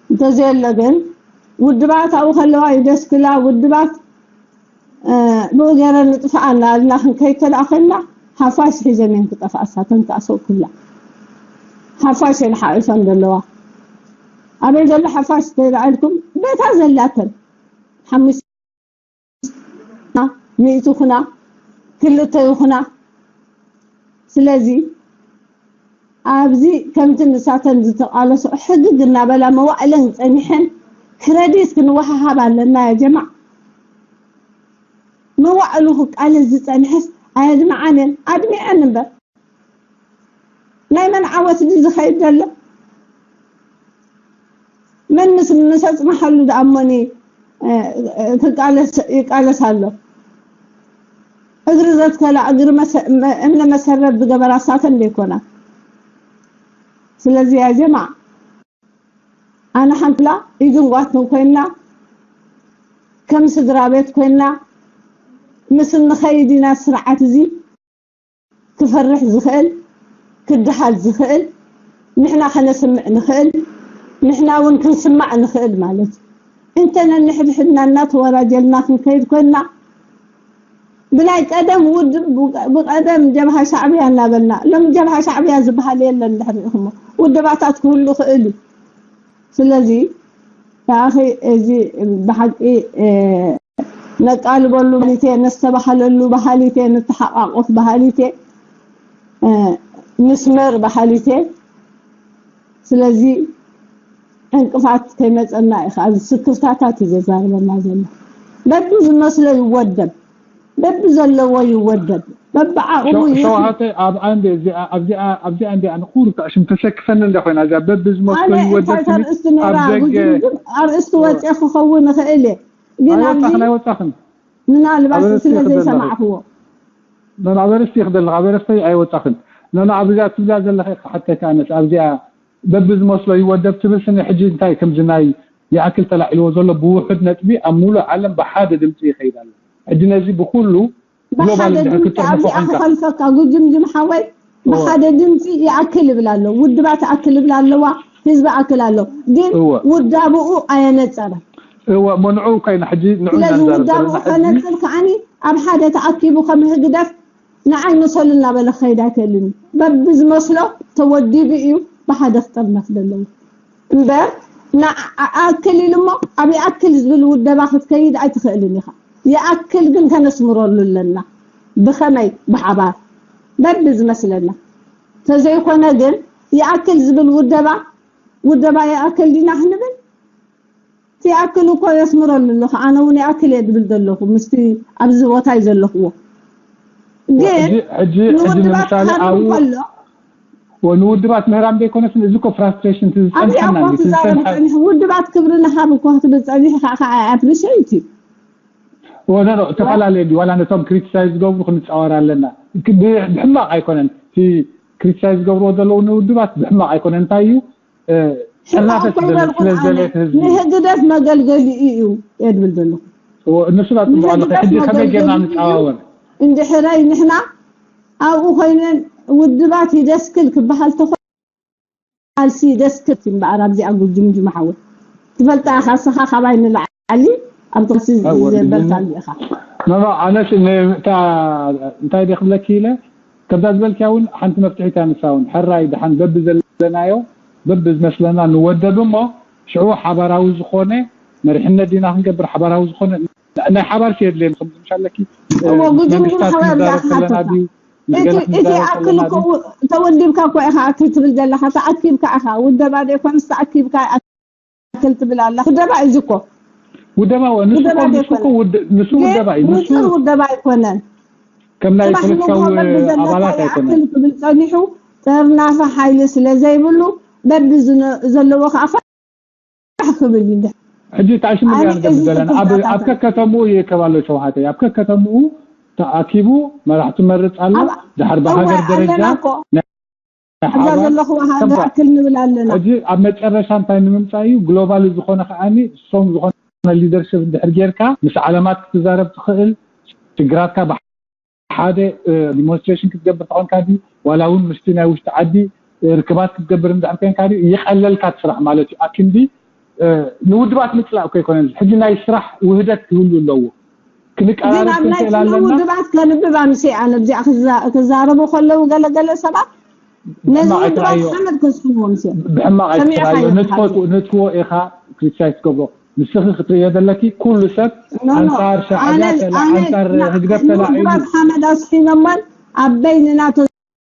እንተዘየሎ ግን ውድባት ኣብኡ ከለዋ ይደስክላ፣ ውድባት እ፣ ብኡ ገይረን ንጥፍኣ እናበልና ክንከይድ ተደኣ ኮይንና፣ ሓፋሽ ሒዘን እየን ክጠፍኣ፣ እሳተን ከኣ ሰው ክብላ። ሓፋሽ እየን ሓቒፈን ዘለዋ። ኣበይ ዘሎ ሓፋሽ ተደኣ ኢልኩም፣ በታ ዘላተን ሓሙሽተ፣ ሚእቲ ይኹና፣ ክልተ ይኹና። ስለዚ ኣብዚ ከምቲ ንሳተን ዝተቓለስኦ ሕግግ እናበላ መዋዕለን ጸኒሐን ክረዲት ክንወሃሃብ ኣለና ያ ጀማዕ። መዋዕሉ ክቃለስ ዝጸንሐስ ኣየድምዓን እየን፣ ኣድሚዐን እምበር። ናይ መን ዓወት ድዩ ዝኸይድ ዘሎ? መን ምስ፣ ምስ ኣጽንሓሉ ደኣ እሞኒ፣ እ፣ እ፣ ክቃለስ፣ ይቃለስ ኣሎ? እግሪ ዘትከላ፣ እግሪ መሰ-፣ መ-፣ እምነ መሰረት ዝገበራ ሳተን ዘይኮና። ስለዚ ያ ጀማዕ፣ ኣነ ሓንትላ ኢድን ጓትን ኮይና ከም ስድራ ቤት ኮይና ምስ እንኸይድ ኢና ስርዓት እዚ ክፈርሕ ዝኽእል፣ ክድሃል ዝኽእል፣ ንሕና ከነስምዕ ንኽእል፣ ንሕና እውን ክንስማዕ ንኽእል ማለት እዩ። እንተ ነንሕድሕድና እናተወራጀልና ክንከይድ ኮይንና ብናይ ቀደም ውድብ ብቀደም ጀብሃ ሻዕብያ እናበልና ሎም ጀብሃ ሻዕብያ ዝበሃል የለን ድሕሪእኹሞ ውድባታት ክህሉ ክእል እዩ። ስለዚ ተኣኺ እዚ ብሓቂ ነቃልበሉ ባህሊቴ፣ ነስተባህለሉ ባህሊቴ፣ ንተሓቃቆፍ ባህሊቴ፣ ንስመር ባህሊቴ። ስለዚ ዕንቅፋት ከይመፀና እዩ ከዓ ስክፍታታት እዩ ዘዛርበና ዘሎ። በቢ ዝመስሎ ይወደብ፣ በቢ ዘለዎ ይወደብ፣ በብዓቕሙ ይኹን። ሸውሃተ ኣብ ኣንድ እዚኣ ኣብዚኣ ኣብዚኣ እንዲኣ ንኹሉ ታሽም ተሰክፈኒ እንደ ኮይና እዚኣ በቢ ዝመስሎ ኣነ ይወደብ እንታይ ተርእስቲ ነይራ ኣብ ደገ ጉጅምጅም ኣርእስቲ ወፅአ ክኸውን ይኽእል እየ። ግን ኣብዚ ኣይወጣኽን ኣይወጣኽን ምናልባት ኣበረስቲ ስለ ይኽደል ዘለኹ ዘይሰማዕክዎ። ኖን ኣበረስቲ ይኽደል ኣለኹ ኣበረስተይ ኣይወጣኽን። ኖን ኣብዚኣ ትብላ ዘለኸ ክሓተካ ኣነስ ኣብዚኣ በቢ ዝመስሎ ይወደብ ትብል ስኒ ሕጂ እንታይ ከምዚ ናይ ይኣክል ተላዒልዎ ዘሎ ብውሑድ ነጥቢ ኣብ ሙሉእ ዓለም ብሓደ ድምፂ ይኸይድ ኣሎ። ሕጂ ነዚ ብኩሉ ግሎባል ብሓደ እንድሕር ድምፂ ክትጥርንፎ ኣብዚ ኮይንካ ኣኽኸልፈካ ጉጅምጅም ሓወይ እወ። ብሓደ ድምፂ ይኣክል ይብል ኣሎ። ውድባት ይኣክል ይብል ኣለዋ። ህዝቢ ይኣክል ኣሎ። ግን እወ። ውዳብኡ ኣየነፀረን። እወ እሞ ንዑ ኮይና ሕጂ ንዑ ኢና ስለዚ ንዛረብ ውዳብኡ ዘለና ሕጂ ከነፅር ከዓኒ ኣብ ሓደ ተኣኪቡ ከም ህግደፍ ንዓይ ምሰሉ እናበለ ክኸይድ ኣይክእልን እዩ። በብዝመስሎ ተወዲቡ እዩ ብሓደ ክጥርነፍ ዘለዎ እምበር ንኣክል ኢሉ እሞ ኣብ ይኣክል ዝብል ውደባ ክትከይድ ኣይትኽእልን ኢኻ። ይኣክል ግን ከነስምረሉ ኣለና። ብኸመይ ብሓባር በብዝመስለና ተዘይኮነ ግን ይኣክል ዝብል ውደባ ውደባ ይኣክል ዲና ክንብል ይኣክል እኮ የስምረሉ ኣለኹ ኣነ እውን ይኣክል እየ ዝብል ዘለኹ ምስቲ ኣብዚ ቦታ እዩ ዘለኽዎ ግን ሕጂ ሕጂ ሕጂ ንውድባት ንምሳሌ ክሃርም ኣብኡ ከሎ ወ- ንውድባት ምህራም ዘይኮነስ እዚ እኮ ፍራስትሬሽን እቲ ኣብያ ዝፀንሐና እኮ እዩ፣ እቲ ትዛረብ ዝፀንሐ ፀኒሑ ውድባት ክብሪ ንሃብ እኮ ክትብል ፀኒሑ ከዓ ከዓ ኣፕሪሽይቲ ወደ ነው እተፈላለየ ድዩ ዋላ ነቶም ክሪቲሳይዝ ዝገብሩ ክንፃወር ኣለና ክ- ብ- ብሕማቕ ኣይኮነን እቲ ክሪቲሳይዝ ዝገብርዎ ዘለዉ ንውድባት ብሕማቕ ኣይኮነን እንታይ እዩ እ፣ ሕማቕ ሕራፈት ኮይነ ስለ ኣይኮነን ኣነ ዝደለየት ህዝቢ ንህግደፍ መገልገሊኡ እዩ እየ ዝብል ዘለኹ እዎ፣ እነሱ ናፅምቁ ኣለኹ ንህግደፍ ሕጂ ከመይ ጌርና መገልገሊኡ እዩ ንፃዋወር እንድሕረይ ንሕና ኣብኡ ኮይነን ውድባት ይደስክል ክበሃል ተኾ ቃልሲ ደስክል እምበኣር ኣብዚኣ ጉጅምጅም ሓወይ ትፈልጣ ኢኻ እስኻ ካባይ ንላዓሊ ኣብቲ ቃልሲ እዎ፣ ዘበልካ ግን ኣለኻ ኖ ኖ ኣነስ ን- እታ እንታይ ደ ክብለኪ ኢለ ከምዛ ዝበልክያ እውን ሓንቲ መፍትሒት ኣነሳ እውን ሕራይ ድሓን በቢ ዘለናዮ በቢ ዝመስለና ንወደብ እሞ ሽዑ ሓባራዊ ዝኾነ መሪሕነት ዲና ክንገብር ሓባራዊ ዝኾነ ናይ ሓባር ሲ የድልየን ከም ዝምሻለኪ እዎ፣ ጉጅምጅም መንግስታት ሓባር ክንዛረብ ከለና ዝሓተካ። ድዩ እቲ እቲ ይኣክል እኮ ተወዲብካ እኮ ኢኻ እቲ ትብል ዘለኻ ተኣኪብካ ኢኻ ውደባ ዘይኮነስ ተኣኪብካ ይኣክል ትብል ኣላ ውደባ እዩ እኮ ውደባ ንሱ ውደባ እኮ ንሱ እኮ ዘይኮነ ውድ- ንሱ ግን ውደባ እዩ ንሱ ንጹር ውደባ ኣይኮነን ከም ናይ ጽባሕ ፖለቲካዊ ንግሆ በቢ ዘለካ ኣባላት ኣይኮነን ይኣክል ክብል ጸኒሑ ጠርናፊ ሓይሊ ስለ ዘይብሉ በቢ ዝነ- ዘለዎ ከዓ ፋሕ ክብል እዩ ሕጂ ታሽሙ ኣነ ያ ንገብር እዚ ዘለና ኣብ ኣብ ተተሳታታይ ከከተምኡ ይእከብ ኣሎ ሸውሃተይ ኣብ ከከተምኡ ተኣኪቡ መራሕቲ መርፅ ኣሎ ኣብ- ድሓር እወ ብሃገር ደረጃ ኣለና እኮ ናይ ኣብዛ ሓባር ዘለኹዋ ሃገር ከምታ ኣክል ንብል ኣለና ሕጂ ኣብ መጨረሻ እንታይ ንምምፃእ እዩ ግሎባሊ ዝኾነ ከዓኒ ሶም ዝኾነ ሊደርሽፕ እንድሕር ጌርካ ምስ ዓለማት ክትዛረብ ትኽእል ሽግራትካ ሓደ ዲሞንስትሬሽን ክትገብር ተኾንካ ድዩ ዋላ እውን ምስቲ ናይ ውሽጢ ዓዲ ርክባት ክትገብር እንድሕር ኮንካ ድዩ ይቐለልካ እቲ ስራሕ ማለት እዩ ኣክንዲ ንውድባት ምፅላእ እኮ ኣይኮነን ሕጂ ናይ ስራሕ ውህደት ክህሉ ኣለዎ ግን ክንቀራረብ ኣብ ናይ ክንክእል ኩሎም ኣለና ውድባት ከንብብ ኣምስየ ኣነ እዚኣ ክዛ- ክዛረቡ ከለዉ ገለገለ ሰባት ነዚ ብሕማቕ ውድባት ኣይትርኣዮ ሓመድ ከስሕዎም ስዮም ብሕማቕ ሰሚዕኻ ኣይትርኣዮ እዮም ንትፈቱ ዝሓስቡ። ንትዎ ኢኻ ክሪቲሳይዝ ትገብሮ ንስኺ ክትርእዮ ዘለኪ ኩሉ ሰብ ኖ፣ ኖ፣ ኣንጻር ሻዕብያ ኣነ- ተላ ኣነ ኣንጻር ና- ህግደፍ ተላዒሉ ንውድባት ሓመድ ኣስሒኖሞን ኣብ በይንና ተ-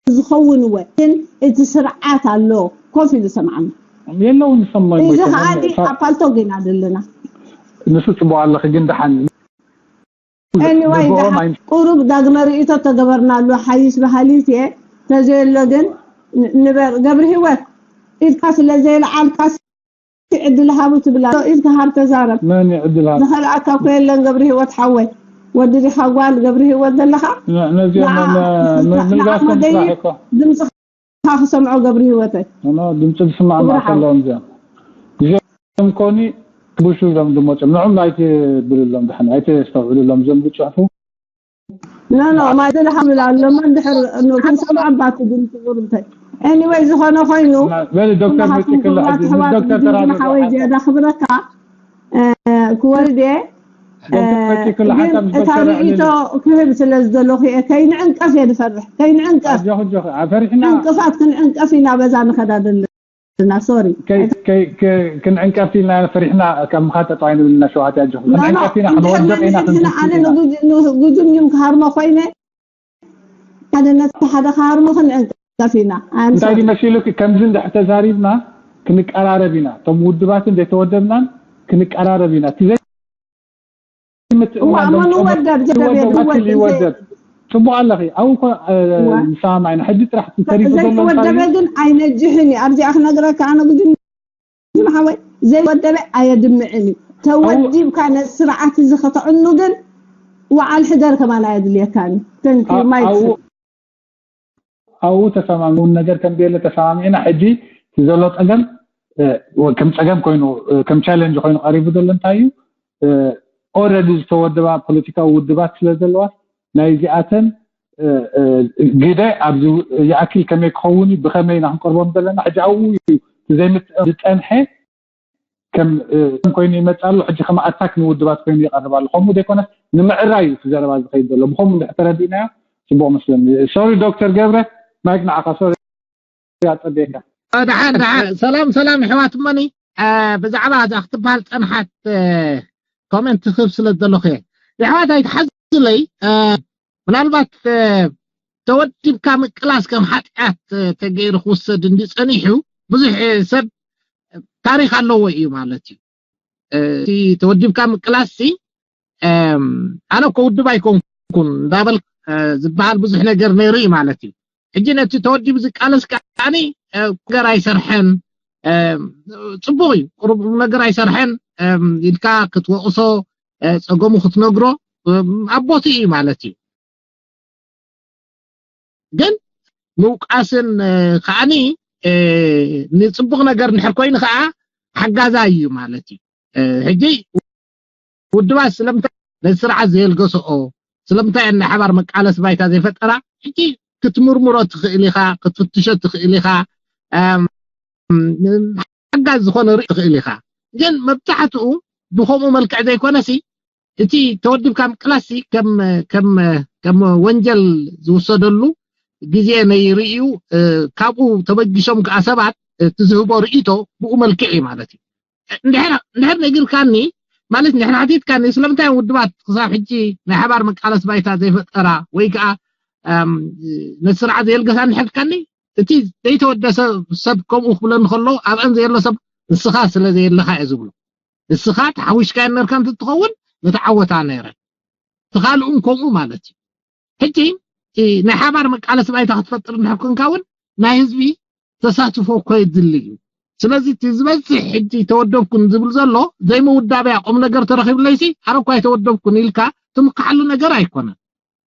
ዝኸውን እወ ግን እቲ ስርዓት ኣሎ ኮፍ ኢሉ ሰምዓና የለውን ሰማይ እዚ ሞይቶም ከዓ ኣለ። ሳ- ኣብ ፓልቶግ ኢና ዘለና ንሱ ጽቡቕ ኣለኺ ግን ደሓን ኤኒዋይ ንጎኦም ደሓን ኣይም- ቁሩብ ዳግመ ርእይቶ ተገበርናሉ ሓይሽ በሃሊት እየ ተዘየሎ ግን ን- ንበር ገብሪ ህይወት ኢድካ ስለ ዘየልዓልካ ሲ ዕድል ሃቡ ትብላ ኢድካ ሃብ ተዛረብ መን እዩ ዕድል ሃብ ዝኸልኣካ እኮ የለን ገብሪ ህይወት ሓወይ ወዲ ዲኻ ጓል ገብሪ ህይወት ዘለኻ ነ- ነዚኦም ንዓ- ነ- ን- ንዓ ንልጋሶም መደይ ስራሕ እኮ ድምፅኻ ክሰምዖ ገብሪ ህይወተይ ኖ፣ ድምፂ ዝስማዕ ክቡር ማእከል ሓው ኣለዎም እዚኦም ግዜ እዮም ኮኒ ብሹ እዮም ዝመፅኦም። ንዕም ኣይትብልሎም፣ ድሓን ኣይተስተውዕልሎም እዞም ዝፅሕፉ። ኖ ኖ ማይ ዝለሓብል ኣለማ እንድሕር ክንሰምዓ ባቲ ግን ትጉር እንታይ ኤኒወይ ዝኾነ ኮይኑ በል ዶክተር መፂክላ ሕጂ ምስ ዶክተር ተራዶ ሓወይ ዝያዳ ክብረካ ክወልዴ ዶክተር መፂክላ ሓሳብ ምስ እታ ዶክተር ርእቶ ክህብ ስለ ዝደለኹ እየ። ከይንዕንቀፍ እየ ዝፈርሕ፣ ከይንዕንቀፍ ኣጆኺ ኣጆኺ ፈሪሕና ዕንቅፋት ክንዕንቀፍ ኢና በዛ ንኸዳ ዘለና። ሶሪ ክንዕንቀፍ ኢልና ፈሪሕና ከም ምኻድ ጠጠው ኣይንብል ኢና። ሸውዓተ ኣጆኺ ክንዕንቀፍ ኢና፣ ክንወድቕ ኢና፣ ክንስስን ኢና። ጉጅም እዮም ክሃርሞ ኮይነ ሓደ ነቲ ሓደ ክሃርሞ ክንዕንቀፍ ኢና። እንታይ ድዩ መሲሉኪ? ከምዚ እንድሕር ተዛሪብና ክንቀራረብ ኢና። እቶም ውድባትን ዘይተወደብናን ክንቀራረብ ኢና። እቲ ዘይምትእምማን እዋ፣ እሞ ንወደብ፣ ጀደብ እየ፣ ይወደብ፣ ንወደብ። ይወደብ። ጽቡቕ ኣለኺ። ኣብኡ እኮ እዋ። ንሰማማዕ ኢና። ሕጂ ጥራሕ እቲ ተሪፉ ዘሎ እንታይ ዘይተወደበ እዩ? ግን ኣይነጅሕን እዩ። ኣብዚኣ ክነግረካ ኣነ ጉጅም ሓወይ ዘይወደበ ኣየድምዕን እዩ። ተወዲብካ ነዚ ስርዓት እዚ ከተዕኑ ግን ወዓል ሕደር ከማን ኣየድልየካን እዩ። ተንኪ ኣ- ማይክ ኣብኡ ኣብኡ ተሰማሚዑ ነገር ከም ዘየለ ተሰማሚዕና። ሕጂ እቲ ዘሎ ጸገም እ፣ ወ- ከም ጸገም ኮይኑ እ፣ ከም ቻለንጅ ኮይኑ ቀሪቡ ዘሎ እንታይ እዩ? ኦረዲ ዝተወደባ ፖለቲካዊ ውድባት ስለ ዘለዋ ናይዚኣተን እ፣ እ፣ ግደ ኣብዚ ይኣክል ከመይ ክኸውን እዩ፣ ብኸመይ ኢና ክንቀርቦም ዘለና? ሕጂ ኣብኡ እዩ እቲ ዘይምት ዝጸንሐ ከም እ፣ ኮይኑ ይመጽእ ኣሎ። ሕጂ ከም ኣታክ ንውድባት ኮይኑ ይቐርብ ኣሎ። ከምኡ ዘይኮነስ ንምዕራይ እዩ እቲ ዘረባ ዝኸይድ ዘሎ። ብኸምኡ እንድሕር ተረዲእናዮ ጽቡቕ መስለኒ። ሶሪ ዶክተር ገብረ ማይክ ንዓኻ ሶሪ ኣጸበየካ። ደሓን ደሓን ሰላም ሰላም ኣሕዋት እሞኒ ብዛዕባ እዛ ክትበሃል ፀንሓት ኮሜንት ክህብ ስለ ዘለኹ እየ። ኣሕዋት ኣይትሓዝለይ። ምናልባት ተወዲብካ ምቅላስ ከም ሓጢኣት ተገይሩ ክውሰድ እንዲ ፀኒሑ ብዙሕ ሰብ ታሪክ ኣለዎ እዩ ማለት እዩ። እቲ ተወዲብካ ምቅላስ ሲ ኣነ እኮ ውድብ ኣይኮንኩን እንዳበል ዝበሃል ብዙሕ ነገር ነይሩ እዩ ማለት እዩ። ሕጂ ነቲ ተወዲቡ ዝቃለስ ከዓኒ ነገር ኣይሰርሐን፣ ፅቡቅ እዩ፣ ቁሩብ ነገር ኣይሰርሐን ኢልካ ክትወቅሶ፣ ፀገሙ ክትነግሮ ኣብ ቦትኡ እዩ ማለት እዩ። ግን ምውቃስን ከዓኒ ንፅቡቅ ነገር እንድሕር ኮይኑ ከዓ ሓጋዛይ እዩ ማለት እዩ። ሕጂ ውድባት ስለምንታይ ነዚ ስርዓት ዘየልገሰኦ፣ ስለምንታይ እየን ናይ ሓባር መቃለሲ ባይታ ዘይፈጠራ? ሕጂ ክትምርምሮ ትኽእል ኢኻ፣ ክትፍትሾ ትኽእል ኢኻ፣ ሓጋዝ ዝኾነ ርኢ ትኽእል ኢኻ። ግን መብዛሕትኡ ብኸምኡ መልክዕ ዘይኮነሲ እቲ ተወዲብካ ምቅላሲ ከም ከም ከም ወንጀል ዝውሰደሉ ግዜ ነይሩ እዩ። ካብኡ ተበጊሶም ከዓ ሰባት እቲ ዝህቦ ርእይቶ ብኡ መልክዕ እዩ ማለት እዩ። እንድሕር እንድሕር ነጊርካኒ ማለት እንድሕር ሓቲትካኒ ስለምንታይ ውድባት ክሳብ ሕጂ ናይ ሓባር መቃለስ ባይታ ዘይፈጠራ ወይ ከዓ ነቲ ስርዓት ዘየልገሳ እንድሕር ኢልካኒ እቲ ዘይተወደሰ ሰብ ከምኡ ክብለኒ ከሎ ኣብአን ዘየሎ ሰብ ንስኻ ስለ ዘየለኻ እየ ዝብሎ። ንስኻ ተሓዊስካየን ነርካ እንትትኸውን ምተዓወታ ነይረን ትኻልኡን ከምኡ ማለት እዩ። ሕጂ ናይ ሓባር መቃለሲ ባይታ ክትፈጥር እንድሕር ኮንካ እውን ናይ ህዝቢ ተሳትፎ እኮ የድሊ እዩ። ስለዚ እቲ ዝበዝሕ ሕጂ ተወደብኩን ዝብል ዘሎ ዘይምውዳብ እያ። ቁም ነገር ተረኺብለይሲ ኣነ እኳ ኣይተወደብኩን ኢልካ ትምክሓሉ ነገር ኣይኮነን።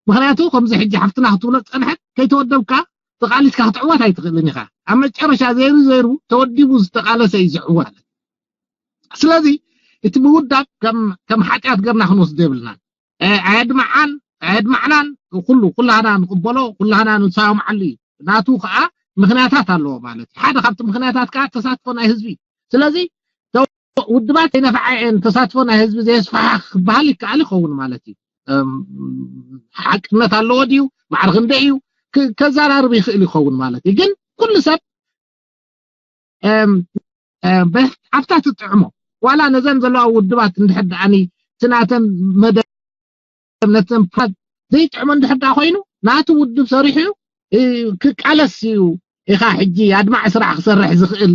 ምክንያቱ ከምዚ ሕጂ ሓፍትና ክትብሎ ዝፀንሐት ከይተወደብካ ተቃሊስካ ክትዕወት ኣይትኽእልን ኢኻ። ኣብ መጨረሻ ዘይሩ ዘይሩ ተወዲቡ ዝተቃለሰ እዩ ዝዕወት። ስለዚ እቲ ምውዳብ ከም ከም ሓጢኣት ገርና ክንወስዶ የብልናን። ኣየድምዓን ኣየድማዕናን ኩሉ ኩላህና ንቕበሎ ኩላህና ንሰማምዓሉ እዩ። ናቱ ከዓ ምክንያታት ኣለዎ ማለት እዩ። ሓደ ካብቲ ምክንያታት ከዓ ተሳትፎ ናይ ህዝቢ። ስለዚ ውድባት ዘይነፍዓ እየን ተሳትፎ ናይ ህዝቢ ዘየስፋሕፍሓ ክበሃል ይከኣል ይኸውን ማለት እዩ። ሓቅነት ኣለዎ ድዩ ማዕረ ክንደይ እዩ ከዘራርብ ይኽእል ይኸውን ማለት እዩ። ግን ኩሉ ሰብ ኣብታ ትጥዕሞ ዋላ ነዘን ዘለዋ ውድባት እንድሕር ደኣኒ እቲ ናተን መደብ ነተን ፓርት ዘይጥዕሞ እንድሕር ደኣ ኮይኑ ናቱ ውድብ ሰሪሑ ክቃለስ እዩ ኢኻ ሕጂ ኣድማዒ ስራሕ ክሰርሕ ዝኽእል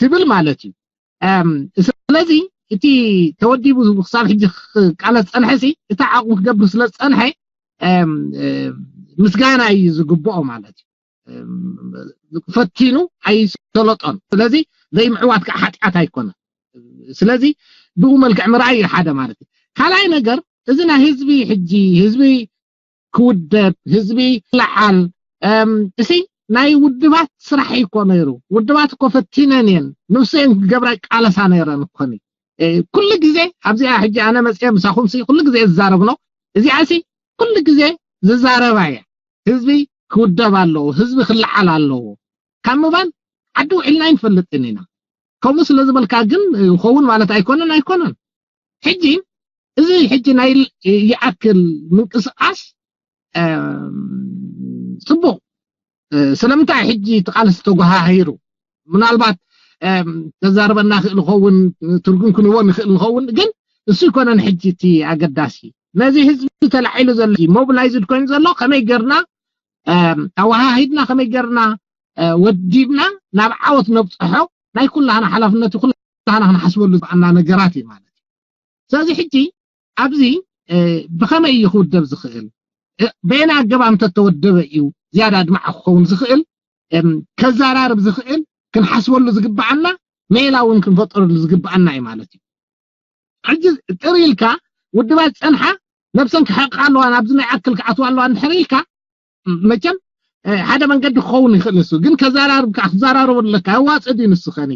ትብል ማለት እዩ። ስለዚ እቲ ተወዲቡ ክሳብ ሕጂ ክቃለስ ዝፀንሐ ሲ እቲ ዓቕሙ ክገብር ስለ ዝፀንሐ ምስጋና እዩ ዝግብኦ ማለት እዩ። ፈቲኑ ኣይሰለጦን። ስለዚ ዘይምዕዋት ከዓ ሓጢኣት ኣይኮነን። ስለዚ ብኡ መልክዕ ምርኣይ እዩ ሓደ ማለት እዩ። ካልኣይ ነገር እዚ ናይ ህዝቢ ሕጂ ህዝቢ ክውደብ ህዝቢ ክለዓል እሲ ናይ ውድባት ስራሕ እኮ ነይሩ። ውድባት እኮ ፈቲነን እየን፣ ንሱ እየን ክገብራ ይቃለሳ ነይረን እኮ። ኩሉ ግዜ ኣብዚኣ ሕጂ ኣነ መፅየ ምሳኹም ሲ ኩሉ ግዜ ዝዛረብ ነው። እዚኣ ሲ ኩሉ ግዜ ዝዛረባ እያ። ህዝቢ ክውደብ ኣለዎ፣ ህዝቢ ክለዓል ኣለዎ ካብ ምባል ዓዲ ውዒልና ኣይንፈልጥን ኢና። ከምኡ ስለ ዝበልካ ግን ይኸውን ማለት ኣይኮነን ኣይኮነን። ሕጂ እዚ ሕጂ ናይ ይኣክል ምንቅስቃስ ጽቡቕ። ስለምንታይ ሕጂ እቲ ቃልሲ ተጓሃሂሩ? ምናልባት ተዛርበና ክእል ኸውን፣ ትርጉም ክንህቦ ንክእል ንኸውን፣ ግን እሱ ይኮነን ሕጂ እቲ ኣገዳሲ። ነዚ ህዝቢ ተላዒሉ ዘሎ፣ ሞቢላይዝድ ኮይኑ ዘሎ ከመይ ገርና ኣወሃሂድና፣ ከመይ ገርና ወዲብና ናብ ዓወት ነብፅሖ ናይ ኩላህና ሓላፍነት፣ ኩላህና ክንሓስበሉ ዝበኣና ነገራት እዩ ማለት እዩ። ስለዚ ሕጂ ኣብዚ ብኸመይ እዩ ክውደብ ዝኽእል? በየና ኣገባብ እንተተወደበ እዩ ዝያዳ ኣድማዒ ክኸውን ዝኽእል? ከዘራርብ ዝኽእል ክንሓስበሉ ዝግብኣና ሜላ እውን ክንፈጠረሉ ዝግብኣና እዩ ማለት እዩ። ሕጂ ጥር ኢልካ ውድባት ፀንሓ ነብሰን ክሓቕቓ ኣለዋ፣ ናብዚ ናይ ኣክል ክኣትዋ ኣለዋ እንድሕር ኢልካ መቸም ሓደ መንገዲ ክኸውን ይኽእል። ንሱ ግን ከዘራርብ ክዘራረበሉ ኣለካ። ኣዋፅእ ድዩ ንሱ ኸኒ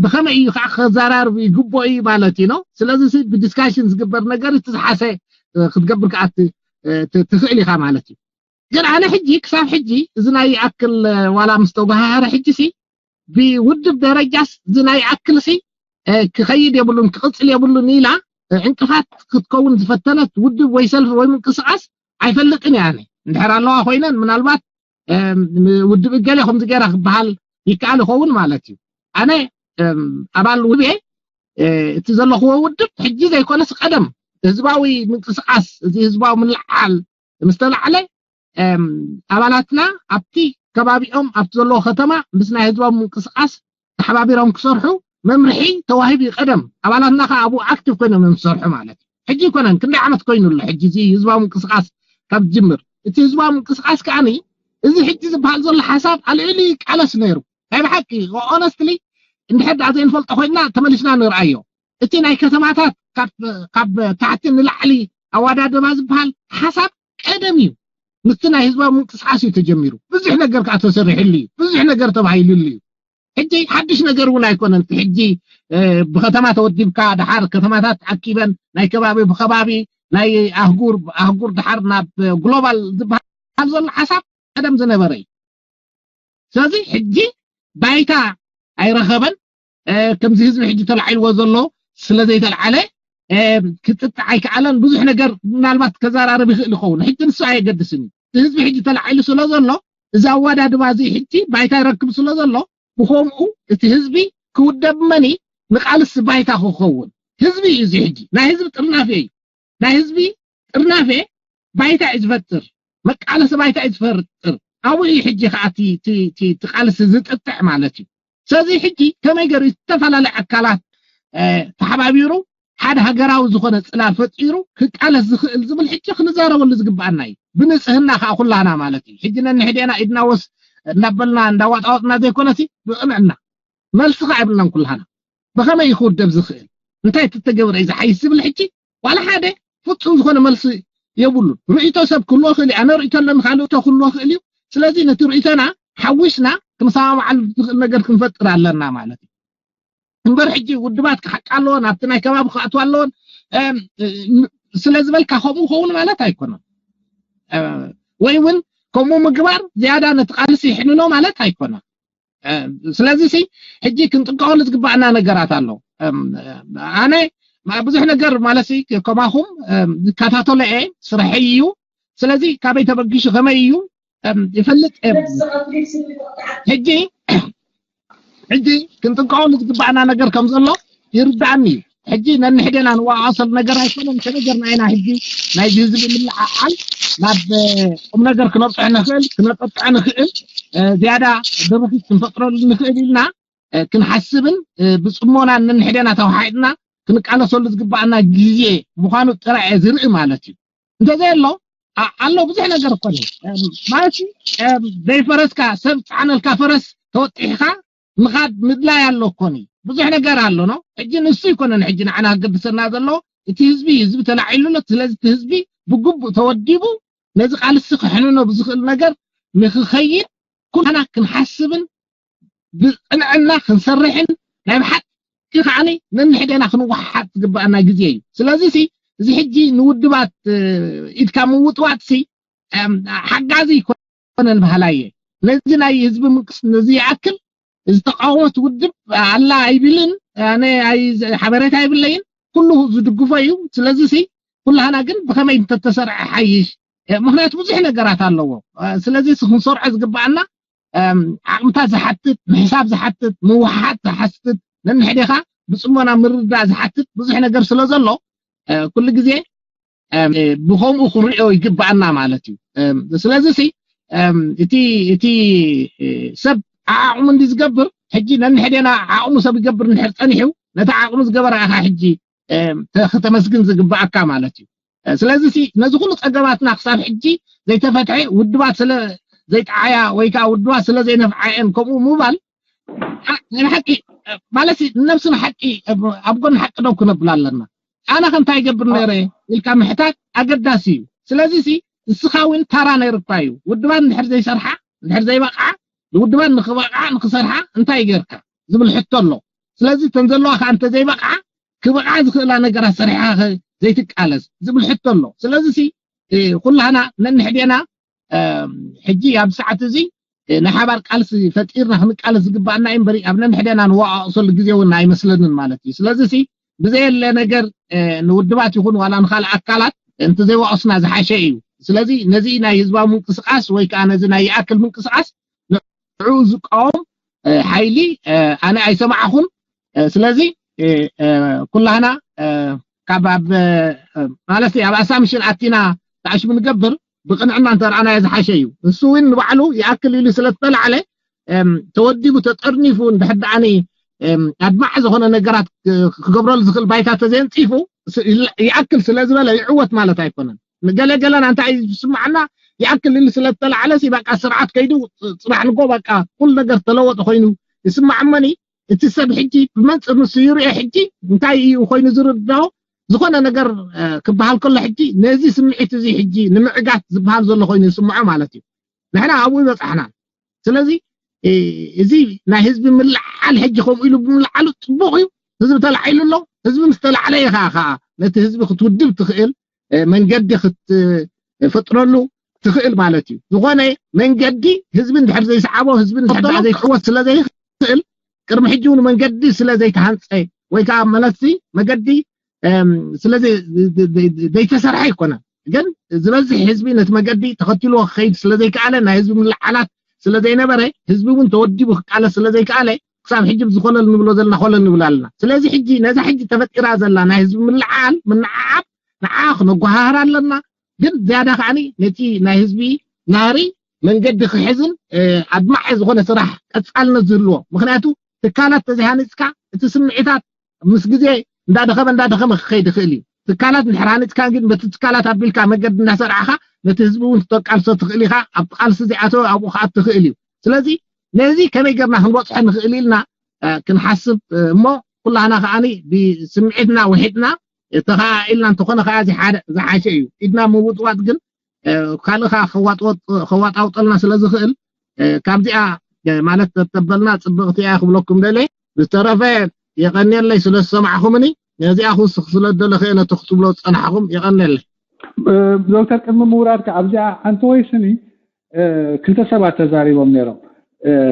ብኸመይ እዩ ከዓ ከዘራርብ ይግቦ እዩ ማለት እዩ ነው። ስለዚ ብዲስካሽን ዝግበር ነገር እቲ ዝሓሰ ክትገብር ከዓ ትኽእል ኢኻ ማለት እዩ። ግን ኣነ ሕጂ ክሳብ ሕጂ እዚ ናይ ይኣክል ዋላ ምስ ተጓሃሃረ ሕጂ ሲ ብውድብ ደረጃስ እዚ ናይ ይኣክል ሲ ክኸይድ የብሉን ክቕፅል የብሉን ኢላ ዕንቅፋት ክትከውን ዝፈተነት ውድብ ወይ ሰልፊ ወይ ምንቅስቃስ ኣይፈልጥን እየ ኣነ። እንድሕር ኣለዋ ኮይነን ምናልባት ውድብ እገሌ ከምዚ ገይራ ክበሃል ይከኣል ይኸውን ማለት እዩ። ኣነ ኣባል ውድብ እየ። እቲ ዘለኽዎ ውድብ ሕጂ ዘይኮነስ ቀደም ህዝባዊ ምንቅስቃስ እዚ ህዝባዊ ምልዓል ምስ ተላዕለ ኣባላትና ኣብቲ ከባቢኦም ኣብቲ ዘለዎ ከተማ ምስ ናይ ህዝባዊ ምንቅስቃስ ተሓባቢሮም ክሰርሑ መምርሒ ተዋሂቡ እዩ። ቀደም ኣባላትና ከዓ ኣብኡ ኣክቲቭ ኮይኖም እዮም ዝሰርሑ ማለት እዩ። ሕጂ ይኮነን ክንደይ ዓመት ኮይኑ ኣሎ ሕጂ እዚ ህዝባዊ ምንቅስቃስ ካብ ዝጅምር። እቲ ህዝባዊ ምንቅስቃስ ከዓኒ እዚ ሕጂ ዝበሃል ዘሎ ሓሳብ ኣልዒሉ ይቃለስ ነይሩ። ናይ ብሓቂ ኦነስትሊ እንድሕር ደኣ ዘይንፈልጦ ኮይንና ተመሊስና ንርኣዮ። እቲ ናይ ከተማታት ካብ ታሕቲ ንላዕሊ ኣወዳድባ ዝበሃል ሓሳብ ቀደም እዩ። ምስቲ ናይ ህዝባዊ ምንቅስቃስ እዩ ተጀሚሩ። ብዙሕ ነገር ከዓ ተሰሪሕሉ እዩ። ብዙሕ ነገር ተባሂሉሉ እዩ። ሕጂ ሓድሽ ነገር እውን ኣይኮነን። ሕጂ ብከተማ ተወዲብካ ደሓር ከተማታት ዓኪበን ናይ ከባቢ ብከባቢ ናይ ኣህጉር ኣህጉር ደሓር ናብ ግሎባል ዝበሃል ዘሎ ሓሳብ ቀደም ዝነበረ እዩ። ስለዚ ሕጂ ባይታ ኣይረኸበን። ከምዚ ህዝቢ ሕጂ ተላዒልዎ ዘሎ ስለ ዘይተልዓለ ክጥጥዕ ኣይከኣለን። ብዙሕ ነገር ምናልባት ከዘራርብ ይኽእል ይኸውን። ሕጂ ንሱ ኣየገድስን እዩ። ህዝቢ ሕጂ ተላዒሉ ስለ ዘሎ እዚ ኣወዳድባ እዚ ሕጂ ባይታ ይረክብ ስለ ዘሎ ብኸምኡ እቲ ህዝቢ ክውደብ መኒ ንቃልሲ ባይታ ክኸውን ህዝቢ እዩ። እዚ ሕጂ ናይ ህዝቢ ጥርናፌ እዩ። ናይ ህዝቢ ጥርናፌ ባይታ እዩ ዝፈጥር፣ መቃለሲ ባይታ እዩ ዝፈጥር። ኣብኡ እዩ ሕጂ ከዓ እቲ ቃልሲ ዝጥጥዕ ማለት እዩ። ስለዚ ሕጂ ከመይ ገይሩ ዝተፈላለዩ ኣካላት ተሓባቢሩ ሓደ ሃገራዊ ዝኾነ ፅላል ፈጢሩ ክቃለስ ዝኽእል ዝብል ሕጂ ክንዛረበሉ ዝግብኣና እዩ። ብንፅህና ከዓ ኩላና ማለት እዩ። ሕጂ ነንሕዴና ኢድና ወስ እናበልና እንዳዋጣወጥና ዘይኮነሲ ብቕንዕና መልሲ ከዓ የብልናን ኩላና። ብኸመይ እዩ ክውደብ ዝኽእል? እንታይ ተተገብረ እዩ ዝሓይሽ ዝብል ሕጂ ዋላ ሓደ ፍፁም ዝኾነ መልሲ የብሉን። ርእይቶ ሰብ ክህልዎ ይኽእል እዩ። ኣነ ርእይቶ ኣለኒ፣ ካልእ ርእይቶ ክህልዎ ይኽእል እዩ። ስለዚ ነቲ ርእይቶና ሓዊስና ክንሰማማዓሉ ዝኽእል ነገር ክንፈጥር ኣለና ማለት እዩ። እምበር ሕጂ ውድባት ክሓቃ ኣለዎን ኣብቲ ናይ ከባቢ ክኣትዋ ኣለዎን ስለ ዝበልካ ከምኡ ኸውን ማለት ኣይኮነን። ወይ እውን ከምኡ ምግባር ዝያዳ ነቲ ቃልሲ ይሕንኖ ማለት ኣይኮነን። ስለዚ ሲ ሕጂ ክንጥንቀቐሉ ዝግባኣና ነገራት ኣሎ። ኣነ ብዙሕ ነገር ማለት ከማኹም ዝከታተሎ እየ፣ ስርሐይ እዩ። ስለዚ ካበይ ተበጊሹ ከመይ እዩ ይፈልጥ። ሕጂ ሕጂ ክንጥንቀቐሉ ዝግባኣና ነገር ከም ዘሎ ይርዳኣኒ እዩ። ሕጂ ነንሕደና ንወቃቀሰሉ ነገር ኣይኮነን። ከመይ ጌርና ኢና ሕጂ ናይዚ ህዝቢ ምልዓዓል ናብ ቁም ነገር ክነብፅሖ ንኽእል፣ ክነጠጥዖ ንኽእል፣ ዝያዳ ድርኺት ክንፈጥረሉ ንኽእል ኢልና ክንሓስብን ብፅሞና ነንሕደና ተዋሓሒጥና ክንቃለሰሉ ዝግባኣና ግዜ ምዃኑ ጥራይ እየ ዝርኢ ማለት እዩ። እንተዘየሎ ኣሎ ብዙሕ ነገር እኮ ማለት ዘይፈረስካ ሰብ ፃዕነልካ ፈረስ ተወጢሕካ ምኻድ ምድላይ ኣሎ እኮ። ብዙሕ ነገር ኣሎ ነው። ሕጂ ንሱ ይኮነን ሕጂ ንዓና ክገድሰና ዘሎ፣ እቲ ህዝቢ ህዝቢ ተላዒሉ ኣሎ። ስለዚ እቲ ህዝቢ ብግቡእ ተወዲቡ ነዚ ቃልሲ ክሕንኖ ብዝኽእል ነገር ንክኸይድ ኩልና ክንሓስብን ብቅንዕና ክንሰርሕን ናይ ብሓቂ ከዓኒ ነንሕደና ክንወሓሓጥ ዝግባኣና ግዜ እዩ። ስለዚ ሲ እዚ ሕጂ ንውድባት ኢድካ ምውጥዋጥ ሲ ሓጋዚ ኣይኮነን በሃላይ እየ። ነዚ ናይ ህዝቢ ምንቅስ ነዚ ይኣክል ዝተቃወመት ውድብ ኣላ ኣይብልን፣ ኣነ ሓበሬታ ኣይብለይን። ኩሉ ዝድግፎ እዩ። ስለዚ ሲ ኩላህና ግን ብኸመይ እንተተሰርዐ ሓይሽ፣ ምክንያቱ ብዙሕ ነገራት ኣለዎ። ስለዚ ክንሰርዖ ዝግባኣና ዓቕምታት ዝሓትት፣ ምሕሳብ ዝሓትት፣ ምውሓሓት ዝሓትት፣ ነንሕዴኻ ብፅሞና ምርዳእ ዝሓትት ብዙሕ ነገር ስለ ዘሎ ኩሉ ግዜ ብኸምኡ ክንሪኦ ይግባኣና ማለት እዩ። ስለዚ ሲ እቲ እቲ ሰብ ዓቕሙ እንዲ ዝገብር ሕጂ ነንሕዴና ዓቕሙ ሰብ ይገብር እንድሕር ፀኒሑ ነቲ ዓቕሙ ዝገበረ ኢኻ ሕጂ ከተመስግን ዝግባኣካ ማለት እዩ። ስለዚ ሲ ነዚ ኩሉ ፀገማትና ክሳብ ሕጂ ዘይተፈትሐ ውድባት ስለ ዘይጠዓያ ወይ ከዓ ውድባት ስለ ዘይነፍዓየን ከምኡ ምባል ናይ ሓቂ ማለት ንነብስና ሓቂ ኣብ ጎኒ ሓቂ ደው ክነብል ኣለና። ኣነ ከ እንታይ ይገብር ነይረ ኢልካ ምሕታት ኣገዳሲ እዩ። ስለዚ ሲ ንስኻ እውን ታራ ነይርካ እዩ። ውድባት እንድሕር ዘይሰርሓ እንድሕር ዘይበቕዓ ንውድባት ንክበቕዓ ንክሰርሓ እንታይ ጌርካ ዝብል ሕቶ ኣሎ። ስለዚ እተን ዘለዋ ከዓ እንተዘይበቕዓ ክበቕዓ ዝኽእላ ነገራት ሰሪሕካ ዘይትቃለስ ዝብል ሕቶ ኣሎ። ስለዚ ሲ ኩላህና ነንሕዴና ሕጂ ኣብ ሰዓት እዚ ናይ ሓባር ቃልሲ ፈጢርና ክንቃለስ ዝግባኣና እዩ እምበሪ ኣብ ነንሕደና ንወቃቀሰሉ ግዜ እውን ኣይመስለንን ማለት እዩ። ስለዚ ሲ ብዘየለ ነገር ንውድባት ይኹን ዋላ ንካልእ ኣካላት እንተዘይወቀስና ዝሓሸ እዩ። ስለዚ ነዚ ናይ ህዝባዊ ምንቅስቃስ ወይ ከዓ ነዚ ናይ ይኣክል ምንቅስቃስ ንዕኡ ዝቃወም ሓይሊ ኣነ ኣይሰማዕኹን። ስለዚ ኩላህና ካብ ኣብ ማለት ኣብ ኣሳምሽን ኣቲና ተዓሽሙ ንገብር ብቅንዕና እንተረኣናዮ ዝሓሸ እዩ። ንሱ እውን ንባዕሉ ይኣክል ኢሉ ስለ ዝተላዕለ ተወዲቡ ተጠርኒፉ እንድሕር ደኣኒ ኣድማዕ ዝኾነ ነገራት ክገብረሉ ዝኽእል ባይታ ተዘየንፂፉ ይኣክል ስለ ዝበለ ይዕወት ማለት ኣይኮነን። ንገለገለና እንታይ እዩ ዝስማዓና? ይኣክል ኢሉ ስለ ዝተላዕለ ሲ በቃ ስርዓት ከይዱ ፅባሕ ንጎ በቃ ኩሉ ነገር ተለወጠ ኮይኑ ይስማዕ እመኒ እቲ ሰብ ሕጂ ብመንፅር ንሱ ይርኦ ሕጂ እንታይ እዩ ኮይኑ ዝርዳኦ ዝኾነ ነገር ክበሃል ከሎ ሕጂ ነዚ ስምዒት እዚ ሕጂ ንምዕጋት ዝበሃል ዘሎ ኮይኑ ይስምዖ ማለት እዩ። ንሕና ኣብኡ ይበፃሕና። ስለዚ እዚ ናይ ህዝቢ ምልዓል ሕጂ ከምኡ ኢሉ ብምልዓሉ ፅቡቅ እዩ። ህዝቢ ተላዒሉ ኣሎ። ህዝቢ ምስ ተላዕለ ኢኻ ከዓ ነቲ ህዝቢ ክትውድብ ትኽእል መንገዲ ክትፈጥረሉ ትኽእል ማለት እዩ። ዝኾነ መንገዲ ህዝቢ እንድሕር ዘይሰዓቦ ህዝቢ እንድሕር ዘይክዕወት ስለ ዘይኽእል ቅድሚ ሕጂ እውን መንገዲ ስለ ዘይተሃንፀ ወይ ከዓ መለሲ መገዲ ስለ ዘይተሰርሐ ኣይኮነን። ግን ዝበዝሕ ህዝቢ ነቲ መገዲ ተኸቲልዎ ክኸይድ ስለ ዘይከኣለ ናይ ህዝቢ ምልዓላት ስለ ዘይነበረ ህዝቢ እውን ተወዲቡ ክቃለስ ስለ ዘይከኣለ ክሳብ ሕጂ ብዝኾለል ንብሎ ዘለና ኮለል ንብል ኣለና። ስለዚ ሕጂ ነዛ ሕጂ ተፈጢራ ዘላ ናይ ህዝቢ ምልዓል ምንዓዓብ ንዓ ክነጓሃህር ኣለና። ግን ዝያዳ ከዓኒ ነቲ ናይ ህዝቢ ናህሪ መንገዲ ክሕዝን ኣድማዒ ዝኾነ ስራሕ ቀፃልነት ዝህልዎ ምክንያቱ ትካላት ተዘይሃኒፅካ እቲ ስምዒታት ምስ ግዜ እንዳደኸመ እንዳደኸመ ክኸይድ ይኽእል እዩ። ትካላት እንድሕር ሃኒፅካ ግን በቲ ትካላት ኣቢልካ መገዲ እንዳሰርዓኻ ነቲ ህዝቢ እውን ክተቃልሶ ትኽእል ኢኻ። ኣብቲ ቃልሲ ዘይኣተወ ኣብኡ ክኣቱ ይኽእል እዩ። ስለዚ ነዚ ከመይ ጌርና ክንበፅሖ ንኽእል ኢልና ክንሓስብ እሞ ኩላህና ከዓኒ ብስምዒትና ውሒጥና ተኸኣኢልና እንተኾነ ከዓ እዚ ሓደ ዝሓሸ እዩ። ኢድና ምውጥዋጥ ግን ካልእ ከዓ ከዋጣውጠልና ስለ ዝኽእል ካብዚኣ ማለት ተተበልና ፅብቕቲ እያ ክብለኩም ደልየ። ዝተረፈ የቐንየለይ ስለ ዝሰማዕኹምኒ። ነዚኣ ክውስኽ ስለ ደለኸ ነቲ ክትብሎ ዝፀናሕኹም የቐንየለይ። ዶክተር ቅድሚ ምውራድካ ኣብዚኣ ኣንተ ወይ ስኒ ክልተ ሰባት ተዛሪቦም ነይሮም።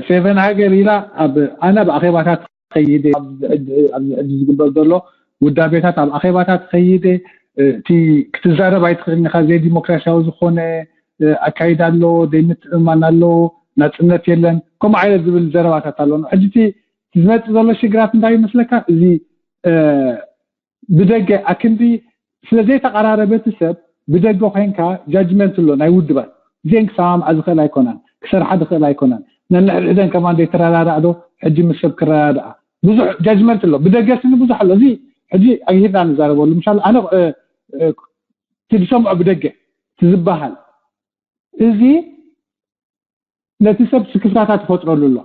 ፌቨን ሃገር ኢላ ኣብ ኣነ ኣብ ኣኼባታት ከይደ ኣብዚ ሕጂ ዝግበር ዘሎ ውዳቤታት ኣብ ኣኼባታት ከይደ እቲ ክትዛረብ ኣይትኽእልን ኢኻ ዘይዲሞክራሲያዊ ዝኾነ ኣካይዳ ኣሎ ዘይምትእምማን ኣሎ ናፅነት የለን ከምኡ ዓይነት ዝብል ዘረባታት ኣሎ ሕጂ እቲ ዝመፅእ ዘሎ ሽግራት እንታይ ይመስለካ እዚ ብደገ ኣክንዲ ስለ ዘይተቐራረበ እቲ ሰብ ብደገ ኮይንካ ጃጅመንት ኣሎ ናይ ውድባት እዚአን ክሰማምዓ ዝኽእል ኣይኮናን ክሰርሓ ዝኽእል ኣይኮናን ነንሕድሕደን ከማን ዘይተረዳዳእ ዶ ሕጂ ምስ ሰብ ክረዳዳኣ ብዙሕ ጃጅመንት ኣሎ ብደገ ስኒ ብዙሕ ኣሎ እዚ ሕጂ ኣግሂድና ንዛረበሉ ምሻል ኣነ እቲ ዝሰምዖ ብደገ እቲ ዝበሃል እዚ ነቲ ሰብ ስክፍታታት ይፈጥረሉ ኣሎ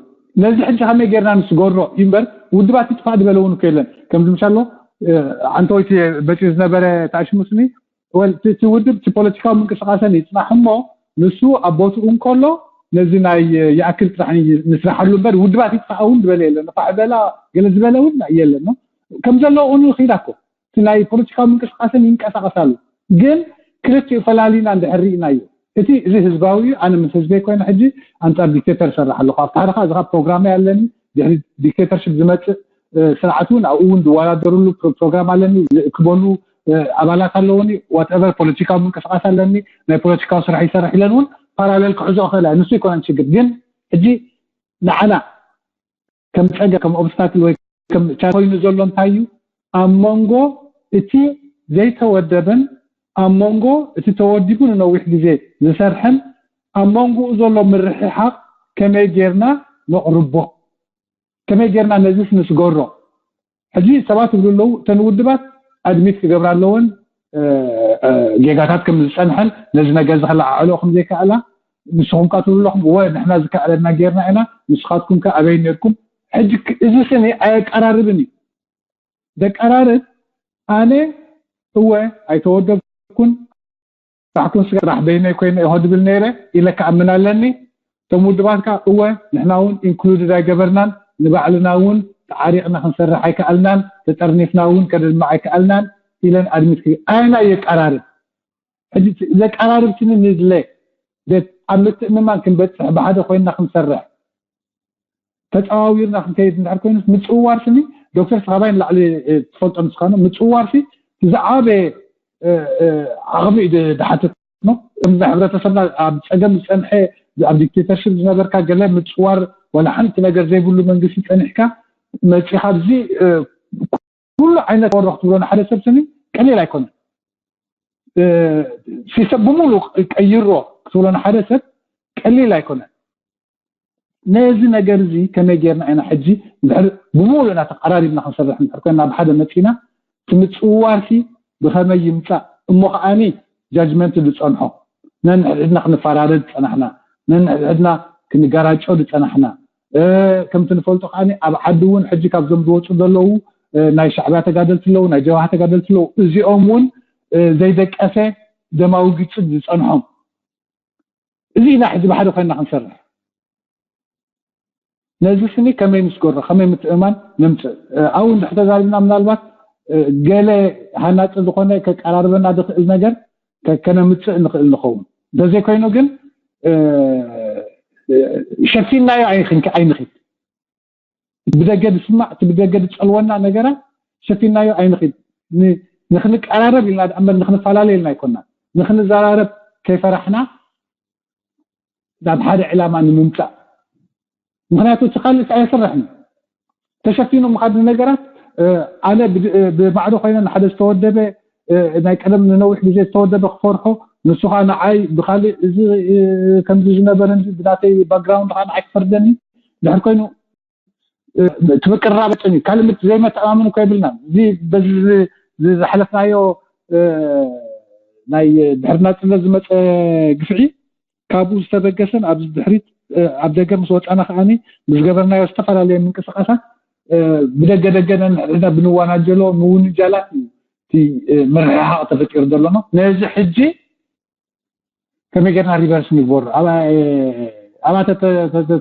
ነዚ ሕጂ ከመይ ጌርና ንስገሮ እዩ እምበር ውድባት ይጥፋእ ዝበለ እውን እኮ የለን ከምዚ ምሻሎ ዓንተወይቲ በፂኡ ዝነበረ ተኣሽሙ ስኒ እቲ ውድብ እቲ ፖለቲካዊ ምንቅስቃሰን ይፅናሕ እሞ ንሱ ኣብ ቦትኡ እንከሎ ነዚ ናይ ይኣክል ጥራሕ ንስራሓሉ እምበር ውድባት ይጥፋኣ እውን ዝበለ የለን። ንፋዕ በላ ገለ ዝበለ እውን የለን። ከም ዘሎ እውን ይኽዳ እኮ እቲ ናይ ፖለቲካዊ ምንቅስቃስን ይንቀሳቀስ ኣሎ። ግን ክልቲኡ ፈላሊና እንድሕር ርኢናዮ እቲ እዚ ህዝባዊ እዩ። ኣነ ምስ ህዝበይ ኮይነ ሕጂ ኣንጻር ዲክቴተር እሰርሕ ኣለኹ። ኣብቲ ሓደኻ እዚ ካብ ፕሮግራመይ ኣለኒ። ድሕሪ ዲክቴተርሽፕ ዝመጽእ ስርዓት እውን ኣብኡ እውን ዝወዳደርሉ ፕሮግራም ኣለኒ። ዝእክበሉ ኣባላት ኣለውኒ። ዋትቨር ፖለቲካዊ ምንቅስቃስ ኣለኒ። ናይ ፖለቲካዊ ስራሕ ይሰርሕ ኢለን እውን ፓራሌል ክሕዞ እኽእል እየ። ንሱ ኣይኮነን ሽግር። ግን ሕጂ ንዓና ከም ጸገም ከም ኦብስታክል ወይ ከም ቻ ኮይኑ ዘሎ እንታይ እዩ? ኣብ መንጎ እቲ ዘይተወደበን ኣብ መንጎ እቲ ተወዲቡ ንነዊሕ ግዜ ዝሰርሐን ኣብ መንጎኡ ዘሎ ምርሕሓቕ ከመይ ጌርና ነቕርቦ? ከመይ ጌርና ነዚስ ንስገሮ? ሕጂ ሰባት ይብሉ ኣለዉ፣ እተን ውድባት ኣድሚት ክገብራ ኣለወን ጌጋታት ከም ዝጸንሐን ነዚ ነገር እዚ ከለዓዕልኦ ከም ዘይከኣላ ንስኹም ካ ትብሉ ኣለኹም። እወ ንሕና ዝከኣለና ጌርና ኢና፣ ንስኻትኩም ከ ኣበይ ኔርኩም? ሕጂ እዚ ስኒ ኣየቀራርብን እዩ። ዘቀራርብ ኣነ እወ ኣይተወደብኩን፣ ስራሕኩም ስራሕ በይነይ ኮይነ ኢሆ ድብል ነይረ ኢለ ክኣምን ኣለኒ። እቶም ውድባት ከኣ እወ ንሕና እውን ኢንክሉድድ ኣይገበርናን፣ ንባዕልና እውን ተዓሪቕና ክንሰርሕ ኣይከኣልናን፣ ተጠርኒፍና እውን ከነድምዕ ኣይከኣልናን ኢለን ኣድሚት ክብል ኣየና የቀራርብ? ሕጂ ዘቀራርብ ስኒ ንድለ ኣብ ምትእምማን ክንበጽሕ ብሓደ ኮይንና ክንሰርሕ ተጻዋዊርና ክንከይድ እንድሕር ኮይኑስ ምጽውዋር ስኒ ዶክተር ስኻባይ ንላዕሊ ትፈልጦ ንስኻኖ ምጽውዋር ሲ ዝዓበየ ዓቕሚ እዩ ዝሓትት ነው። እምነ ሕብረተሰብና ኣብ ጸገም ዝጸንሐ ኣብ ዲክቴተርሽፕ ዝነበርካ ገለ ምጽዋር ዋላ ሓንቲ ነገር ዘይብሉ መንግስቲ ጸኒሕካ መጺኻ ኣብዚ ኩሉ ዓይነት ወሮ ክትብሎ ንሓደ ሰብ ስኒ ቀሊል ኣይኮነን። ሲስተም ብሙሉ ቀይሮ ክትብሎ ንሓደ ሰብ ቀሊል ኣይኮነን። ነዚ ነገር እዚ ከመይ ጌርና ኢና ሕጂ እንድሕር ብሙሉ ኢና ተቀራሪብና ክንሰርሕ እንድሕር ኮይና ናብ ሓደ መፂና እቲ ምፅውዋርሲ ብኸመይ ይምፃእ እሞ ከዓኒ ጃጅመንት ዝፀንሖ ነንሕድሕድና ክንፈራረድ ዝፀናሕና ነንሕድሕድና ክንገራጮ ዝፀናሕና ከምቲ ንፈልጦ ከዓኒ ኣብ ዓዲ እውን ሕጂ ካብዞም ዝወፁ ዘለዉ ናይ ሻዕብያ ተጋደልቲ ኣለዉ ናይ ጀብሃ ተጋደልቲ ኣለዉ እዚኦም እውን ዘይደቀሰ ደማዊ ግጭት ዝፀንሖም እዚ ኢና ሕዚ ብሓደ ኮይና ክንሰርሕ ነዚ ስኒ ከመይ ንስገሮ ከመይ ምትእማን ነምፅእ ኣብኡ እንድሕር ተዛሪብና ምናልባት ገለ ሃናፂ ዝኾነ ከቀራርበና ዝኽእል ነገር ከነምፅእ ንኽእል ንኸውን እንተዘይኮይኑ ግን ሸፊናዮ ኣይንኪድ ብደገ ዝስማዕ እቲ ብደገ ዝፀልወና ነገራት ሸፊናዮ ኣይንኺድ ንክንቀራረብ ኢልና ዳኣ እምበር ንክንፈላለ ኢልና ኣይኮና ንክንዘራረብ ከይፈራሕና ናብ ሓደ ዕላማ ንምምፃእ ምክንያቱ እቲ ካልእ ኣየስርሕን ተሸፊኑ ምኻድ ነገራት ኣነ ብማዕዶ ኮይነ ንሓደ ዝተወደበ ናይ ቀደም ንነዊሕ ግዜ ዝተወደበ ክፈርሖ ንሱኻ ንዓይ ብካሊእ እዚ ከምዚ ዝነበረ ብናተይ ባክግራውንድ ከዓ ንዓይ ክፈርደኒ ድሕር ኮይኑ እቲ ምቅርራብ ጥን እዩ ካልእ ዘይመተኣማመን እኮ የብልናን እዚ በዚ ዝሓለፍናዮ ናይ ድሕሪ ናፅነት ዝመፀ ግፍዒ ካብኡ ዝተበገሰን ኣብዚ ድሕሪት ኣብ ደገ ምስ ወፃና ከዓኒ ምስ ገበርናዮ ዝተፈላለየ ምንቅስቃሳት ብደገ ደገ ነንሕድሕድና ብንዋናጀሎ ምውንጃላት እዩ እቲ ምርሕሓቅ ተፈጢሩ ዘሎ ነው ነዚ ሕጂ ከመይ ጌርና ሪቨርስ ንግበሩ ኣባተ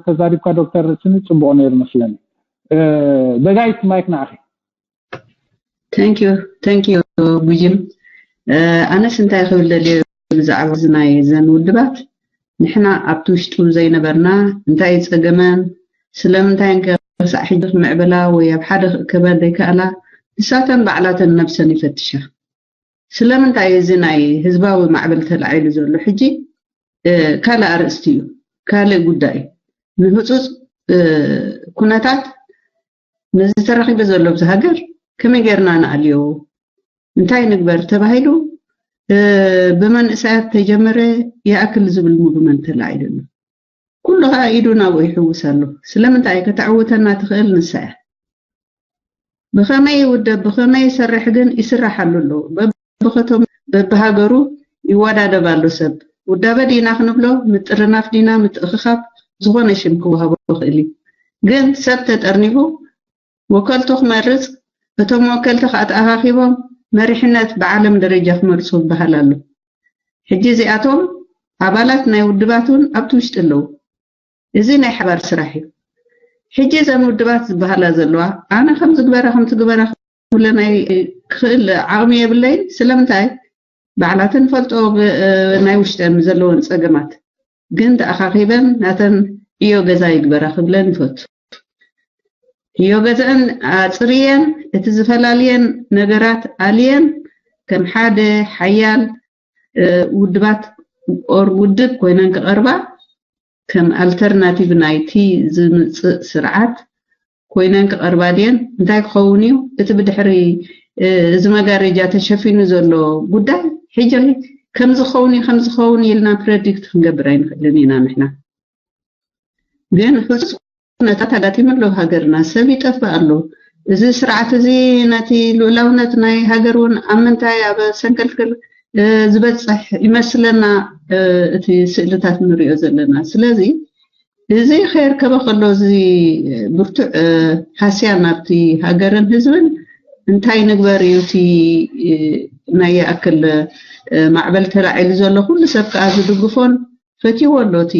ተዛሪብካ ዶክተር ስኒ ፅቡቅ ነይሩ መስለኒ በጋይት ማይክ ንዓኺ thank you thank you ጉጅም ኣነስ እንታይ ክብል ደልየ ብዛዕባ እዚ ናይ ዘን ውድባት ንሕና ኣብቲ ውሽጡ ዘይነበርና እንታይ ጸገመን ስለምንታይ እንከ ክሳዕ ሕጂ ክምዕብላ ወይ ኣብ ሓደ ክእከባ ዘይከኣላ ንሳተን ባዕላተን ነብሰን ይፈትሻ ስለምንታይ እዚ ናይ ህዝባዊ ማዕበል ተላዒሉ ዘሎ ሕጂ ካልእ ኣርእስቲ እዩ ካልእ ጉዳይ እዩ ንህፁፅ ኩነታት ነዚ ተረኺቡ ዘሎ ኣብዚ ሃገር ከመይ ጌርና ንኣልዮ እንታይ ንግበር ተባሂሉ ብመንእሰያት ተጀመረ ይኣክል ዝብል ሙቭመንት ተላዒሉ ኣሎ ኩሉ ከዓ ኢዱ ናብኡ ይሕውስ ኣሎ ስለምንታይ ከተዕውተና ትኽእል ንሳ እያ ብኸመይ ይውደብ ብኸመይ ይሰርሕ ግን ይስራሓሉ ኣሎ በብኸቶም በብሃገሩ ይወዳደብ ኣሎ ሰብ ውዳበ ዲና ክንብሎ ምጥርናፍ ዲና ምትእኽኻብ ዝኾነ ሽም ክወሃቦ ይኽእል እዩ ግን ሰብ ተጠርኒፉ ወከልቱ ክመርፅ እቶም ወከልቲ ከዓ ተኣኻኺቦም መሪሕነት ብዓለም ደረጃ ክመርፁ ይበሃል ኣሎ ሕጂ እዚኣቶም ኣባላት ናይ ውድባት እውን ኣብቲ ውሽጢ ኣለዉ እዚ ናይ ሓባር ስራሕ እዩ። ሕጂ እዘን ውድባት ዝበሃላ ዘለዋ ኣነ ከም ዝግበራ ከም ትግበራ ክብለናይ ክኽእል ዓቕሚ የብለይን። ስለምንታይ? ባዕላተን ፈልጦ ናይ ውሽጠን ዘለወን ፀገማት ግን ተኣኻኺበን ናተን እዮ ገዛ ይግበራ ክብለን ይፈቱ። እዮ ገዛን ኣፅርየን እቲ ዝፈላልየን ነገራት ኣልየን ከም ሓደ ሓያል ውድባት ኦር ውድብ ኮይነን ክቐርባ ከም ኣልተርናቲቭ ናይቲ ዝምፅእ ስርዓት ኮይነን ክቐርባ ድየን? እንታይ ክኸውን እዩ እቲ ብድሕሪ እዚ መጋረጃ ተሸፊኑ ዘሎ ጉዳይ? ሕጂ ከምዝኸውን እዩ ከምዝኸውን ኢልና ፕረዲክት ክንገብር ኣይንኽእልን ኢና። ንሕና ግን ህፁ ኩነታት ኣጋጢሙ ኣሎ። ሃገርና ሰብ ይጠፍእ ኣሎ። እዚ ስርዓት እዚ ነቲ ልኡላውነት ናይ ሃገር እውን ኣብ ምንታይ ኣብ ሰንከልክል ዝበፅሕ ይመስለና፣ እቲ ስእልታት ንሪኦ ዘለና። ስለዚ እዚ ከየርከበ ከሎ እዚ ብርቱዕ ሃስያ ናብቲ ሃገርን ህዝብን እንታይ ንግበር እዩ? እቲ ናይ ይኣክል ማዕበል ተላዒሉ ዘሎ ኩሉ ሰብ ከዓ ዝድግፎን ፈትይዎ ኣሎ እቲ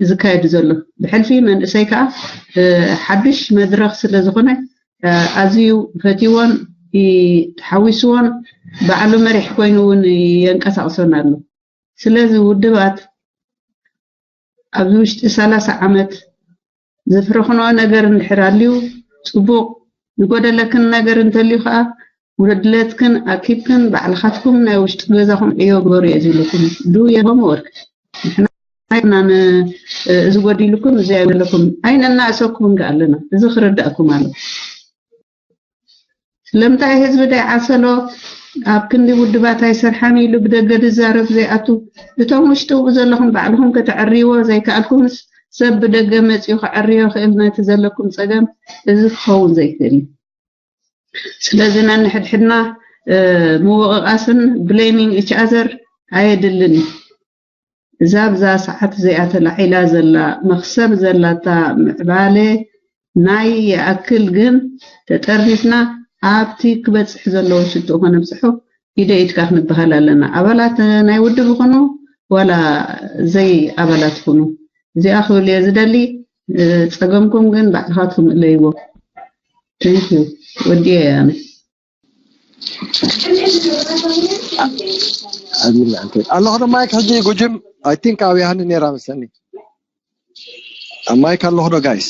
ዝካየድ ዘሎ። ብሕልፊ መንእሰይ ከዓ ሓዱሽ መድረኽ ስለ ዝኾነ ኣዝዩ ፈትይዎን ተሓዊስዎን ባዕሉ መሪሕ ኮይኑ እውን የንቀሳቕሶን ኣሎ። ስለዚ ውድባት ኣብዚ ውሽጢ ሰላሳ ዓመት ዘፍረኽንኦ ነገር እንድሕር ኣልዩ ፅቡቕ፣ ዝጎደለክን ነገር እንተልዩ ከዓ ጉድለትክን ኣኪብክን ባዕልኻትኩም ናይ ውሽጢ ገዛኹም ዕዮ ግበሩ እየ ዝብለኩም። ዱ የሆም ወርክ ንሕና ኣይኮናን እዚ ጎዲልኩም እዚ ኣይበለኩም ኣይነናእሰኩም እንጋ ኣለና። እዚ ክርዳእኩም ኣሎ። ስለምንታይ ህዝቢ ደይዓሰሎ ኣብ ክንዲ ውድባት ኣይሰርሓን ኢሉ ብደገ ዝዛረብ ዘይኣቱ? እቶም ውሽጢ ብኡ ዘለኹም ባዕልኹም ከተዕርይዎ ዘይከኣልኩምስ ሰብ ብደገ መፂኡ ከዕርዮ ክእል ነቲ ዘለኩም ፀገም እዚ ክኸውን ዘይክእል እዩ። ስለዚ ነንሕድሕድና ምውቕቓስን ብሌሚንግ ኢች ኣዘር ኣየድልን እዩ። እዛ ኣብዛ ሰዓት እዚኣ ተላዒላ ዘላ መኽሰብ ዘላታ ምዕባለ ናይ ይኣክል ግን ተጠርኒፍና ኣብቲ ክበፅሕ ዘለዎ ሽትኡ ከነብፅሖ ኢደ ኢድካ ክንበሃል ኣለና። ኣባላት ናይ ውድብ ይኹኑ ዋላ ዘይ ኣባላት ይኹኑ እዚኣ ክብል እየ ዝደሊ። ፀገምኩም ግን ባዕልኻትኩም እለይዎ። Thank you። ወዲኤ ኣነ። ኣለኹ ዶ ማይክ ሕጂ ጉጅም? I think ኣብያህኒ ነይራ መሰኒ። ኣብ ማይክ ኣለኹ ዶ ጋይስ?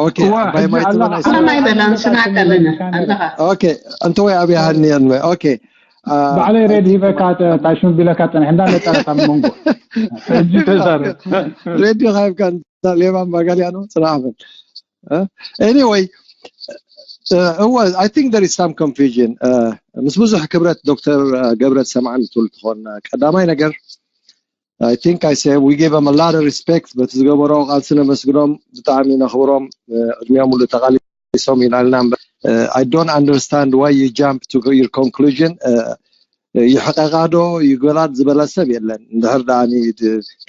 ኦኬ። ኣባይ ማይ ትበል ኣይሰማዕን። ኣና ይበላ ንስማዕካ ኣለና ኣለኻ። ኦኬ። እንተ ወይ ኣብያህኒ እንወ። ኦኬ። ባዕለይ ሬድ ሂበካ ታሽሙ ቢለካ ፀንሕ እንዳ ነጠረታ መንጎ ሕጂ ተዛረብ። ሬድዮ ካይብካ ሌባ ማጋሊያኖ ፅናሕ በል። Anyway እወ I think there is some confusion። ምስ ብዙሕ ክብረት ዶክተር ገብረ ዝሰማዕኒ ትብል ትኾን ቀዳማይ ነገር I think I say we give them a lot of respect በቲ ዝገበሮ ቃልሲ ነመስግኖም፣ ብጣዕሚ ነኽብሮም። ዕድሚኦም ሙሉ ተቓሊሶም ኢና ኢልና እምበር I don't understand why you jump to your conclusion። ይሕቀቓ ዶ ይጎላድ ዝበለ ሰብ የለን። እንድሕር ደኣ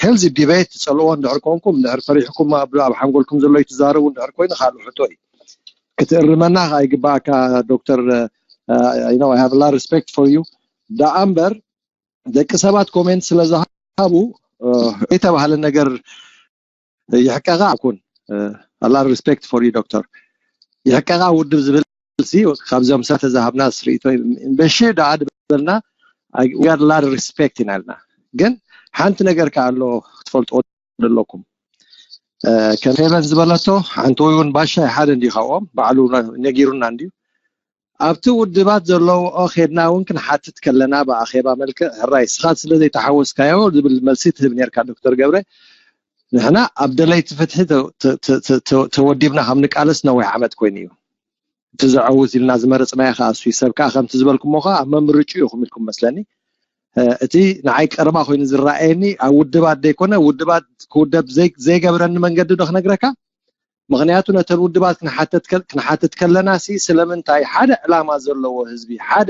ሄልዚ ዲቤት ትጸልዎ እንድሕር ኮንኩም፣ እንድሕር ፈሪሕኩም ኣብ ኣብ ሓንጎልኩም ዘሎ ይትዛረቡ እንድሕር ኮይኑ ካልእ ሕቶ እዩ። ክትእርመና ከኣ ይግባኣካ ዶክተር። You know I have a lot of respect for you። ደኣ እምበር ደቂ ሰባት ኮሜንት ስለ ዝሃቡ የተባህለ ነገር ይሕቀቓ ኩን ኣላ ሪስፔክት ፎር ዩ ዶክተር ይሕቀቓ ውድብ ዝብል ሲ ካብዞም ሰብ ተዛሃብና ስርኢቶ በሽ ደኣ ድበልና we got a lot of respect ኢና ኢልና። ግን ሓንቲ ነገር ከኣ ኣሎ ክትፈልጥዎ ዘለኩም። ከም ፌቨን ዝበለቶ ሓንቲ ወይ እውን ባሻ ሓደ እንዲዩ ካብኦም ባዕሉ ነጊሩና እንዲዩ። ኣብቲ ውድባት ዘለውኦ ኬድና እውን ክንሓትት ከለና ብኣኼባ መልክዕ ሕራይ ስኻ ስለ ዘይተሓወስካዮ ዝብል መልሲ ትህብ ነርካ ዶክተር ገብረ። ንሕና ኣብ ደለይቲ ፍትሒ ተወዲብና ከም ንቃለስ ነዊሕ ዓመት ኮይኑ እዩ። እቲ ዘዐውት ኢልና ዝመረፅናዮ ከዓ እሱ እዩ። ሰብ ከዓ ከምቲ ዝበልኩሞ ከዓ ኣብ መምርጩ ኢኹም ኢልኩም መስለኒ። እቲ ንዓይ ቀረባ ኮይኑ ዝረኣየኒ ኣብ ውድባት ዘይኮነ ውድባት ክውደብ ዘይገብረኒ መንገዲ ዶ ክነግረካ? ምኽንያቱ ነተን ውድባት ክንሓትት ከለና ሲ ስለምንታይ ሓደ ዕላማ ዘለዎ ህዝቢ ሓደ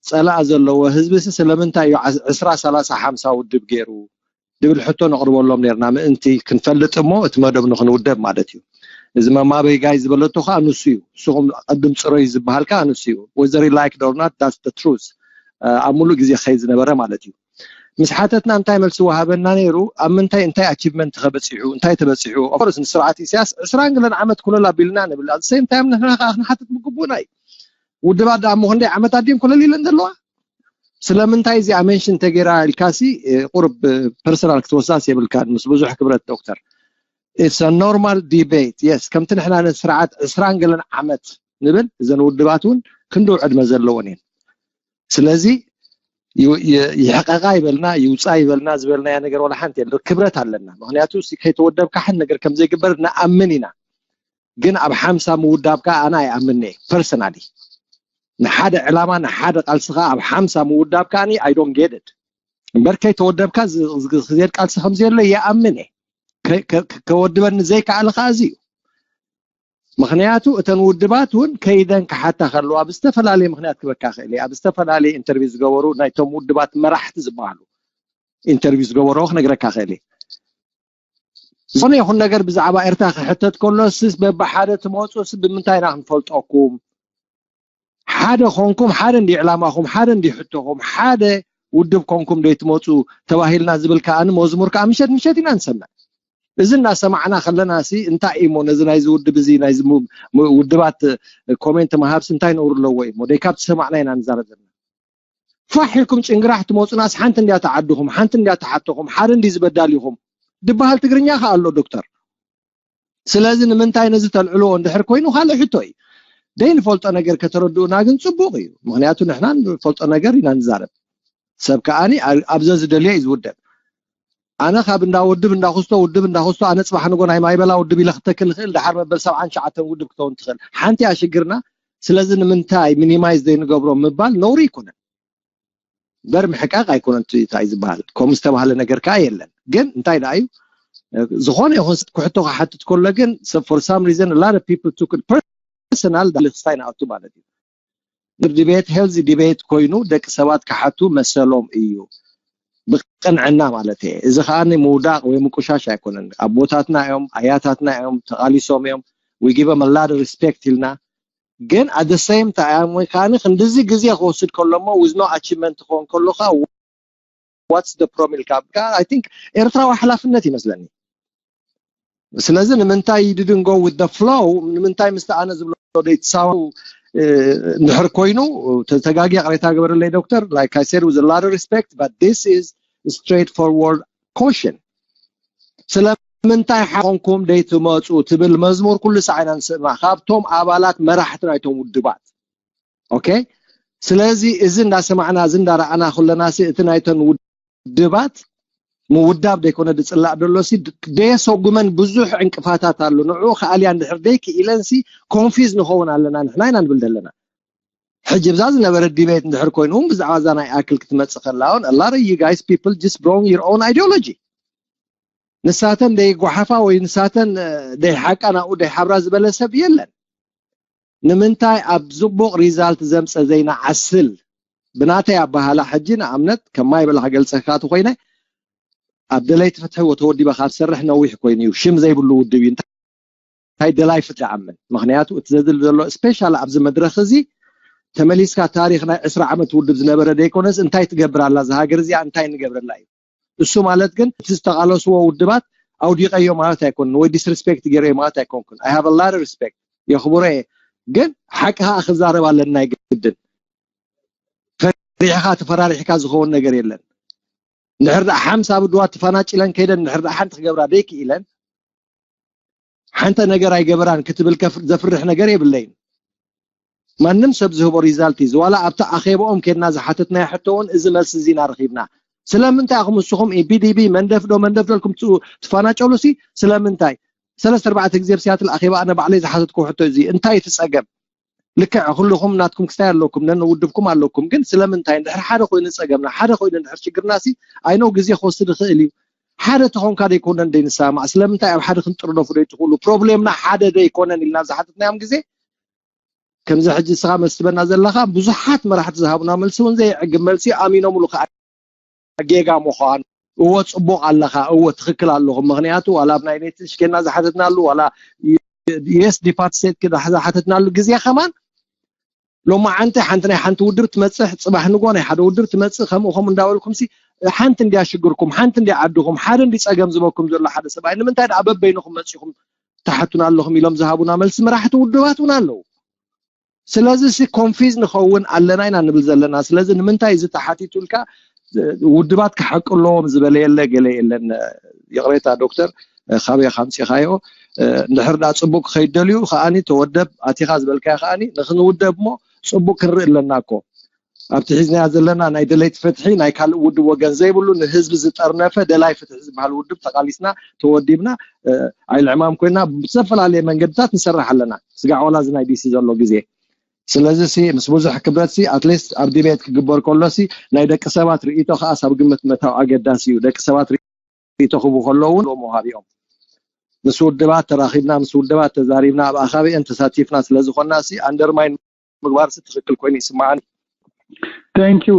ፀላእ ዘለዎ ህዝቢ ሲ ስለምንታይ እዩ ዕስራ ሰላሳ ሓምሳ ውድብ ገይሩ ድብል ሕቶ ነቕርበሎም ነርና ምእንቲ ክንፈልጥ እሞ እቲ መደብ ንክንውደብ ማለት እዩ። እዚ መማበይ ጋይ ዝበለቶ ከዓ ንሱ እዩ። ንስኹም ቅድም ፅረዩ ዝበሃል ከዓ ንሱ እዩ። ወዘሪ ላይክ ዶርናት ዳስ ትሩዝ ኣብ ሙሉእ ግዜ ክኸይድ ዝነበረ ማለት እዩ። ምስ ሓተትና እንታይ መልሲ ወሃበና ነይሩ? ኣብ ምንታይ እንታይ ኣቺቭመንት ከበፂሑ እንታይ ተበፂሑ? ኦፍኮርስ ንስርዓት ኢሳያስ ዕስራን ገለን ዓመት ኩለል ኣቢልና ንብል። ኣት ሴም ታይም ንሕና ከዓ ክንሓትት ምግቡና እዩ። ውድባት ደኣ እሞ ክንደይ ዓመት ኣዲም ኩለል ኢለን ዘለዋ? ስለምንታይ እዚኣ ሜንሽን ተገይራ ኢልካሲ ቁርብ ፐርሰናል ክትወስዳስ የብልካ። ምስ ብዙሕ ክብረት ዶክተር it's a normal debate yes ከምቲ ንሕና ነቲ ስርዓት ዕስራን ገለን ዓመት ንብል እዘን ውድባት እውን ክንድኡ ዕድመ ዘለወን እየን። ስለዚ ይሕቀቃ ይበልና ይውፃ ይበልና ዝበልናያ ነገር ዋላ ሓንቲ የለ ክብረት ኣለና። ምክንያቱ ከይተወደብካ ሓንቲ ነገር ከምዘይግበር ንኣምን ኢና። ግን ኣብ ሓምሳ ምውዳብካ ኣነ ኣይኣምን እየ ፐርሰናሊ። ንሓደ ዕላማ ንሓደ ቃልስኻ ኣብ ሓምሳ ምውዳብ ከኣኒ I don't get it። እምበር ከይተወደብካ ዝየድ ቃልሲ ከምዘየለ ይኣምን እየ። ከወድበኒ ዘይከኣለ ከዓ እዚ እዩ። ምክንያቱ እተን ውድባት እውን ከይደን ክሓታ ከለዋ ብዝተፈላለየ ምክንያት ክበካ ክእል እየ። ኣብ ዝተፈላለየ ኢንተርቪው ዝገበሩ ናይቶም ውድባት መራሕቲ ዝበሃሉ ኢንተርቪው ዝገበርዎ ክነግረካ ክእል እየ። ዝኾነ ይኹን ነገር ብዛዕባ ኤርትራ ክሕተት ከሎ ስስ በብሓደ ትመፁ ስ ብምንታይ ኢና ክንፈልጠኩም? ሓደ ኮንኩም ሓደ እንዲ ዕላማኹም ሓደ እንዲ ሕቶኹም ሓደ ውድብ ኮንኩም ደይ ትመፁ ተባሂልና ዝብል ከዓኒ መዝሙር ከዓ ምሸት ምሸት ኢና ንሰምዕ። እዚ እናሰማዕና ከለና ሲ እንታይ እሞ ነዚ ናይዚ ውድብ እዚ ናይዚ ውድባት ኮሜንት ምሃብሲ እንታይ ነውሩ ኣለዎ እሞ ደይ ካብቲ ሰማዕና ኢና ንዛረብ ዘለና። ፋሕ ኢልኩም ጭንግራሕ ትመፁናስ ሓንቲ እንድያ ተዓድኹም ሓንቲ እንድያ ተሓተኹም ሓደ እንዲ ዝበዳል ኢኹም ድበሃል ትግርኛ ከ ኣሎ ዶክተር። ስለዚ ንምንታይ ነዚ ተልዕልዎ እንድሕር ኮይኑ ካልእ ሕቶ እዩ። ደይ ንፈልጦ ነገር ከተረድኡና ግን ፅቡቅ እዩ። ምክንያቱ ንሕና ንፈልጦ ነገር ኢና ንዛረብ። ሰብ ከዓኒ ኣብዘ ዝደልዮ እዩ ዝውደብ። ኣነ ካብ እንዳ ውድብ እንዳክስቶ ውድብ እንዳክስቶ ኣነ ፅባሕ ንጎ ናይ ማይበላ ውድብ ኢለ ክተክል ይኽእል። ድሓር መበል ሰብዓን ሸዓተን ውድብ ክተውን ትኽእል። ሓንቲ እያ ሽግርና። ስለዚ ንምንታይ ሚኒማይዝ ዘይንገብሮ ምባል ነውሪ ኣይኮነን። በር ምሕቃቅ ኣይኮነን። እንታይ ዝበሃል ከም ዝተባህለ ነገር ከዓ የለን። ግን እንታይ ደኣ እዩ ዝኾነ ይኹን ክሕቶ ክሓትት ከሎ ግን for some reason a lot of people took it personal ክስታይ ንኣቱ ማለት እዩ። ድቤት ሄልዚ ዲቤት ኮይኑ ደቂ ሰባት ክሓቱ መሰሎም እዩ ብቅንዕና ማለት እየ። እዚ ከዓ ምውዳቅ ወይ ምቁሻሽ ኣይኮነን። ኣቦታትና እዮም፣ ኣያታትና እዮም፣ ተቃሊሶም እዮም። We give them a lot of respect ኢልና ግን at the same time ወይ ከዓ ክንድዚ ግዜ ክወስድ ከሎ ሞ with no achievement ክኾን ከሎ ከዓ what's the problem ኢልካ I think ኤርትራዊ ሓላፍነት ይመስለኒ። ስለዚ ንምንታይ you didn't go with the flow ንምንታይ ምስቲ ኣነ ዝብሎ ደይትሳው እንድሕር ኮይኑ ተጋጊ ቅሬታ ገበረለይ ዶክተር። Like I said with a lot of respect but this is straight forward caution። ስለምንታይ ሓኾንኩም ደይትመፁ ትብል መዝሙር ኩሉ ሰዓና ንስማ ካብቶም ኣባላት መራሕቲ ናይቶም ውድባት። ኦኬ ስለዚ እዚ እንዳሰማዕና እዚ እንዳረኣና ኩለና እቲ ናይተን ውድባት ምውዳብ ደይኮነ ዝፅላእ ደሎ ሲ ደየሰጉመን ብዙሕ ዕንቅፋታት ኣሎ። ንዑ ከኣልያ እንድሕር ደይክኢለን ሲ ኮንፊዝ ንኸውን ኣለና ንሕና ኢና ንብል ዘለና። ሕጂ ብዛ ዝነበረ ዲቤት እንድሕር ኮይኑ እውን ብዛዕባ እዛ ናይ ኣክል ክትመፅእ ከላ እውን a lot of you guys people just bring your own ideology። ንሳተን ደይጓሓፋ ወይ ንሳተን ደይሓቃ ናብኡ ደይሓብራ ዝበለ ሰብ የለን። ንምንታይ ኣብ ፅቡቕ ሪዛልት ዘምፀ ዘይንዓስል? ብናተይ ኣባሃላ ሕጂ ንኣብነት ከማይ በላ ክገልፀካ ተኮይነ ኣብ ደለይቲ ፍትሒ ተወዲበ ካብ ዝሰርሕ ነዊሕ ኮይኑ እዩ። ሽም ዘይብሉ ውድብ እዩ። እንታይ ደላይ ፍትሒ ኣምን ምክንያቱ እቲ ዘድል ዘሎ ስፔሻል ኣብዚ መድረክ እዚ ተመሊስካ ታሪክ ናይ ዕስራ ዓመት ውድብ ዝነበረ ዘይኮነስ እንታይ ትገብር ኣላ እዛ ሃገር እዚኣ እንታይ ንገብረላ እዩ። እሱ ማለት ግን እቲ ዝተቃለስዎ ውድባት ኣውዲቀዮ ማለት ኣይኮንን ወይ ዲስሪስፔክት ገይረዮ ማለት ኣይኮንኩን። I have a lot of respect የኽብሮ እየ። ግን ሓቂ ከዓ ክዛረብ ኣለና ናይ ግድን። ፈሪሕካ ተፈራሪሕካ ዝኸውን ነገር የለን። እንድሕር ደኣ ሓምሳ ብድዋ ተፈናጭለን ከይደን እንድሕር ደኣ ሓንቲ ክገብራ ደይክኢለን ሓንተ ነገር ኣይገበራን ክትብል ዘፍርሕ ነገር የብለይን። ማንም ሰብ ዝህቦ ሪዛልት እዩ። ዋላ ኣብቲ ኣኼብኦም ኬድና ዝሓተትናዮ ሕቶ እውን እዚ መልሲ እዚ ኢና ረኺብና። ስለምንታይ ኢኹም ንስኹም ኢፒዲቢ መንደፍ ዶ መንደፍ ዶ ኢልኩም ትፋናጨሉ ሲ ስለምንታይ? ሰለስተ ኣርባዕተ ግዜ ኣብ ሲያትል ኣኼባ ኣነ ባዕለይ ዝሓተትኩ ሕቶ እዚ እንታይ እቲ ጸገም? ልክዕ ኩልኹም ናትኩም ክስታይ ኣለኩም ነንውድብኩም ኣለኩም ግን ስለምንታይ እንድሕር ሓደ ኮይኑ ጸገምና ሓደ ኮይኑ እንድሕር ሽግርና ሲ I know ግዜ ክወስድ ይኽእል እዩ። ሓደ ተኾንካ ደይኮነን ደይንሰማማዕ ስለምንታይ ኣብ ሓደ ክንጥርነፉ ደይትኽእሉ ፕሮብሌምና ሓደ ደይኮነን ኢልና ዝሓተትናዮም ግዜ ከምዚ ሕጂ ንስኻ መልሲ ትበና ዘለኻ ብዙሓት መራሕቲ ዝሃቡና መልሲ እውን ዘየዕግብ መልሲ ኣሚኖምሉ ከዓ ጌጋ ምዃኑ እወ ፅቡቕ ኣለኻ እወ ትኽክል ኣለኹም ምኽንያቱ ዋላ ኣብ ናይ ኔትሽ ኬና ዝሓተትናሉ ዋላ የስ ዲፓርት ስቴት ዝሓተትናሉ ግዜ ከማን ሎማዓንቲ ሓንቲ ናይ ሓንቲ ውድብ ትመፅእ ፅባሕ ንጎ ናይ ሓደ ውድብ ትመፅእ ከምኡ ከምኡ እንዳበልኩም ሲ ሓንቲ እንድያ ሽግርኩም፣ ሓንቲ እንድያ ዓድኹም፣ ሓደ እንዲ ጸገም ዝበኩም ዘሎ ሓደ ሰብኣይ ንምንታይ ደኣ በበይንኹም መጺኹም ትሓቱና ኣለኹም ኢሎም ዝሃቡና መልሲ መራሕቲ ውድባት እውን ኣለዉ። ስለዚ ሲ ኮንፊዝ ንኸውን ኣለና ኢና ንብል ዘለና። ስለዚ ንምንታይ እዚ ተሓቲቱ ኢልካ ውድባት ክሓቂ ኣለዎም ዝበለ የለ ገለ የለን። ይቕሬታ ዶክተር፣ ካበይ ካምፂኻዮ? እንድሕር ዳ ፅቡቅ ክኸይድ ደልዩ ከዓኒ ተወደብ፣ ኣቲኻ ዝበልካዮ ከዓኒ ንክንውደብ እሞ ፅቡቅ ክንርኢ ኣለና እኮ። ኣብቲ ሒዝናያ ዘለና ናይ ደለይቲ ፍትሒ ናይ ካልእ ውድብ ወገን ዘይብሉ ንህዝቢ ዝጠርነፈ ደላይ ፍትሒ ዝበሃል ውድብ ተቃሊስና ተወዲብና ኣይልዕማም ኮይና ብዝተፈላለየ መንገድታት ንሰርሕ ኣለና። ስጋዕ ዋላ እዚ ናይ ዲሲ ዘሎ ግዜ ስለዚ ሲ ምስ ብዙሕ ክብረት ሲ ኣትሊስት ኣብ ዲቤት ክግበር ከሎ ሲ ናይ ደቂ ሰባት ርእይቶ ከዓ ሳብ ግምት መታው ኣገዳሲ እዩ። ደቂ ሰባት ርእይቶ ክቡ ከለዉ እውን ሎሞ ሃቢኦም ምስ ውድባት ተራኺብና ምስ ውድባት ተዛሪብና ኣብ ኣኻቢአን ተሳቲፍና ስለዝኾና ሲ ኣንደርማይን ምግባር ሲ ትኽክል ኮይኑ ይስማዓኒ። Thank you።